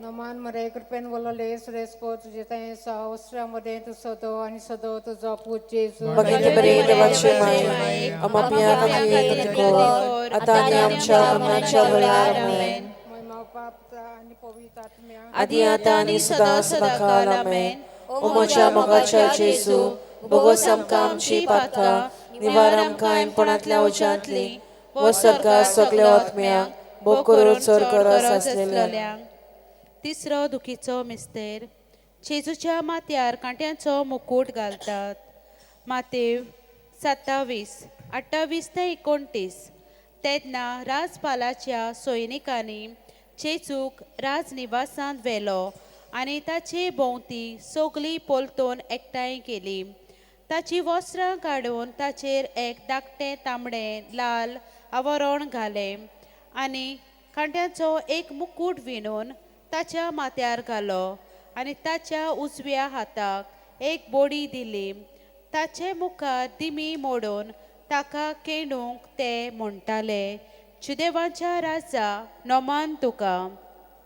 नमन मरे, कृपेन बोलले, सरेस्पोर तुजें थंय आसा. वस्त्रा मदें तूं सदो आनी सदो तुजो पूत जेजू. भगेती मरे देवाचे माये, आम्हा पाप्यां खातीर विनवती कर, आतां आनी आमच्या मरणाच्या वेळार. आमेन. महिमा बाप आणि पवित्र आत्म्या आदी आतां आनी सदां सदांकाळ आमेन. ओ म्हज्या मोगाच्या जेजू, भोगोस आमकां आमची पातकां, निवार आमकां एनपणांतल्या उज्यांतली, वो सरकार सगल्या आत्म्यांक, भोग करून चड गरज आसलेल्यांक. तिसरो दुखीचो मिस्तेर. जेजूच्या माथ्यार कांट्यांचो मुकूट घालतात. मातेव 27 28 ते 29. तेन्ना राजपालाच्या सैनिकांनी जेजूक राजनिवासांत व्हेलो आनी ताचे भोंवती सगळी पलतून एकठांय केली. ताची वस्त्रां काडून ताचेर एक धाकटें तांबडें लाल आवरण घालें आनी कांट्यांचो एक मुकूट विणून ताच्या माथ्यार घालो आनी ताच्या उजव्या हाताक एक बोडी दिली. ताचे मुखार दिमी मोडून ताका केणूंक ते म्हणटाले, जुदेवांच्या राजा नोमान तुका.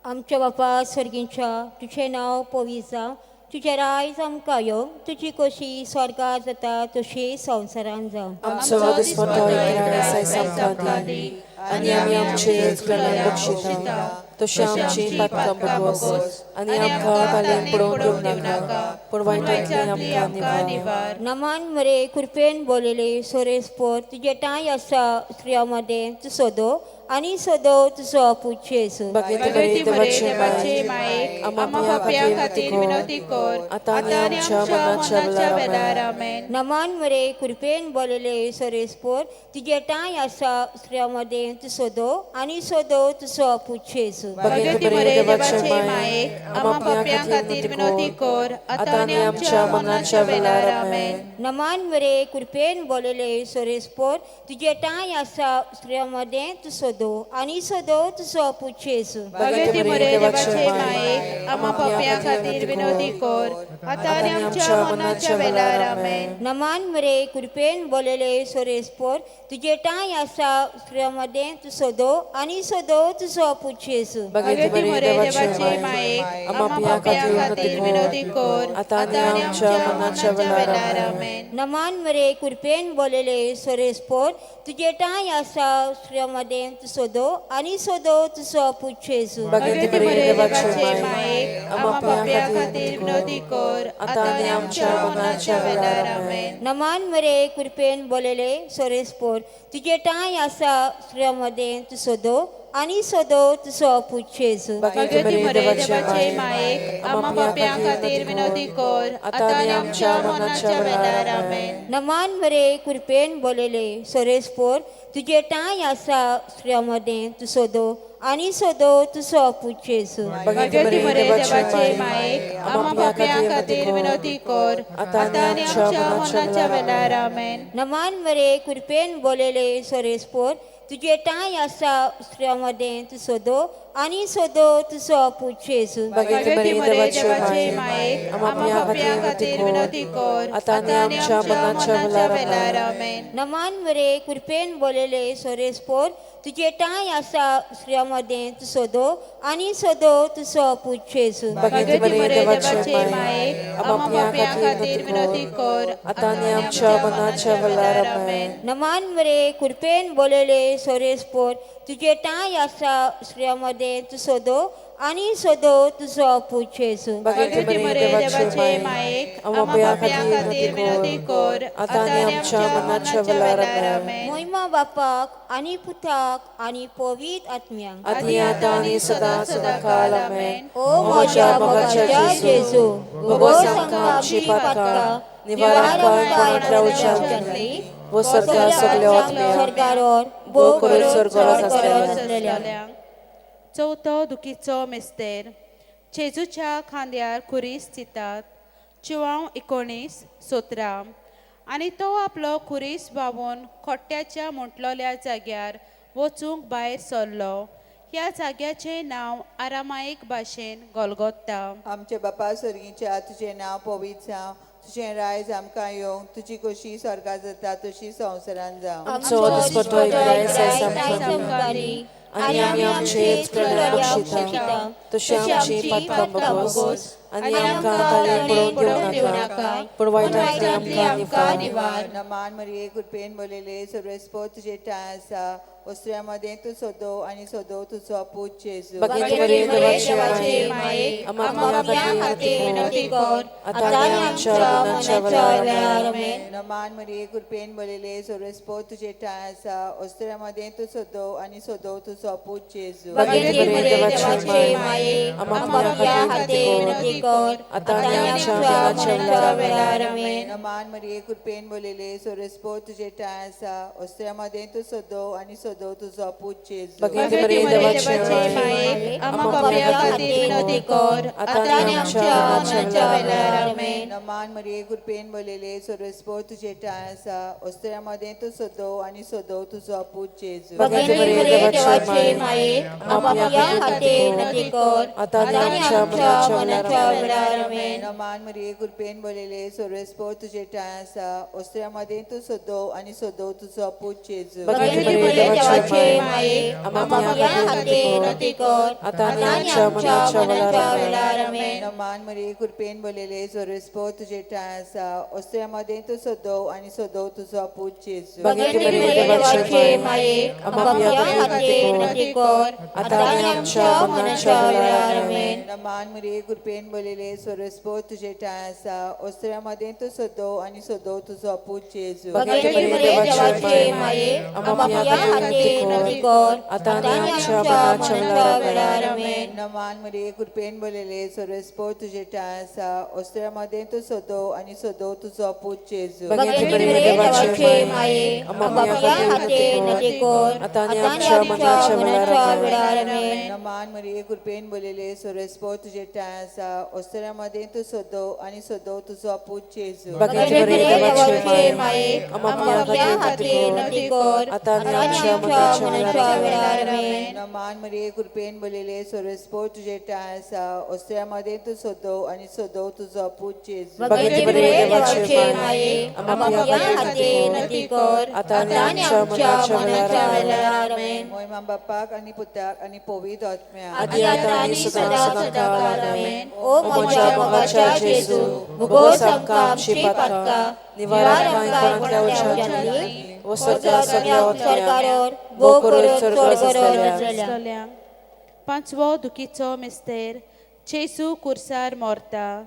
आमच्या बापा स्वर्गींच्या, तुजें नांव पवित्र जावं, तुजें रायज आमकां येवं, तुजी खोशी स्वर्गार जाता तशी संवसारांत जावं. आमचो दिसपट्टो एक आमकां दी आनी आमी आमचे चुकल्याक बक्षिता तशी आमची पातकां भोगोस आनी आमकां तालेन पडोवंक दिवं नाका, पूण वायटांतली आमकां निवार. नमान मरे कृपेन बोलले सोरेस पोर, तुजे ठांय आसा स्त्रियां मदें तूं सोदो आनी सोदो तुजो पूत जेजू. भगवती मरे देवाचे मायेक, आम्हा पाप्यां खातीर विनवती कर, आतां आनी आमच्या मरणाच्या वेळार. आमेन. नमान मरे कृपेन बोलले सोरेस पोर, तुजे ठांय आसा स्त्रियां मदें तूं सोदो आनी सोदो तुजो पूत जेजू. भगवती मरे देवाचे मायेक, आम्हा पाप्यां खातीर विनवती कर, आतां आनी आमच्या मरणाच्या वेळार. आमेन. नमान मरे कृपेन बोलले सोरेस पोर, तुजे ठांय आसा स्त्रियां मदें तूं सोदो आनी सोदो तुजो पूत जेजू. भगवती मरे देवाचे मायेक, आम्हा पाप्यां खातीर विनवती कर, आतां आनी आमच्या मरणाच्या वेळार. आमेन. नमान मरे कृपेन बोलले सोरेस पोर, तुजे ठांय आसा स्त्रियां मदें तूं सोदो आनी सोदो तुजो पूत जेजू. भगवती मरे देवाचे मायेक, आम्हा पाप्यां खातीर विनवती कर, आतां आनी आमच्या मरणाच्या वेळार. आमेन. नमान मरे कृपेन बोलले सोरेस पोर, तुजे ठांय आसा स्त्रियां मदें तूं सोदो आनी सोदो तुजो पूत जेजू. भगवती मरे देवाचे मायेक, आम्हा पाप्यां खातीर विनवती कर, आतां आनी आमच्या मरणाच्या वेळार. आमेन. नमान मरे कृपेन बोलले सोरेस पोर, तुजे ठांय आसा स्त्रियां मदें तूं सोदो आनी सोदो तुजो पूत जेजू. भगवती मरे देवाचे मायेक, आम्हा पाप्यां खातीर विनवती कर, आतां आनी आमच्या मरणाच्या वेळार. आमेन. नमान मरे कृपेन बोलले सोरेस पोर, तुजे ठांय आसा स्त्रियां मदें तूं सोदो आनी सोदो तुजो पूत जेजू. भगवती मरे देवाचे मायेक, आम्हा पाप्यां खातीर विनवती कर, आतां आनी आमच्या मरणाच्या वेळार. आमेन. नमान मरे कृपेन बोलले सोरेस पोर, तुजे ठांय आसा स्त्रियां मदें तूं सोदो आनी सोदो तुजो पूत जेजू. भगवती मरे देवाचे मायेक, आम्हा पाप्यां खातीर विनवती कर, आतां आनी आमच्या मरणाच्या वेळार. आमेन. नमान मरे कृपेन बोलले सोरेस पोर, तुजे ठांय आसा स्त्रियां मदें तूं सोदो आनी सोदो तुजो पूत जेजू. भगवती मरे देवाचे मायेक, आम्हा पाप्यां खातीर विनवती कर, आतां आनी आमच्या मरणाच्या वेळार. आमेन. नमान मरे कृपेन बोलले सोरेस पोर, तुजे ठांय आसा स्त्रियां मदें तूं सोदो आनी सोदो तुजो पूत जेजू. भगवती मरे देवाचे मायेक, आम्हा पाप्यां खातीर विनवती कर, आतां आनी आमच्या मरणाच्या वेळार. आमेन. मोहिमा बापाक आनी पुताक आनी पवित्र आत्म्यांक, आदी आतां आनी सदां सदांकाळ. आमेन. ओ म्हज्या मोगाच्या जेजू, भोगोस आमकां आमची पातकां, निवार आमकां एनपणांतल्या उज्यांतली, वो सरकार सगल्या आत्म्यांक, भोग करून चड गरज आसलेल्यांक. चवथो दुखीचो मिस्तेर. जेजूच्या खांद्यार खुरीस दितात. जुवांव 19:17. आनी तो आपलो खुरीस व्हांवून खोट्याच्या म्हटलोल्या जाग्यार वचूंक भायर सरलो. ह्या जाग्याचें नांव आरामायक भाशेन गोलगोत्ता. आमच्या बापा स्वर्गीच्या, तुजें नांव पवित्र जावं, तुजें रायज आमकां येवं, तुजी खोशी स्वर्गार जाता तशी संवसारांत जावं. आमचो दिसपट्टो एक रायज आयज आमकां दी आनी आमी आमचे चुकल्याक बक्षिता तशी आमची पातकां भोगोस आनी आमकां तालेन पडोवंक दिवं नाका, पूण वायटांतली आमकां निवार. नमान मरिये, कृपेन भरलेले, सर्वेस्पोर तुजे ठांय आसा, ओसऱ्या मदें तूं सदो आनी सदो तुजो पूत जेजू. भगिनी मरिये देवाचे माये, आम्हा पाप्यां खातीर विनवती कर, आतां आनी आमच्या मरणाच्या वेळार. आमेन. नमान मरिये, कृपेन भरिल्ले, सर्वेस्पोर तुजे ठांय आसा, ओसऱ्या मदें तूं सदो आनी सदो तुजो पूत जेजू. भगिनी मरिये देवाचे माये, आम्हा पाप्यां खातीर विनवती कर, आतां आनी आमच्या मरणाच्या वेळार. आमेन. नमान मरिये, कृपेन भरिल्ले, सर्वेस्पोर तुजे ठांय आसा, ओसऱ्या मदें तूं सदो आनी सदो तुजो पूत जेजू. भगिनी मरिये देवाचे माये, आम्हा पाप्यां खातीर विनवती कर, आतां आनी आमच्या मरणाच्या वेळार. आमेन. नमान मरिये, कृपेन भरिल्ले, सर्वेस्पोर तुजे ठांय आसा, ओसऱ्या मदें तूं सदो आनी सदो तुजो पूत जेजू. भगिनी मरिये देवाचे माये, आम्हा पाप्यां खातीर विनवती कर, आतां आनी आमच्या मरणाच्या वेळार. आमेन. नमान मरिये, कृपेन भरिल्ले, सर्वेस्पोर तुजे ठांय आसा, ओसऱ्या मदें तूं सदो आनी सदो तुजो पूत जेजू. भगिनी मरिये देवाचे माये, आम्हा पाप्यां खातीर विनवती कर, आतां आनी आमच्या मरणाच्या वेळार. आमेन. नमान मरिये, कृपेन भरिल्ले, सर्वेस्पोर तुजे ठांय आसा, ओसऱ्या मदें तूं सदो आनी सदो तुजो पूत जेजू. भगिनी मरिये देवाचे माये, आम्हा पाप्यां खातीर विनवती कर, आतां आनी आमच्या मरणाच्या वेळार. आमेन. नमान मरिये, कृपेन भरिल्ले, सर्वेस्पोर तुजे ठांय आसा, ओसऱ्या मदें तूं सदो आनी सदो तुजो पूत जेजू. भगिनी मरिये देवाचे माये, आम्हा पाप्यां खातीर विनवती कर, आतां आनी आमच्या मरणाच्या वेळार. आमेन. नमान मरिये, कृपेन भरिल्ले, सर्वेस्पोर तुजे ठांय आसा, ओसऱ्या मदें तूं सदो आनी सदो तुजो पूत जेजू. भगिनी मरिये देवाचे माये, आम्हा पाप्यां खातीर विनवती कर, आतां आनी आमच्या मरणाच्या वेळार. आमेन. नमान मरिये, कृपेन भरिल्ले, सर्वेस्पोर तुजे ठांय आसा, ओसऱ्या मदें तूं सदो आनी सदो तुजो पूत जेजू. भगिनी मरिये देवाचे माये, आम्हा पाप्यां खातीर विनवती कर, आतां आनी आमच्या मरणाच्या वेळार. आमेन. नमान मरिये, कृपेन भरिल्ले, सर्वेस्पोर तुजे ठांय आसा, ओसऱ्या मदें तूं सदो आनी सदो तुजो पूत जेजू. भगिनी मरिये देवाचे माये, आम्हा पाप्यां खातीर विनवती कर, आतां आनी आमच्या मरणाच्या वेळार. आमेन. मोहिमा बापाक आनी पुताक आनी पवित्र आत्म्याक. आदी आतां आनी सदां सदां काळ. आमेन. ओ म्हज्या मोगाच्या जेजू, मुगोस आमकां आमची पातकां, निवार आमकां कोणांतल्या उज्यांतली, वो स्वर्गा सगळ्या वतल्या, भोव करून स्वर्गास आसलेल्या. पांचवो दुखीचो मिस्तेर, जेजू कुर्सार मोरता.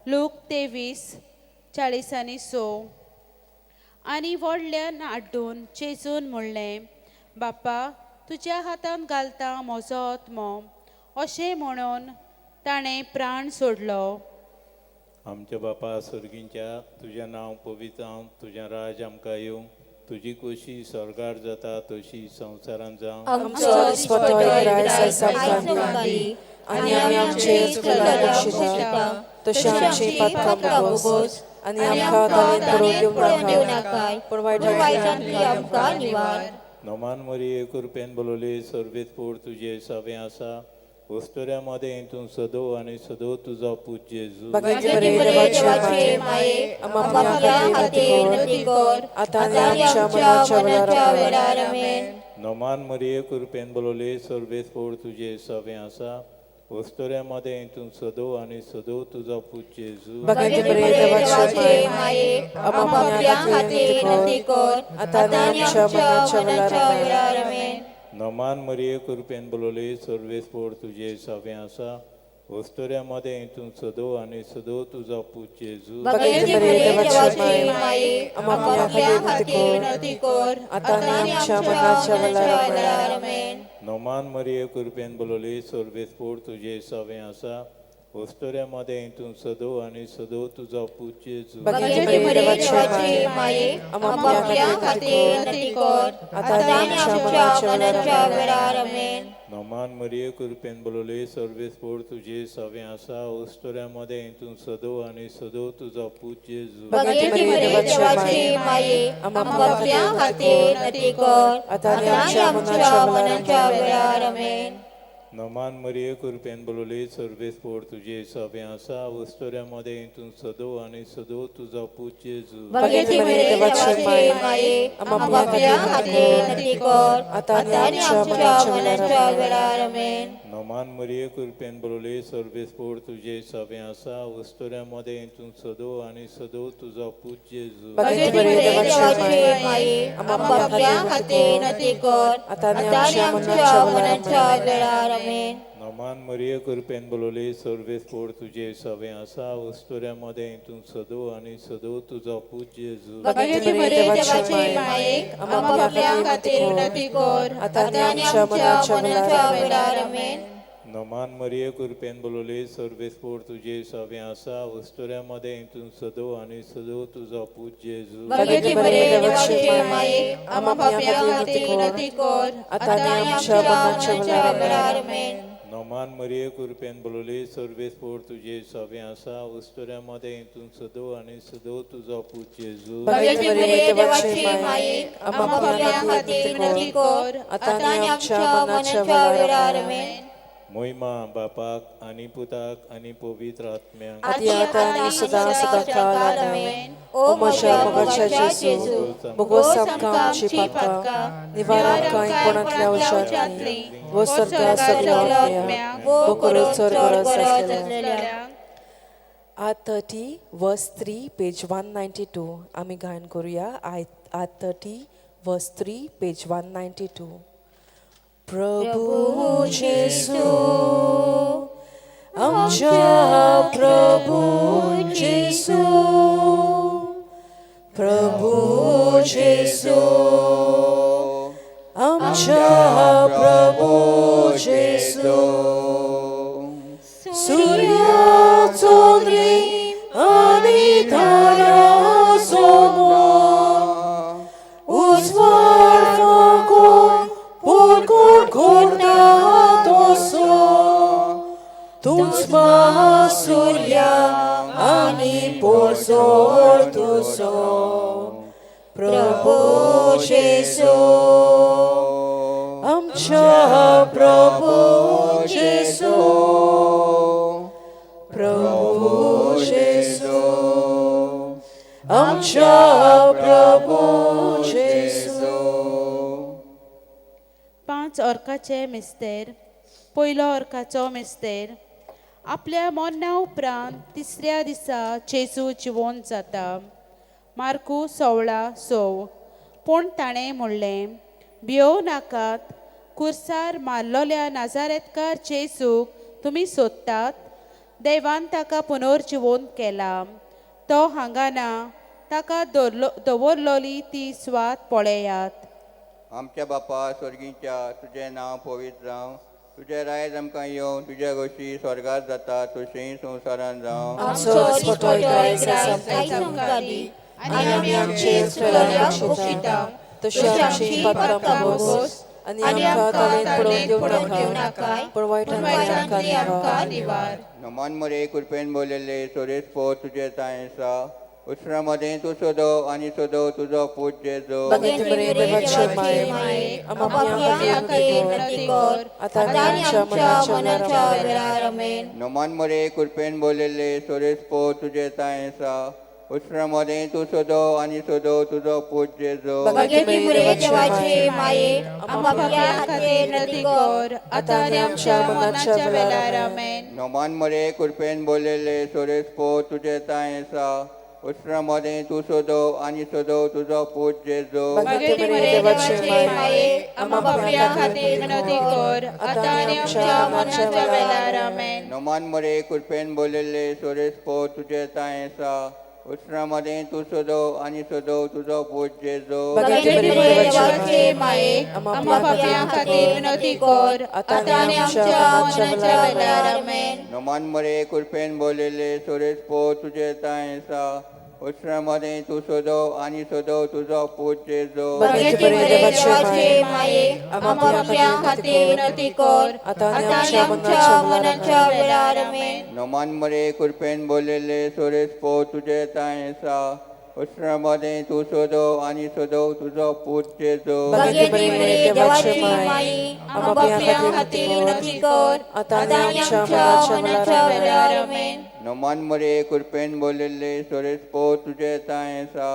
लूक 23:46. आनी व्हडल्यान आड्डून जेजून म्हणलें, बापा, तुज्या हातांत घालता म्हजो आत्मो. अशें म्हणून ताणें प्राण सोडलो. आमच्या बापा सर्गींच्या, तुजें नांव पवित्र जावं, तुजें राज आमकां येवं, तुजी खोशी स्वर्गार जाता तशी संवसारांत जावं. आमचो दिसपटो रायस आयज आमकां दी, आनी आमी आमचे चुकल्याक बक्षिता, तशें आमची पातकां मोगोस, आनी आमकां ताणें पळोवन घेवं नाका, पूण वायटांतली आमकां निवार. नमान मरिये, कृपेन बोलवली, सर्वेस्पोर तुजे सवें आसा, वस्तुऱ्या मदें तूं सदो आनी सदो तुजो पूत जेजू. भगिनी मरिये देवाचे माये, आम्हा पाप्यां खातीर विनवती कर, आतां आनी आमच्या मरणाच्या वेळार. आमेन. नमान मरिये, कृपेन बोलवली, सर्वेस्पोर तुजे सवें आसा, वस्तुऱ्या मदें तूं सदो आनी सदो तुजो पूत जेजू. भगिनी मरिये देवाचे माये, आम्हा पाप्यां खातीर विनवती कर, आतां आनी आमच्या मरणाच्या वेळार. आमेन. नमान मरिये, कृपेन बोलवली, सर्वेस्पोर तुजे सवें आसा, वस्तुऱ्या मदें तूं सदो आनी सदो तुजो पूत जेजू. भगिनी मरिये देवाचे माये, आम्हा पाप्यां खातीर विनवती कर, आतां आनी आमच्या मरणाच्या वेळार. आमेन. नमान मरिये, कृपेन बोलवली, सर्वेस्पोर तुजे सवें आसा, वस्तुऱ्या मदें तूं सदो आनी सदो तुजो पूत जेजू. भगिनी मरिये देवाचे माये, आम्हा पाप्यां खातीर विनवती कर, आतां आनी आमच्या मरणाच्या वेळार. आमेन. नमान मरिये, कृपेन बोलवली, सर्वेस्पोर तुजे सवें आसा, वस्तुऱ्या मदें तूं सदो आनी सदो तुजो पूत जेजू. भगिनी मरिये देवाचे माये, आम्हा पाप्यां खातीर विनवती कर, आतां आनी आमच्या मरणाच्या वेळार. आमेन. नमान मरिये कृपेन बोलवली सर्वेस्पोर तुजे सभें आसा उस्तुऱ्या मदें तूं सदो आनी सदो तुजो पूत जेजू. बागेती मरिये देवाचे माये, आम्हा पापयां खातीर विनंती कर, आतां आनी आमच्या मरणाच्या वेळार. आमेन. नमान मरिये कृपेन बोलवली सर्वेस्पोर तुजे सभें आसा उस्तुऱ्या मदें तूं सदो आनी सदो तुजो पूत जेजू. बागेती मरिये देवाचे माये, आम्हा पापयां खातीर विनंती कर, आतां आनी आमच्या मरणाच्या वेळार. आमेन. नमान मरिये कृपेन बोलवली सर्वेस्पोर तुजे सभें आसा उस्तुऱ्या मदें तूं सदो आनी सदो तुजो पूत जेजू. बागेती मरिये देवाचे माये, आम्हा पापयां खातीर विनंती कर, आतां आनी आमच्या मरणाच्या वेळार. आमेन. नमान मरिये कृपेन बोलवली सर्वेस्पोर तुजे सभें आसा उस्तुऱ्या मदें तूं सदो आनी सदो तुजो पूत जेजू. बागेती मरिये देवाचे माये, आम्हा पापयां खातीर विनंती कर, आतां आनी आमच्या मरणाच्या वेळार. आमेन. नमान मरिये कृपेन बोलवली सर्वेस्पोर तुजे सभें आसा उस्तुऱ्या मदें तूं सदो आनी सदो तुजो पूत जेजू. बागेती मरिये देवाचे माये, आम्हा पापयां खातीर विनंती कर, आतां आनी आमच्या मरणाच्या वेळार. आमेन. मोहिमा बापाक आनी पुताक आनी पवित्र आत्म्याक. आती आतां आनी सदां सदां काल. आमेन. ओ म्हज्या मोगाच्या जेजू, भोगोस आमकां आमची पातकां, निवार आमकां कोणांतल्या उशांतली, वो सर्गा सगळ्या आत्म्यांक, वो करो चड गरज आसलेल्या. R30 verse 3 page 192. आमी गायन करूया R30 verse 3 page 192. प्रभू जेसू, आमच्या प्रभू जेसू, प्रभू जेसू, आमच्या प्रभू जेसू. सूर्या चंद्री आनी ताऱ्याचो उजवाड फांकून पोरकोण करता तसो, तूंच म्हासूर्या आनी पोरजोळ तुजो. प्रभू जेसू, आमच्या प्रभू जेसू, प्रभू जेसू, आमच्या प्रभू जेसू. 5 ऑर्काचे मिस्तेर. पयलो ऑर्काचो मिस्तेर. आपल्या मरणा उपरांत तिसऱ्या दिसा जेजू जिवोन जाता. मार्कू 16:6. पूण ताणें म्हणलें, भियोव नाकात, कुर्सार मारलोल्या नाजारेतकार जेजूक तुमी सोदतात. देवान ताका पुनर्जिवोन केला. तो हांगा ना, ताका दवरलोली ती स्वात पळयात. आमच्या बापा स्वर्गीच्या, तुजें नांव पवित्र जावं, तुजें रायज आमकां येवं, तुज्या गोशी स्वर्गात जाता तशेंय संवसारांत जावं. आमचो दिसपट्टो आयज आमकां दी, आनी आमी आमचे चुकलेल्यांक बक्षिता, तशी आमची पातकां भोगोस, आनी आमकां ताळेंत पडोवंक दिवं नाका, पूण वायटांतली आमकां निवार. नमान मरे कृपेन बोललेले सोरेस पो तुजे तांय आसा, उसरा मदें तूं सदो आनी सदो तुजो पूत जेजू. बागेती मरिये देवाचे माये, आम्हा पापयां खातीर विनंती कर, आतां आनी आमच्या मरणाच्या वेळार. आमेन. नमान मरे कृपेन बोललेले सोरेस पो तुजे तांय आसा, उसरा मदें तूं सदो आनी सदो तुजो पूत जेजू. बागेती मरिये देवाचे माये, आम्हा पापयां खातीर विनंती कर, आतां आनी आमच्या मरणाच्या वेळार. आमेन. नमान मरे कृपेन बोललेले सोरेस पो तुजे तांय आसा, उसरा मदें तूं सदो आनी सदो तुजो पूत जेजू. बागेती मरिये देवाचे माये, आम्हा पापयां खातीर विनंती कर, आतां आनी आमच्या मरणाच्या वेळार. आमेन. नमान मरे कृपेन बोललेले सोरेस पो तुजे तांय आसा, उसरा मदें तूं सदो आनी सदो तुजो पूत जेजू. बागेती मरिये देवाचे माये, आम्हा पापयां खातीर विनंती कर, आतां आनी आमच्या मरणाच्या वेळार. आमेन. नमान मरे कृपेन बोललेले सोरेस पो तुजे तांय आसा, उसरा मदें तूं सदो आनी सदो तुजो पूत जेजू. बागेती मरिये देवाचे माये, आम्हा पापयां खातीर विनंती कर, आतां आनी आमच्या मरणाच्या वेळार. आमेन. नमान मरे कृपेन बोललेले सोरेस पो तुजे तांय आसा, उसरा मदें तूं सदो आनी सदो तुजो पूत जेजू. भाग्यवती मरिये देवाची माई, आम्हा पाप्यां खातीर विनवणी कर, आतां आनी आमच्या मरणाच्या वेळार. आमेन. नमन मरिये, कृपेन भरलेले, सोरेस्पो तुजे तांय आसा.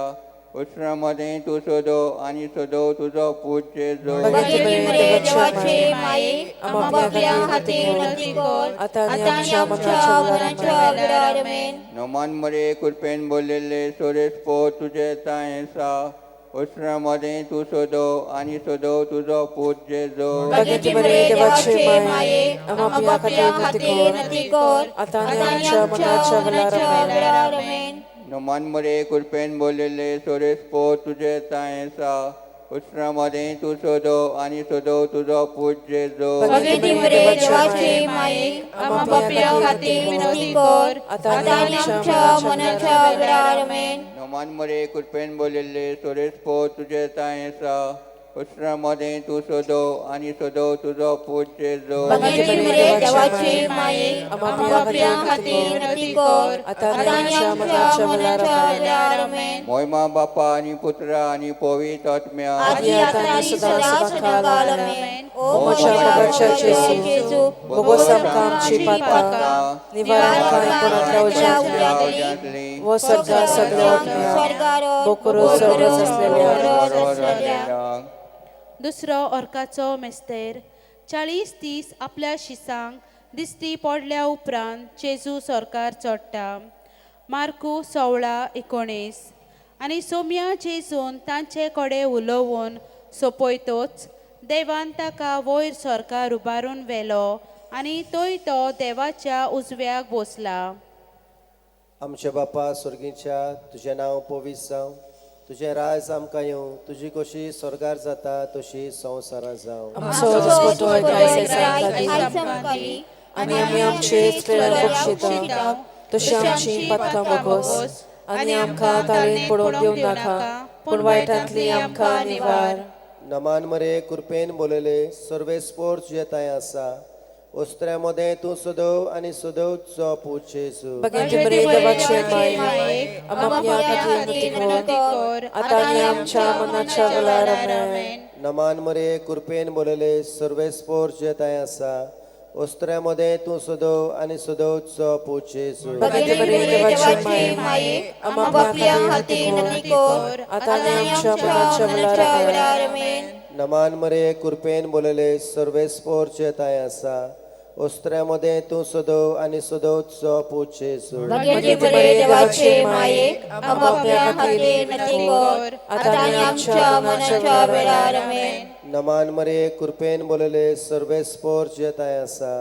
उसरा मदें तूं सदो आनी सदो तुजो पूत जेजू. भाग्यवती मरिये देवाची माई, आम्हा पाप्यां खातीर विनवणी कर, आतां आनी आमच्या मरणाच्या वेळार. आमेन. नमन मरिये, कृपेन भरलेले, सोरेस्पो तुजे तांय आसा. उसरा मदें तूं सदो आनी सदो तुजो पूत जेजू. भाग्यवती मरिये देवाची माई, आम्हा पाप्यां खातीर विनवणी कर, आतां आनी आमच्या मरणाच्या वेळार. आमेन. नमन मरिये, कृपेन भरलेले, सोरेस्पो तुजे तांय आसा. उसरा मदें तूं सदो आनी सदो तुजो पूत जेजू. भाग्यवती मरिये देवाची माई, आम्हा पाप्यां खातीर विनवणी कर, आतां आनी आमच्या मरणाच्या वेळार. आमेन. नमन मरिये, कृपेन भरलेले, सोरेस्पो तुजे तांय आसा. उसरा मदें तूं सदो आनी सदो तुजो पूत जेजू. भाग्यवती मरिये देवाची माई, आम्हा पाप्यां खातीर विनवणी कर, आतां आनी आमच्या मरणाच्या वेळार. आमेन. मोयमा बापा आनी पुत्रा आनी पवित्र आत्म्या. आदी आतां आनी सदां सदांकाळ. आमेन. ओ म्हज्या मोगाच्या जेजू, भोगोस आमकां आमची पातकां, निवार आमकां कोणांतल्या उज्यांतली, वो सर्गा सगळ्या आत्म्या, बोकरो सर्वच असलेल्या. दुसरो ऑर्काचो मेस्तेर 40 दीस आपल्या शिसांक दिश्टी पडल्या उपरांत जेजू सरकार चडटा. मार्कू 16:19. आनी सोम्या जेजून तांचे कडेन उलोवन सोंपयतोच देवान ताका वयर सरकार उबारून व्हेलो आनी थंय तो देवाच्या उजव्याक बसला. आमच्या बापा स्वर्गीच्या, तुजें नांव पवित्र जावं, तुजें राज आमकां येवं, तुजी कशी स्वर्गार जाता तशी संवसारांत जावं. आमचो दिसपट्टो आयज आमकां दी, आनी आमी आमचे बक्षिता तशी आमची पातकां भोगोस, आनी आमकां ताळेन पडोवन दिवं नाका, पूण वायटांतली आमकां निवार. नमान मरे, कृपेन बोलले, सर्वेस्पोर तुजे तांय आसा. ओस्त्र्या मदें तूं सदव आनी सदव तुजो पूत जेजू. भाग्यवती मरिये देवाचे माई, आम्हा पाप्यां खातीर विनवणी कर, आतां आनी आमच्या मरणाच्या वेळार. आमेन. नमान मरे, कृपेन बोलले, सर्वेस्पोर तुजे तांय आसा. ओस्त्र्या मदें तूं सदव आनी सदव तुजो पूत जेजू. भाग्यवती मरिये देवाचे माई, आम्हा पाप्यां खातीर विनवणी कर, आतां आनी आमच्या मरणाच्या वेळार. आमेन. नमान मरे, कृपेन बोलले, सर्वेस्पोर तुजे तांय आसा. ओस्त्र्या मदें तूं सदव आनी सदव तुजो पूत जेजू. भाग्यवती मरिये देवाचे माई, आम्हा पाप्यां खातीर विनवणी कर, आतां आनी आमच्या मरणाच्या वेळार. आमेन. नमान मरे, कृपेन बोलले, सर्वेस्पोर तुजे तांय आसा.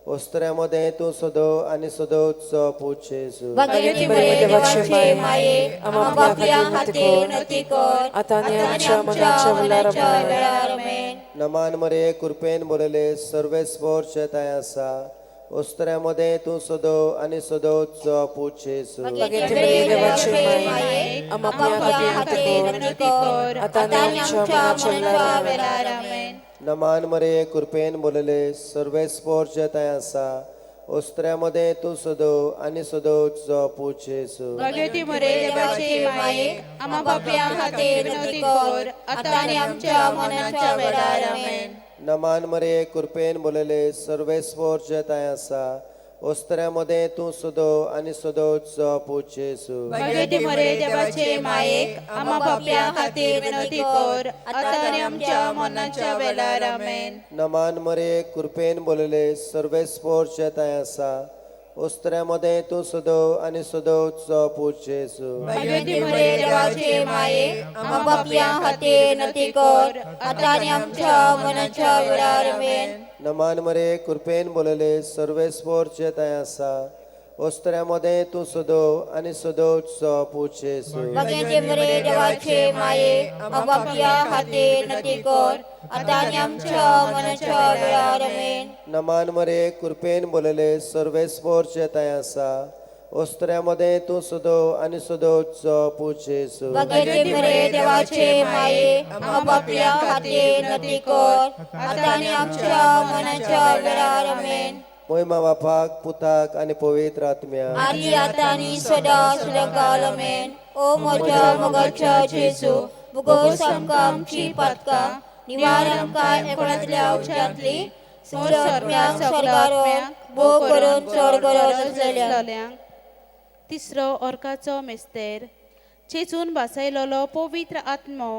ओस्त्र्या मदें तूं सदव आनी सदव तुजो पूत जेजू. भाग्यवती मरिये देवाचे माई, आम्हा पाप्यां खातीर विनवणी कर, आतां आनी आमच्या मरणाच्या वेळार. आमेन. नमान मरे, कृपेन बोलले, सर्वेस्पोर तुजे तांय आसा. ओस्त्र्या मदें तूं सदव आनी सदव तुजो पूत जेजू. भाग्यवती मरिये देवाचे माई, आम्हा पाप्यां खातीर विनवणी कर, आतां आनी आमच्या मरणाच्या वेळार. आमेन. नमान मरे, कृपेन बोलले, सर्वेस्पोर तुजे तांय आसा. ओस्त्र्या मदें तूं सदव आनी सदव तुजो पूत जेजू. भाग्यवती मरिये देवाचे माई, आम्हा पाप्यां खातीर विनवणी कर, आतां आनी आमच्या मरणाच्या वेळार. आमेन. नमान मरे, कृपेन बोलले, सर्वेस्पोर तुजे तांय आसा. ओस्त्र्या मदें तूं सदव आनी सदव तुजो पूत जेजू. भाग्यवती मरिये देवाचे मायेक, आम्हा पाप्यां खातीर विनवणी कर, आतां आनी आमच्या मरणाच्या वेळार. आमेन. नमान मरे, कृपेन बोलले, सर्वेस्पोर तुजे तांय आसा. ओस्त्र्या मदें तूं सदव आनी सदव तुजो पूत जेजू. भाग्यवती मरिये देवाचे माये, आम्हा पाप्यां खातीर विनवणी कर, आतां आनी आमच्या मरणाच्या वेळार. आमेन. नमान मरे, कृपेन बोलले, सर्वेस्पोर तुजे तांय आसा. ओस्त्र्या मदें तूं सदव आनी सदव तुजो पूत जेजू. भाग्यवती मरिये देवाचे माये, आम्हा पाप्यां खातीर विनवणी कर, आतां आनी आमच्या मरणाच्या वेळार. आमेन. नमान मरे, कृपेन बोलले, सर्वेस्पोर तुजे तांय आसा. ओस्त्र्या मदें तूं सदव आनी सदव तुजो पूत जेजू. भाग्यवती मरिये देवाचे माये, आम्हा पाप्यां खातीर विनवणी कर, आतां आनी आमच्या मरणाच्या वेळार. आमेन. मोहिमा बापाक पुताक आनी पवित्र आत्म्याक आदी आतां आनी सदां सदांकाळ आमेन. ओ म्हज्या मोगाच्या जेजू, भोगोस आमकां आमची पातकां, निवार आमकां एकोणांतल्या उज्यांतली, सगळ्या आत्म्यांक स्वर्गार भोग करून चड गरज आसलेल्यांक. तिसरो अर्काचो मेस्तेर. चेचून भासायलोलो पवित्र आत्मो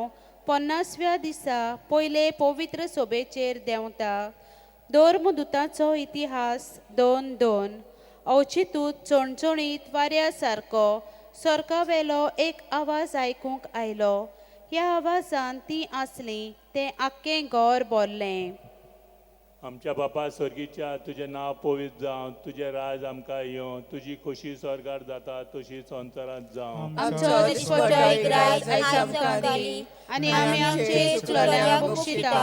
50व्या दिसा पयले पवित्र सोबेचेर देंवता. धर्मदुताचो इतिहास 2:2. अवचितूत चणचणीत वाऱ्या सारको सर्कावेलो एक आवाज आयकूंक आयलो. ह्या आवाजान ती आसली तें आख्खें घर भरलें. आमच्या बापा स्वर्गीच्या, तुजें नांव पवित्र जावं, तुजें राज आमकां येवं, तुजी खोशी स्वर्गार जाता तशी संवसारांत जावं. आमचो दिसपट्टो एक राज आयज आमकां दी आनी आमी आमचे चुकलोल्यांक बक्षिता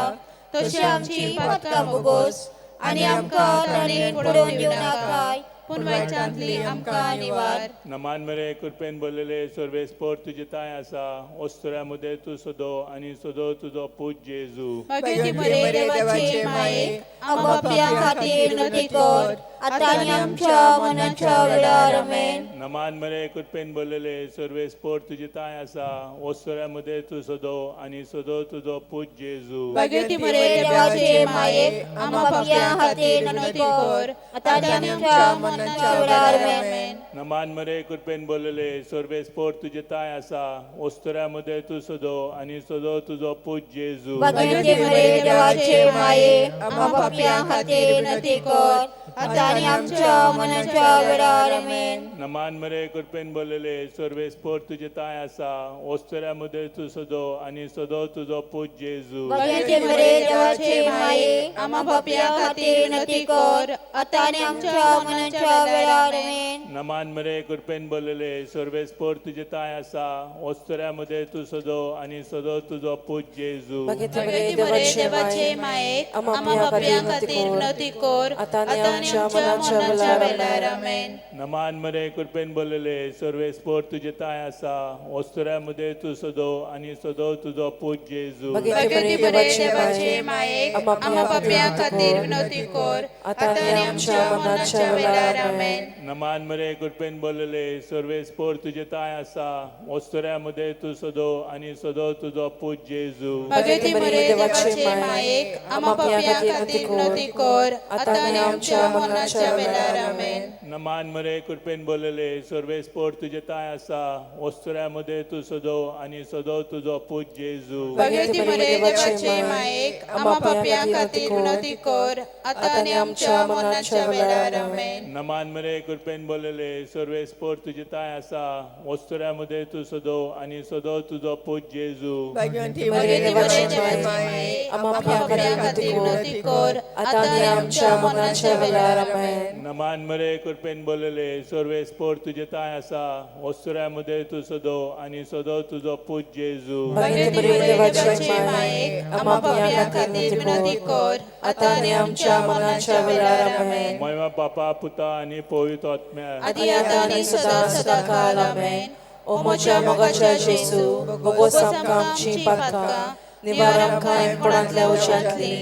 तशी आमची पातकां भोगोस आनी आमकां ताणें पडोवन दिवं नाकाय, पूण वायटांतली आमकां निवार. नमान मरे कृपेन बोललेले सर्वेस्पोर तुजे ताय आसा, ओस्तुऱ्या मदें तूं सदो आनी सदो तुजो पूत जेजू. भाग्यवती मरे देवाचे माये, आमकां पापयां खातीर विनंती कर, आतां आनी आमच्या मरणाच्या वेळार. आमेन. नमान मरे कृपेन बोललेले सर्वेस्पोर तुजे ताय आसा, ओस्तुऱ्या मदें तूं सदो आनी सदो तुजो पूत जेजू. भाग्यवती मरे देवाचे माये, आमकां पापयां खातीर विनंती कर, आतां आनी आमच्या मरणाच्या वेळार. आमेन. नमान मरे कृपेन बोललेले सर्वेस्पोर तुजे ताय आसा, ओस्तुऱ्या मदें तूं सदो आनी सदो तुजो पूत जेजू. भाग्यवती मरे देवाचे माये, आमकां पापयां खातीर विनंती कर, आतां आनी आमच्या मरणाच्या वेळार. आमेन. नमान मरे कृपेन बोललेले सर्वेस्पोर तुजे ताय आसा, ओस्तुऱ्या मदें तूं सदो आनी सदो तुजो पूत जेजू. भाग्यवती मरे देवाचे माये, आमकां पापयां खातीर विनंती कर, आतां आनी आमच्या मरणाच्या वेळार. आमेन. नमान मरे कृपेन बोललेले सर्वेस्पोर तुजे ताय आसा, ओस्तुऱ्या मदें तूं सदो आनी सदो तुजो पूत जेजू. भाग्यवती मरे देवाचे माये, आमकां पापयां खातीर विनंती कर, आतां आनी आमच्या मरणाच्या वेळार. आमेन. नमान मरे कृपेन बोललेले सर्वेस्पोर तुजे ताय आसा, ओस्तुऱ्या मदें तूं सदो आनी सदो तुजो पूत जेजू. भाग्यवती मरे देवाचे माये, आमकां पापयां खातीर विनंती कर, आतां आनी आमच्या मरणाच्या वेळार. आमेन. नमान मरे कृपेन बोललेले सर्वेस्पोर तुजे ताय आसा, ओस्तुऱ्या मदें तूं सदो आनी सदो तुजो पूत जेजू. भाग्यवती मरे देवाचे माये, आमकां पापयां खातीर विनंती कर, आतां आनी आमच्या मरणाच्या वेळार. आमेन. नमान मरे कृपेन बोललेले सर्वेस्पोर तुजे ताय आसा, ओस्तुऱ्या मदें तूं सदो आनी सदो तुजो पूत जेजू. भाग्यवती मरे देवाचे माये, आमकां पापयां खातीर विनंती कर, आतां आनी आमच्या मरणाच्या वेळार. आमेन. नमान मरे कृपेन बोललेले सर्वेस्पोर तुजे ताय आसा, ओस्तुऱ्या मदें तूं सदो आनी सदो तुजो पूत जेजू. भाग्यवंती मरे देवाचे माये, आमकां पापयां खातीर विनंती कर, आतां आनी आमच्या मरणाच्या वेळार. आमेन. नमान मरे कृपेन बोललेले सर्वेस्पोर तुजे ताय आसा, ओस्तुऱ्या मदें तूं सदो आनी सदो तुजो पूत जेजू. भाग्यवती मरे देवाचे माये, आमकां पापयां खातीर विनंती कर, आतां आनी आमच्या मरणाच्या वेळार. आमेन. महिमा बापा पुता आनी पवित्र आत्म्या. आदी आतां आनी सदां सदांकाळ. आमेन. ओ म्हज्या मोगाच्या जेजू, भोगोस आमकां आमची पातकां, निवार आमकां एनपणांतल्या उज्यांतली,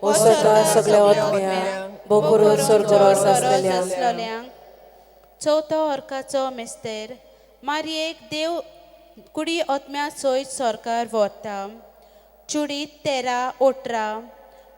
ओ सदा सगळ्या आत्म्या भोगोरो स्वर्गरोस आसलेल्या. चवथो अर्काचो मेस्तेर. मारयेक देव कुडी आत्म्या सयत सरकार व्हरता. चुडीत 13:18.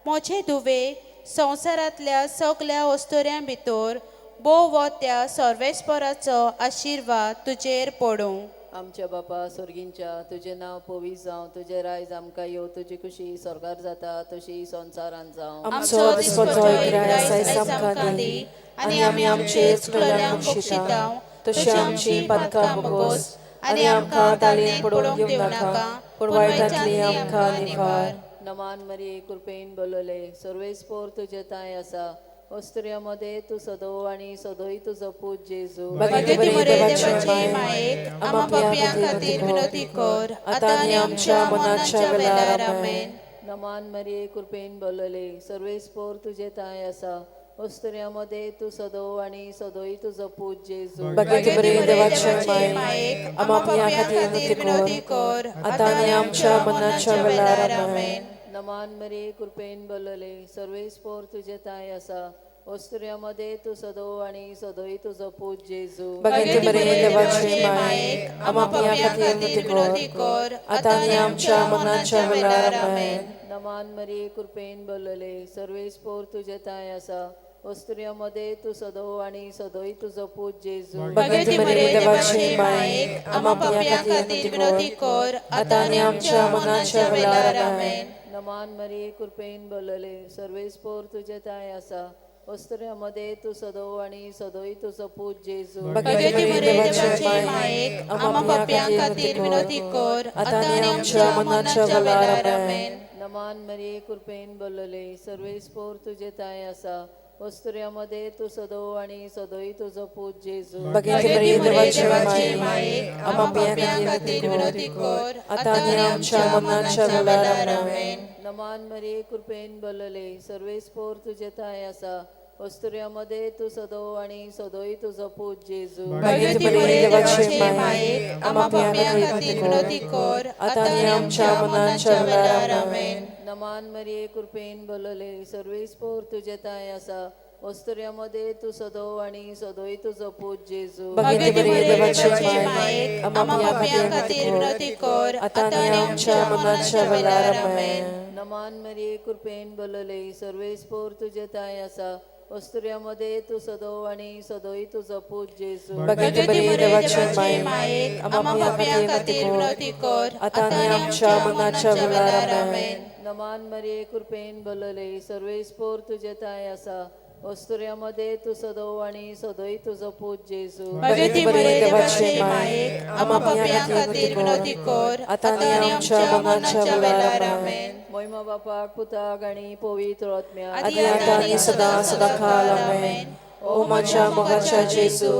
म्हजे धुवे, संवसारांतल्या सगल्या अस्तुऱ्यां भितर भोव त्या सर्वेस्पराचो आशिर्वाद तुजेर पडूं. आमच्या बापा स्वर्गींच्या, तुजें नांव पवित्र जावं, तुजें रायज आमकां येवं, तुजी खुशी स्वर्गार जाता तशी संवसारांत जावं. आमचो दिसपट्टो एक रायस आयज आमकां दी आनी आमी आमचे चुकलेल्यांक बक्षिता तशी आमची पातकां भोगोस आनी आमकां ताळयेन पडोवंक दिवं नाका, पूण वायटांतली आमकां निवार. नमान मरिये कृपेन बोलले सर्वेस्पोर तुजे ताय आसा, अस्तुऱ्यां मदें तूं सदो आनी सदोय तुजो पूत जेजू. भाग्यवती मरे देवाचे मायेक, आमकां पापयां खातीर विनंती कर, आतां आनी आमच्या मरणाच्या वेळार. आमेन. नमान मरिये कृपेन बोलले सर्वेस्पोर तुजे ताय आसा, अस्तुऱ्यां मदें तूं सदो आनी सदोय तुजो पूत जेजू. भाग्यवती मरे देवाचे मायेक, आमकां पापयां खातीर विनंती कर, आतां आनी आमच्या मरणाच्या वेळार. आमेन. नमान मरिये कृपेन बोलले सर्वेस्पोर तुजे ताय आसा, ओस्तुऱ्या मदें तूं सदो आनी सदोय तुजो पूत जेजू. बागेंत मरिये देवाचे मायेक, आमा पापयां खातीर विनवती कर, आतां आनी आमच्या मरणाच्या वेळार. आमेन. नमान मरिये, कृपेन भरलेले, सर्वेस्पोर तुजे ताय आसा. ओस्तुऱ्या मदें तूं सदो आनी सदोय तुजो पूत जेजू. बागेंत मरिये देवाचे मायेक, आमा पापयां खातीर विनवती कर, आतां आनी आमच्या मरणाच्या वेळार. आमेन. नमान मरिये, कृपेन भरलेले, सर्वेस्पोर तुजे ताय आसा. ओस्तुऱ्या मदें तूं सदो आनी सदोय तुजो पूत जेजू. बागेंत मरिये देवाचे मायेक, आमा पापयां खातीर विनवती कर, आतां आनी आमच्या मरणाच्या वेळार. आमेन. नमान मरिये, कृपेन भरलेले, सर्वेस्पोर तुजे ताय आसा. ओस्तुऱ्या मदें तूं सदो आनी सदोय तुजो पूत जेजू. बागेंत मरिये देवाचे मायेक, आमा पापयां खातीर विनवती कर, आतां आनी आमच्या मरणाच्या वेळार. आमेन. नमान मरिये, कृपेन भरलेले, सर्वेस्पोर तुजे ताय आसा. ओस्तुऱ्या मदें तूं सदो आनी सदोय तुजो पूत जेजू. बागेंत मरिये देवाचे मायेक, आमा पापयां खातीर विनवती कर, आतां आनी आमच्या मरणाच्या वेळार. आमेन. नमान मरिये, कृपेन भरलेले, सर्वेस्पोर तुजे ताय आसा. ओस्तुऱ्या मदें तूं सदो आनी सदोय तुजो पूत जेजू. बागेंत मरिये देवाचे मायेक, आमा पापयां खातीर विनवती कर, आतां आनी आमच्या मरणाच्या वेळार. आमेन. नमान मरिये, कृपेन भरलेले, सर्वेस्पोर तुजे ताय आसा. ओस्तुऱ्या मदें तूं सदो आनी सदोय तुजो पूत जेजू. बागेंत मरिये देवाचे मायेक, आमा पापयां खातीर विनवती कर, आतां आनी आमच्या मरणाच्या वेळार. आमेन. नमान मरिये, कृपेन भरलेले, सर्वेस्पोर तुजे ताय आसा. ओस्तुऱ्या मदें तूं सदो आनी सदोय तुजो पूत जेजू. बागेंत मरिये देवाचे मायेक, आमा पापयां खातीर विनवती कर, आतां आनी आमच्या मरणाच्या वेळार. आमेन. मोहिमा बापाक, पुताक आनी पवित्र आत्म्याक, आदी आतां आनी सदां सदां काल. आमेन. ओ म्हज्या मोगाच्या जेजू,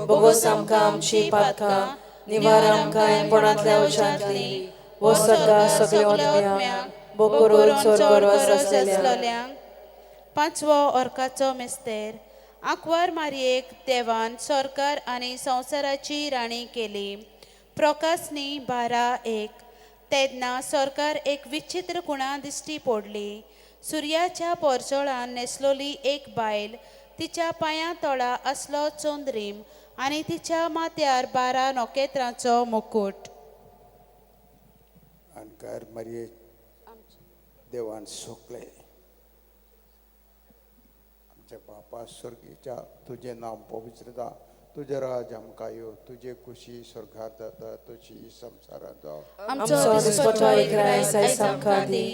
बोगोस आमकां आमची पातकां, निवार आमकां एनपणांतल्या उज्यांतली, वो सगळ्या सगळ्या आत्म्यांक, बोकरून चड गरज आसलेल्यांक. पांचवो ऑर्काचो मिस्तेर. आंकवार मारयेक देवान सरकार आनी संवसाराची राणी केली. प्रकासनी 12:1. तेन्ना सरकार एक विचित्र खुणा दिश्टी पडली. सुर्याच्या पोरजोळान न्हेसलोली एक बायल, तिच्या पांयां तळा आसलो चंद्रीम आनी तिच्या माथ्यार 12 नखेत्रांचो मुकूट. आनकार मारये देवान सोकले. आमच्या बापा स्वर्गीच्या, तुजें नांव पवित्र जावं, तुजें राज आमकां येवं, तुजे खुशी स्वर्गार जाता तशी संवसारांत जावं. आमचो दिसपटो एक रायस आयज आमकां दी,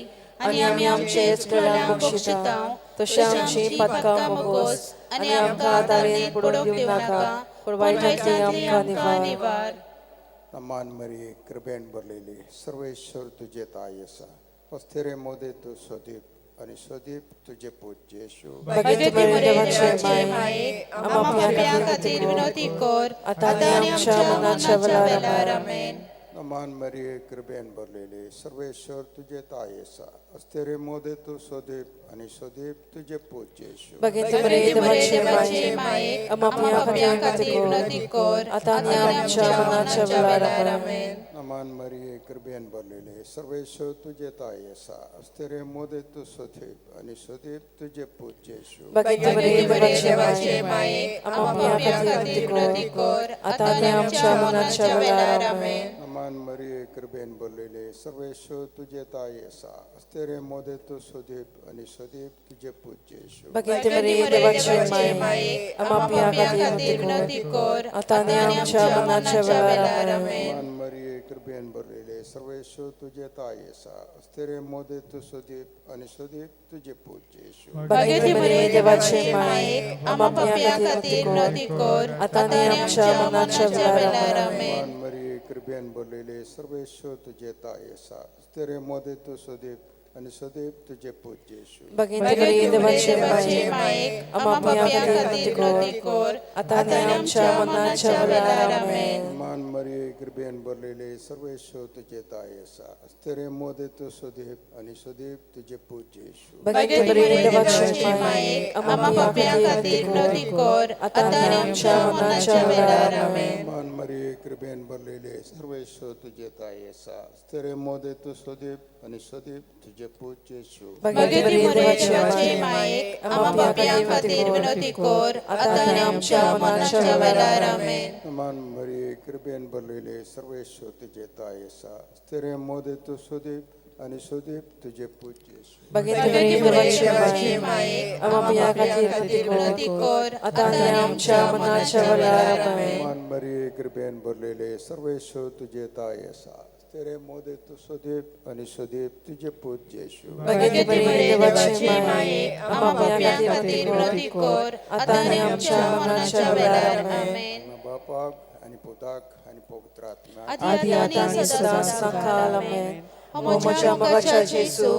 आनी आमी आमचे चुकल्यांक बक्षिता तशें आमची पातकां मोगोस, आनी आमकां तारेन पडोवंक दिवं नाका, पूण वायटांतली आमकां निवार. नमान मरिये, कृपेन भरलेली, सर्वेश्वर तुजे ताय आसा. पस्तेरे मोदे तूं सोदीप आनी सोदीप तुजे पूत जेशू. बागेंत मरिये देवाचे मायेक, आमा पापयां खातीर विनवती कर, आतां आनी आमच्या मरणाच्या वेळार. आमेन. नमान मरिये, कृपेन भरलेली, सर्वेश्वर तुजे ताय आसा. अस्तेरे मोदे तूं सोदीप आनी सोदीप तुजे पूत जेशू. बागेंत मरिये देवाचे मायेक, आमा पापयां खातीर विनवती कर, आतां आनी आमच्या मरणाच्या वेळार. आमेन. नमान मरिये, कृपेन भरलेले, सर्वेश्वर तुजे ताय आसा. अस्तेरे मोदे तूं सोदीप आनी सोदीप तुजे पूत जेशू. बागेंत मरिये देवाचे मायेक, आमा पापयां खातीर विनवती कर, आतां आनी आमच्या मरणाच्या वेळार. आमेन. नमान मरिये, कृपेन भरलेले, सर्वेश्वर तुजे ताय आसा. अस्तेरे मोदे तूं सोदीप आनी सोदीप तुजे पूत जेशू. बागेंत मरिये देवाचे मायेक, आमा पापयां खातीर विनवती कर, आतां आनी आमच्या मरणाच्या वेळार. आमेन. नमान मरिये, कृपेन भरलेले, सर्वेश्वर तुजे ताय आसा. अस्तेरे मोदे तूं सोदीप आनी सोदीप तुजे पूत जेशू. बागेंत मरिये देवाचे मायेक, आमा पापयां खातीर विनवती कर, आतां आनी आमच्या मरणाच्या वेळार. आमेन. नमान मरिये, कृपेन भरलेले, सर्वेश्वर तुजे ताय आसा. अस्तेरे मोदे तूं सोदीप आनी सोदीप तुजे पूत जेशू. बागेंत मरिये देवाचे मायेक, आमा पापयां खातीर विनवती कर, आतां आनी आमच्या मरणाच्या वेळार. आमेन. नमान मरिये, कृपेन भरलेले, सर्वेश्वर तुजे ताय आसा. अस्तेरे मोदे तूं सोदीप आनी सोदीप तुजे पूत जेशू. बागेंत मरिये देवाचे मायेक, आमा पापयां खातीर विनवती कर, आतां आनी आमच्या मरणाच्या वेळार. आमेन. नमान मरिये, कृपेन भरलेले सर्वेश्वर तुजे ताई आसा स्त्रे मोदे तूं सोदीप आनी सोदीप तुजे पूत जेशू. भगवती मरिये देवाचे मायेक आम्हा पापयां खातीर विनवती कर आतां आनी आमच्या मरणाच्या वेळार. आमेन. मान मरिये कृपेन भरलेले सर्वेश्वर तुजे ताई आसा स्त्रे मोदे तूं सोदीप आनी सोदीप तुजे पूत जेशू. भगवती मरिये देवाचे मायेक आम्हा पापयां खातीर विनवती कर आतां आनी आमच्या मरणाच्या वेळार. आमेन. मान मरिये कृपेन भरलेले सर्वेश्वर तुजे ताई आसा स्त्रे मोदे तूं सोदीप आनी सोदीप तुजे पूत जेशू. भगवती मरिये देवाचे मायेक आम्हा पापयां खातीर विनवती कर आतां आनी आमच्या मरणाच्या वेळार. आमेन. बापाक आनी पुताक आनी पवित्र आत्म्याक आदी आतां आनी सदां सकाळ. आमेन. ओ म्हज्या मोगाच्या जेजू,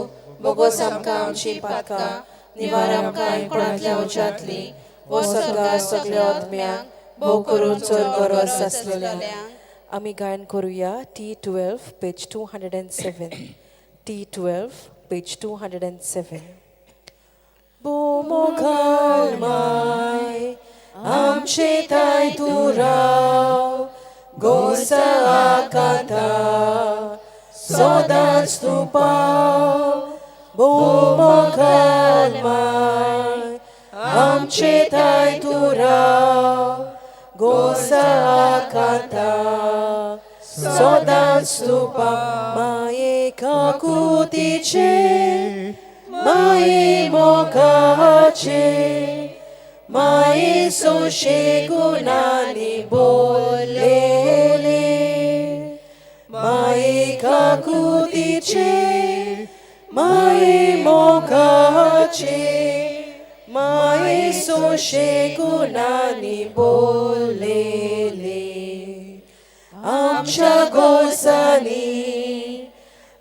बोगोस आमकां आमची पातकां, निवार आमकां कोणांतल्या उज्यांतली, वो सगळ्या सगळ्या आत्म्यांक भोव करून चड गरज आसलेल्यांक. आमी गायन करुया T12 page 207, T12 page 207. बोमोघाल my आमचे ताय तूं राव, गोसा आकांता सदांच तूं पाव. बोमोघाल my आमचे ताय तूं राव, गोसा आकांता सदांच तूं पाव. माये काकुतीचे माये मोगाचे माये सोशे गुणांनी बोललेले, माये काकुतीचे माये मोगाचे माये सोशे गुणांनी बोललेले. आमच्या गोसांनी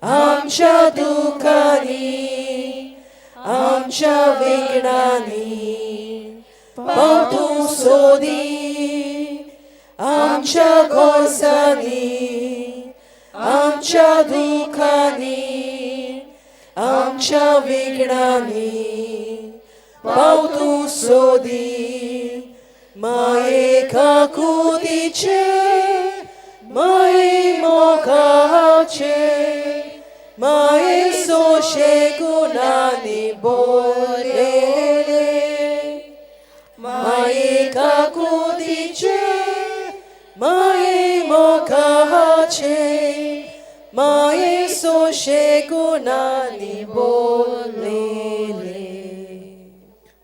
आमच्या दुखांनी आमच्या विघ्नांनी पाव तूं सोदी, आमच्या गोसांनी आमच्या दुखांनी आमच्या विघ्नांनी पाव तूं सोदी. माये काकुतीचे माये मोगाचे माये सोशे गुणांनी बोललेले, माये काकुतीचे माये मोगाचे माये सोशे गुणांनी बोललेले.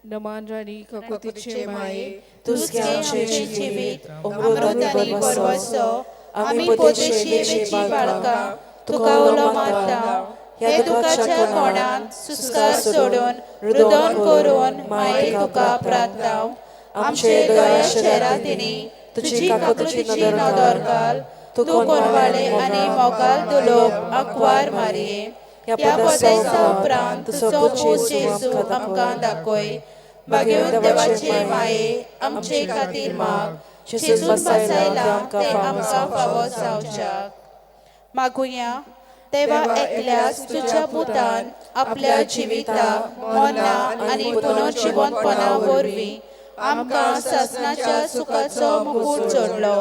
नमान राणी काकुतीचे माये, तुझे आमचे जिवीत अमृत अमृत आनी भरवसो, आमी पोदेशी बाळकां तुका उलो मारता. हे दुखाच्या कोणांत सुस्कार सोडून रुदन करून माये तुका प्रार्थना. आमचे दया शेरातिनी तुजी काकुतीची नदर घाल, तूं कोनवाळे आनी मोगाल दुलोब आंकवार मारये. ह्या पदेसा उपरांत तुजो पूत जेजू आमकां दाखय. भाग्यवंत देवाचे माये आमचे खातीर माग, जेजून बसायला ते आमकां फावो जावच्याक. मागुया. देवा एकल्याच तुज्या पुतान आपल्या जिविताक मरणां आनी पुनर्जिवंतपणा वरवीं आमकां सासणाच्या सुखाचो मुकूट जोडलो.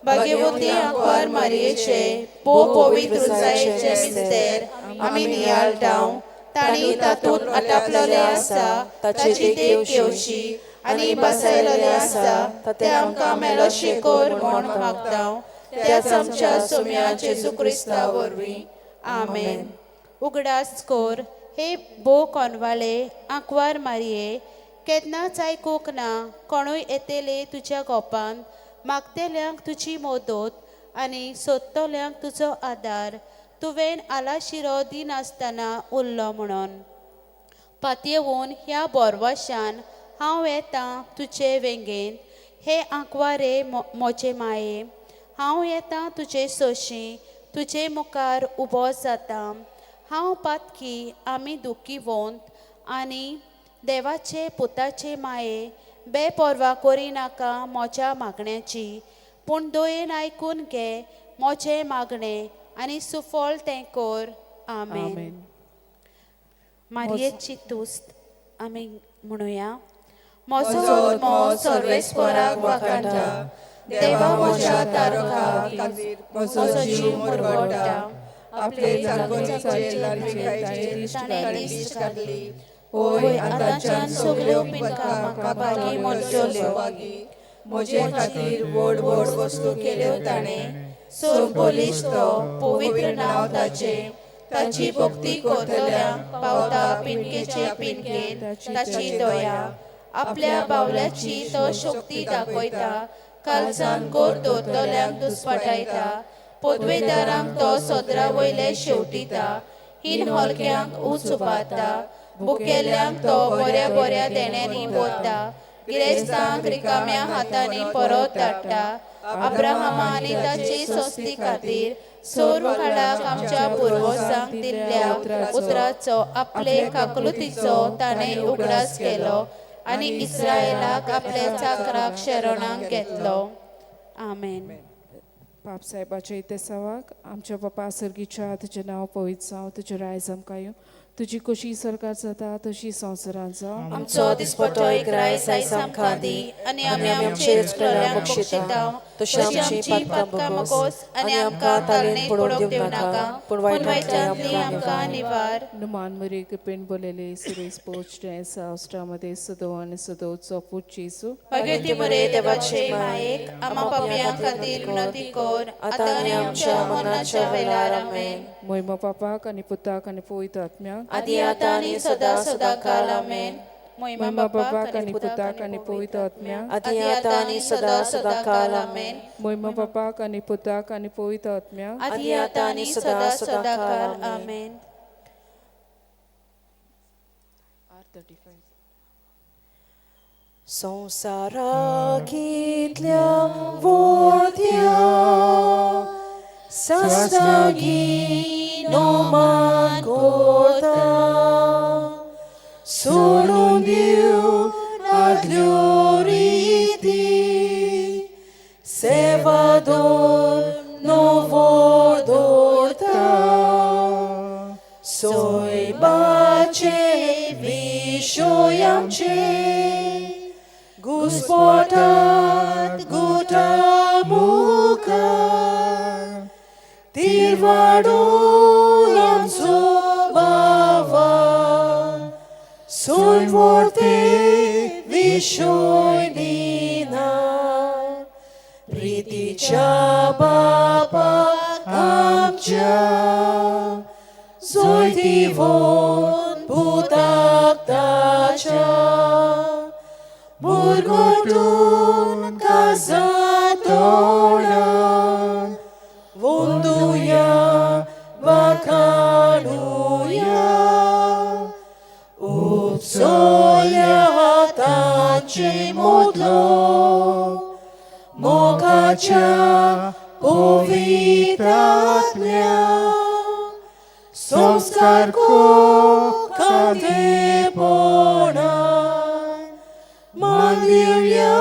भाग्यवती आंकवार मारयेचे भोव पवित्र जायचे मिस्तेर आमी नियाळटाव, तांणी तातूंत आटापलेलें आसा ताची देख घेवची आनी बसयलेलें आसा तें आमकां मेळोशी कर म्हूण मागता. त्याच आमच्या सोम्या जेजू क्रिस्ता वरवीं. आमेन. उगडास कर हे भोव कोनवाळे आंकवार मारये, केन्नाच आयकूंक ना कोणूय येतले तुज्या गोपान, मागतल्यांक तुजी मदत आनी सोदतल्यांक तुजो आदार तुवें आलाशिरो दिनासतना उरलो म्हणून. पातयेवन ह्या बोरवाशान हांव येतां तुजे वेंगेन, हे आंकवारे म्हजे माये, हांव येतां तुजे सोशी, तुजे मुखार उबो जाता. हांव पातकी आमी दुखीवंत आनी देवाचे पुताचे माये, बेपर्वा करिनाका म्हज्या मागण्याची, पूण दयेन आयकून घे म्हजें मागणें आनी सुफळ तें कर. आमेन. मारयेची तुस्त आमी म्हणुया. म्हजो आत्मो सर्वेस्पराक वाखाणटा, देवा म्हज्या तारका खातीर म्हजो जीव मुरगळटा. आपले चाकोरीचे ल्हानविकायेचेर ताणें दिश्ट घातली. होय, आतांच्यान सगल्यो पिनका म्हाका भागी म्हणटल्यो. म्हजे खातीर व्हड व्हड वस्तू केल्यो ताणें. सोर बलिश्ट तो पवित्र नांव ताचें. ताची भक्ती करतल्यांक पावता पिनकेचे पिनकेन ताची दया. आपल्या बावल्याची तो शक्ती दाखयता. कालसान गोर दवरतल्यांक दुस्पाटायता. पदवेदारांक तो सदरा वयले शेवटिता. हीन हलक्यांक ऊंच उबारता. भुकेल्ल्यांक तो बऱ्या बऱ्या देण्यांनी भरता. गिरेस्तांक रिकाम्या हातांनी परत धाडटा. अब्राहमा आनी ताची संस्थी खातीर सर्व काळाक आमच्या पुर्वजांक दिल्ल्या उतराचो आपले काकलुतीचो ताणें उगडास केलो आनी इस्रायलाक आपल्या चाकराक शरणाक घेतलो. आमेन. पाप साहेबाच्या इतिहासाक आमच्या बापा सर्गीच्या तुजें नांव पवित्र जावं, तुजें रायज आमकां येवं, तुजी कशी सरकार जाता तशी संवसारांत जावं. आमचो दिसपटो एक रायस आयज आमकां दी आनी आमी आमचे चुकलेल्यांक बक्षितांव तशी आमची पातकां मगोस आनी आमकां तालनेत पडोवंक दिवं नाका, पूण वायटांतली आमकां निवार. नुमान मरे कृपेन बोलेले सुरेश पोचटे सावस्टामध्ये सदो आनी सदोचो पूत जेजू. भगवती मरे देवाचे मायेक आमा पापयां खातीर विनंती कर आतां आनी आमच्या मरणाच्या वेळार. आमेन. मोहिमा पापाक आनी पुताक आनी पवित्र आत्म्याक आदी आतां आनी सदा सदा काल. आमेन. मोहिमा बापाक आनी पुताक आनी पवित्र आत्म्याक आदी आतां आनी सदा सदा काल. आमेन. मोहिमा बापाक आनी पुताक आनी पवित्र आत्म्याक आदी आतां आनी सदा सदा काल. आमेन. संवसारांतल्या वोत्या सासणागी नोमान कोता सोडून दिव आदल्यो रिती सेवा दोन नवो दवरता सोयबाचे विशय आमचे घुस्पोटात गुटा मुखार तिरवाडून आमचो बाबा सोयमूर्ती विशय दिना प्रितीच्या बापा आमच्या जोयतीवोन पुताक ताच्या मुरगुटून काजा तोंडान वंदुया वाखाणुया उपसोल्या हातांचे मोदलो मोगाच्या पवित्रात्म्या संस्कार कांदेपणान मानदिवया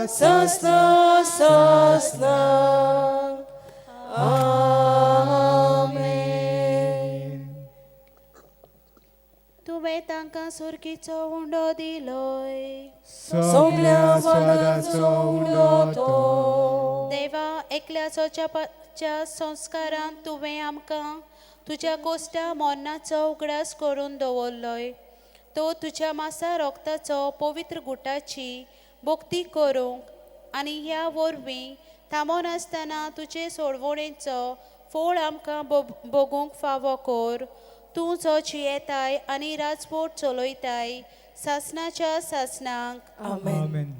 सासना सासना. आमेन. तुवें तांकां सुरकीचो उंडो दिलोय. सगल्या स्वादाचो उंडो तो. देवा एकल्या सोच्या संस्कारान तुवें आमकां तुज्या कोश्टा मरणाचो उगडास करून दवरलोय. तो तुज्या मासा रोगताचो पवित्र गुटाची भक्ती करूंक आनी ह्या वरवीं थांबनासतना तुजे सोडवणेचो फोळ आमकां भोगूंक फावो कर. तूं जो जियेताय आनी राजवट चलयताय सासणाच्या सासणाक. आमेन.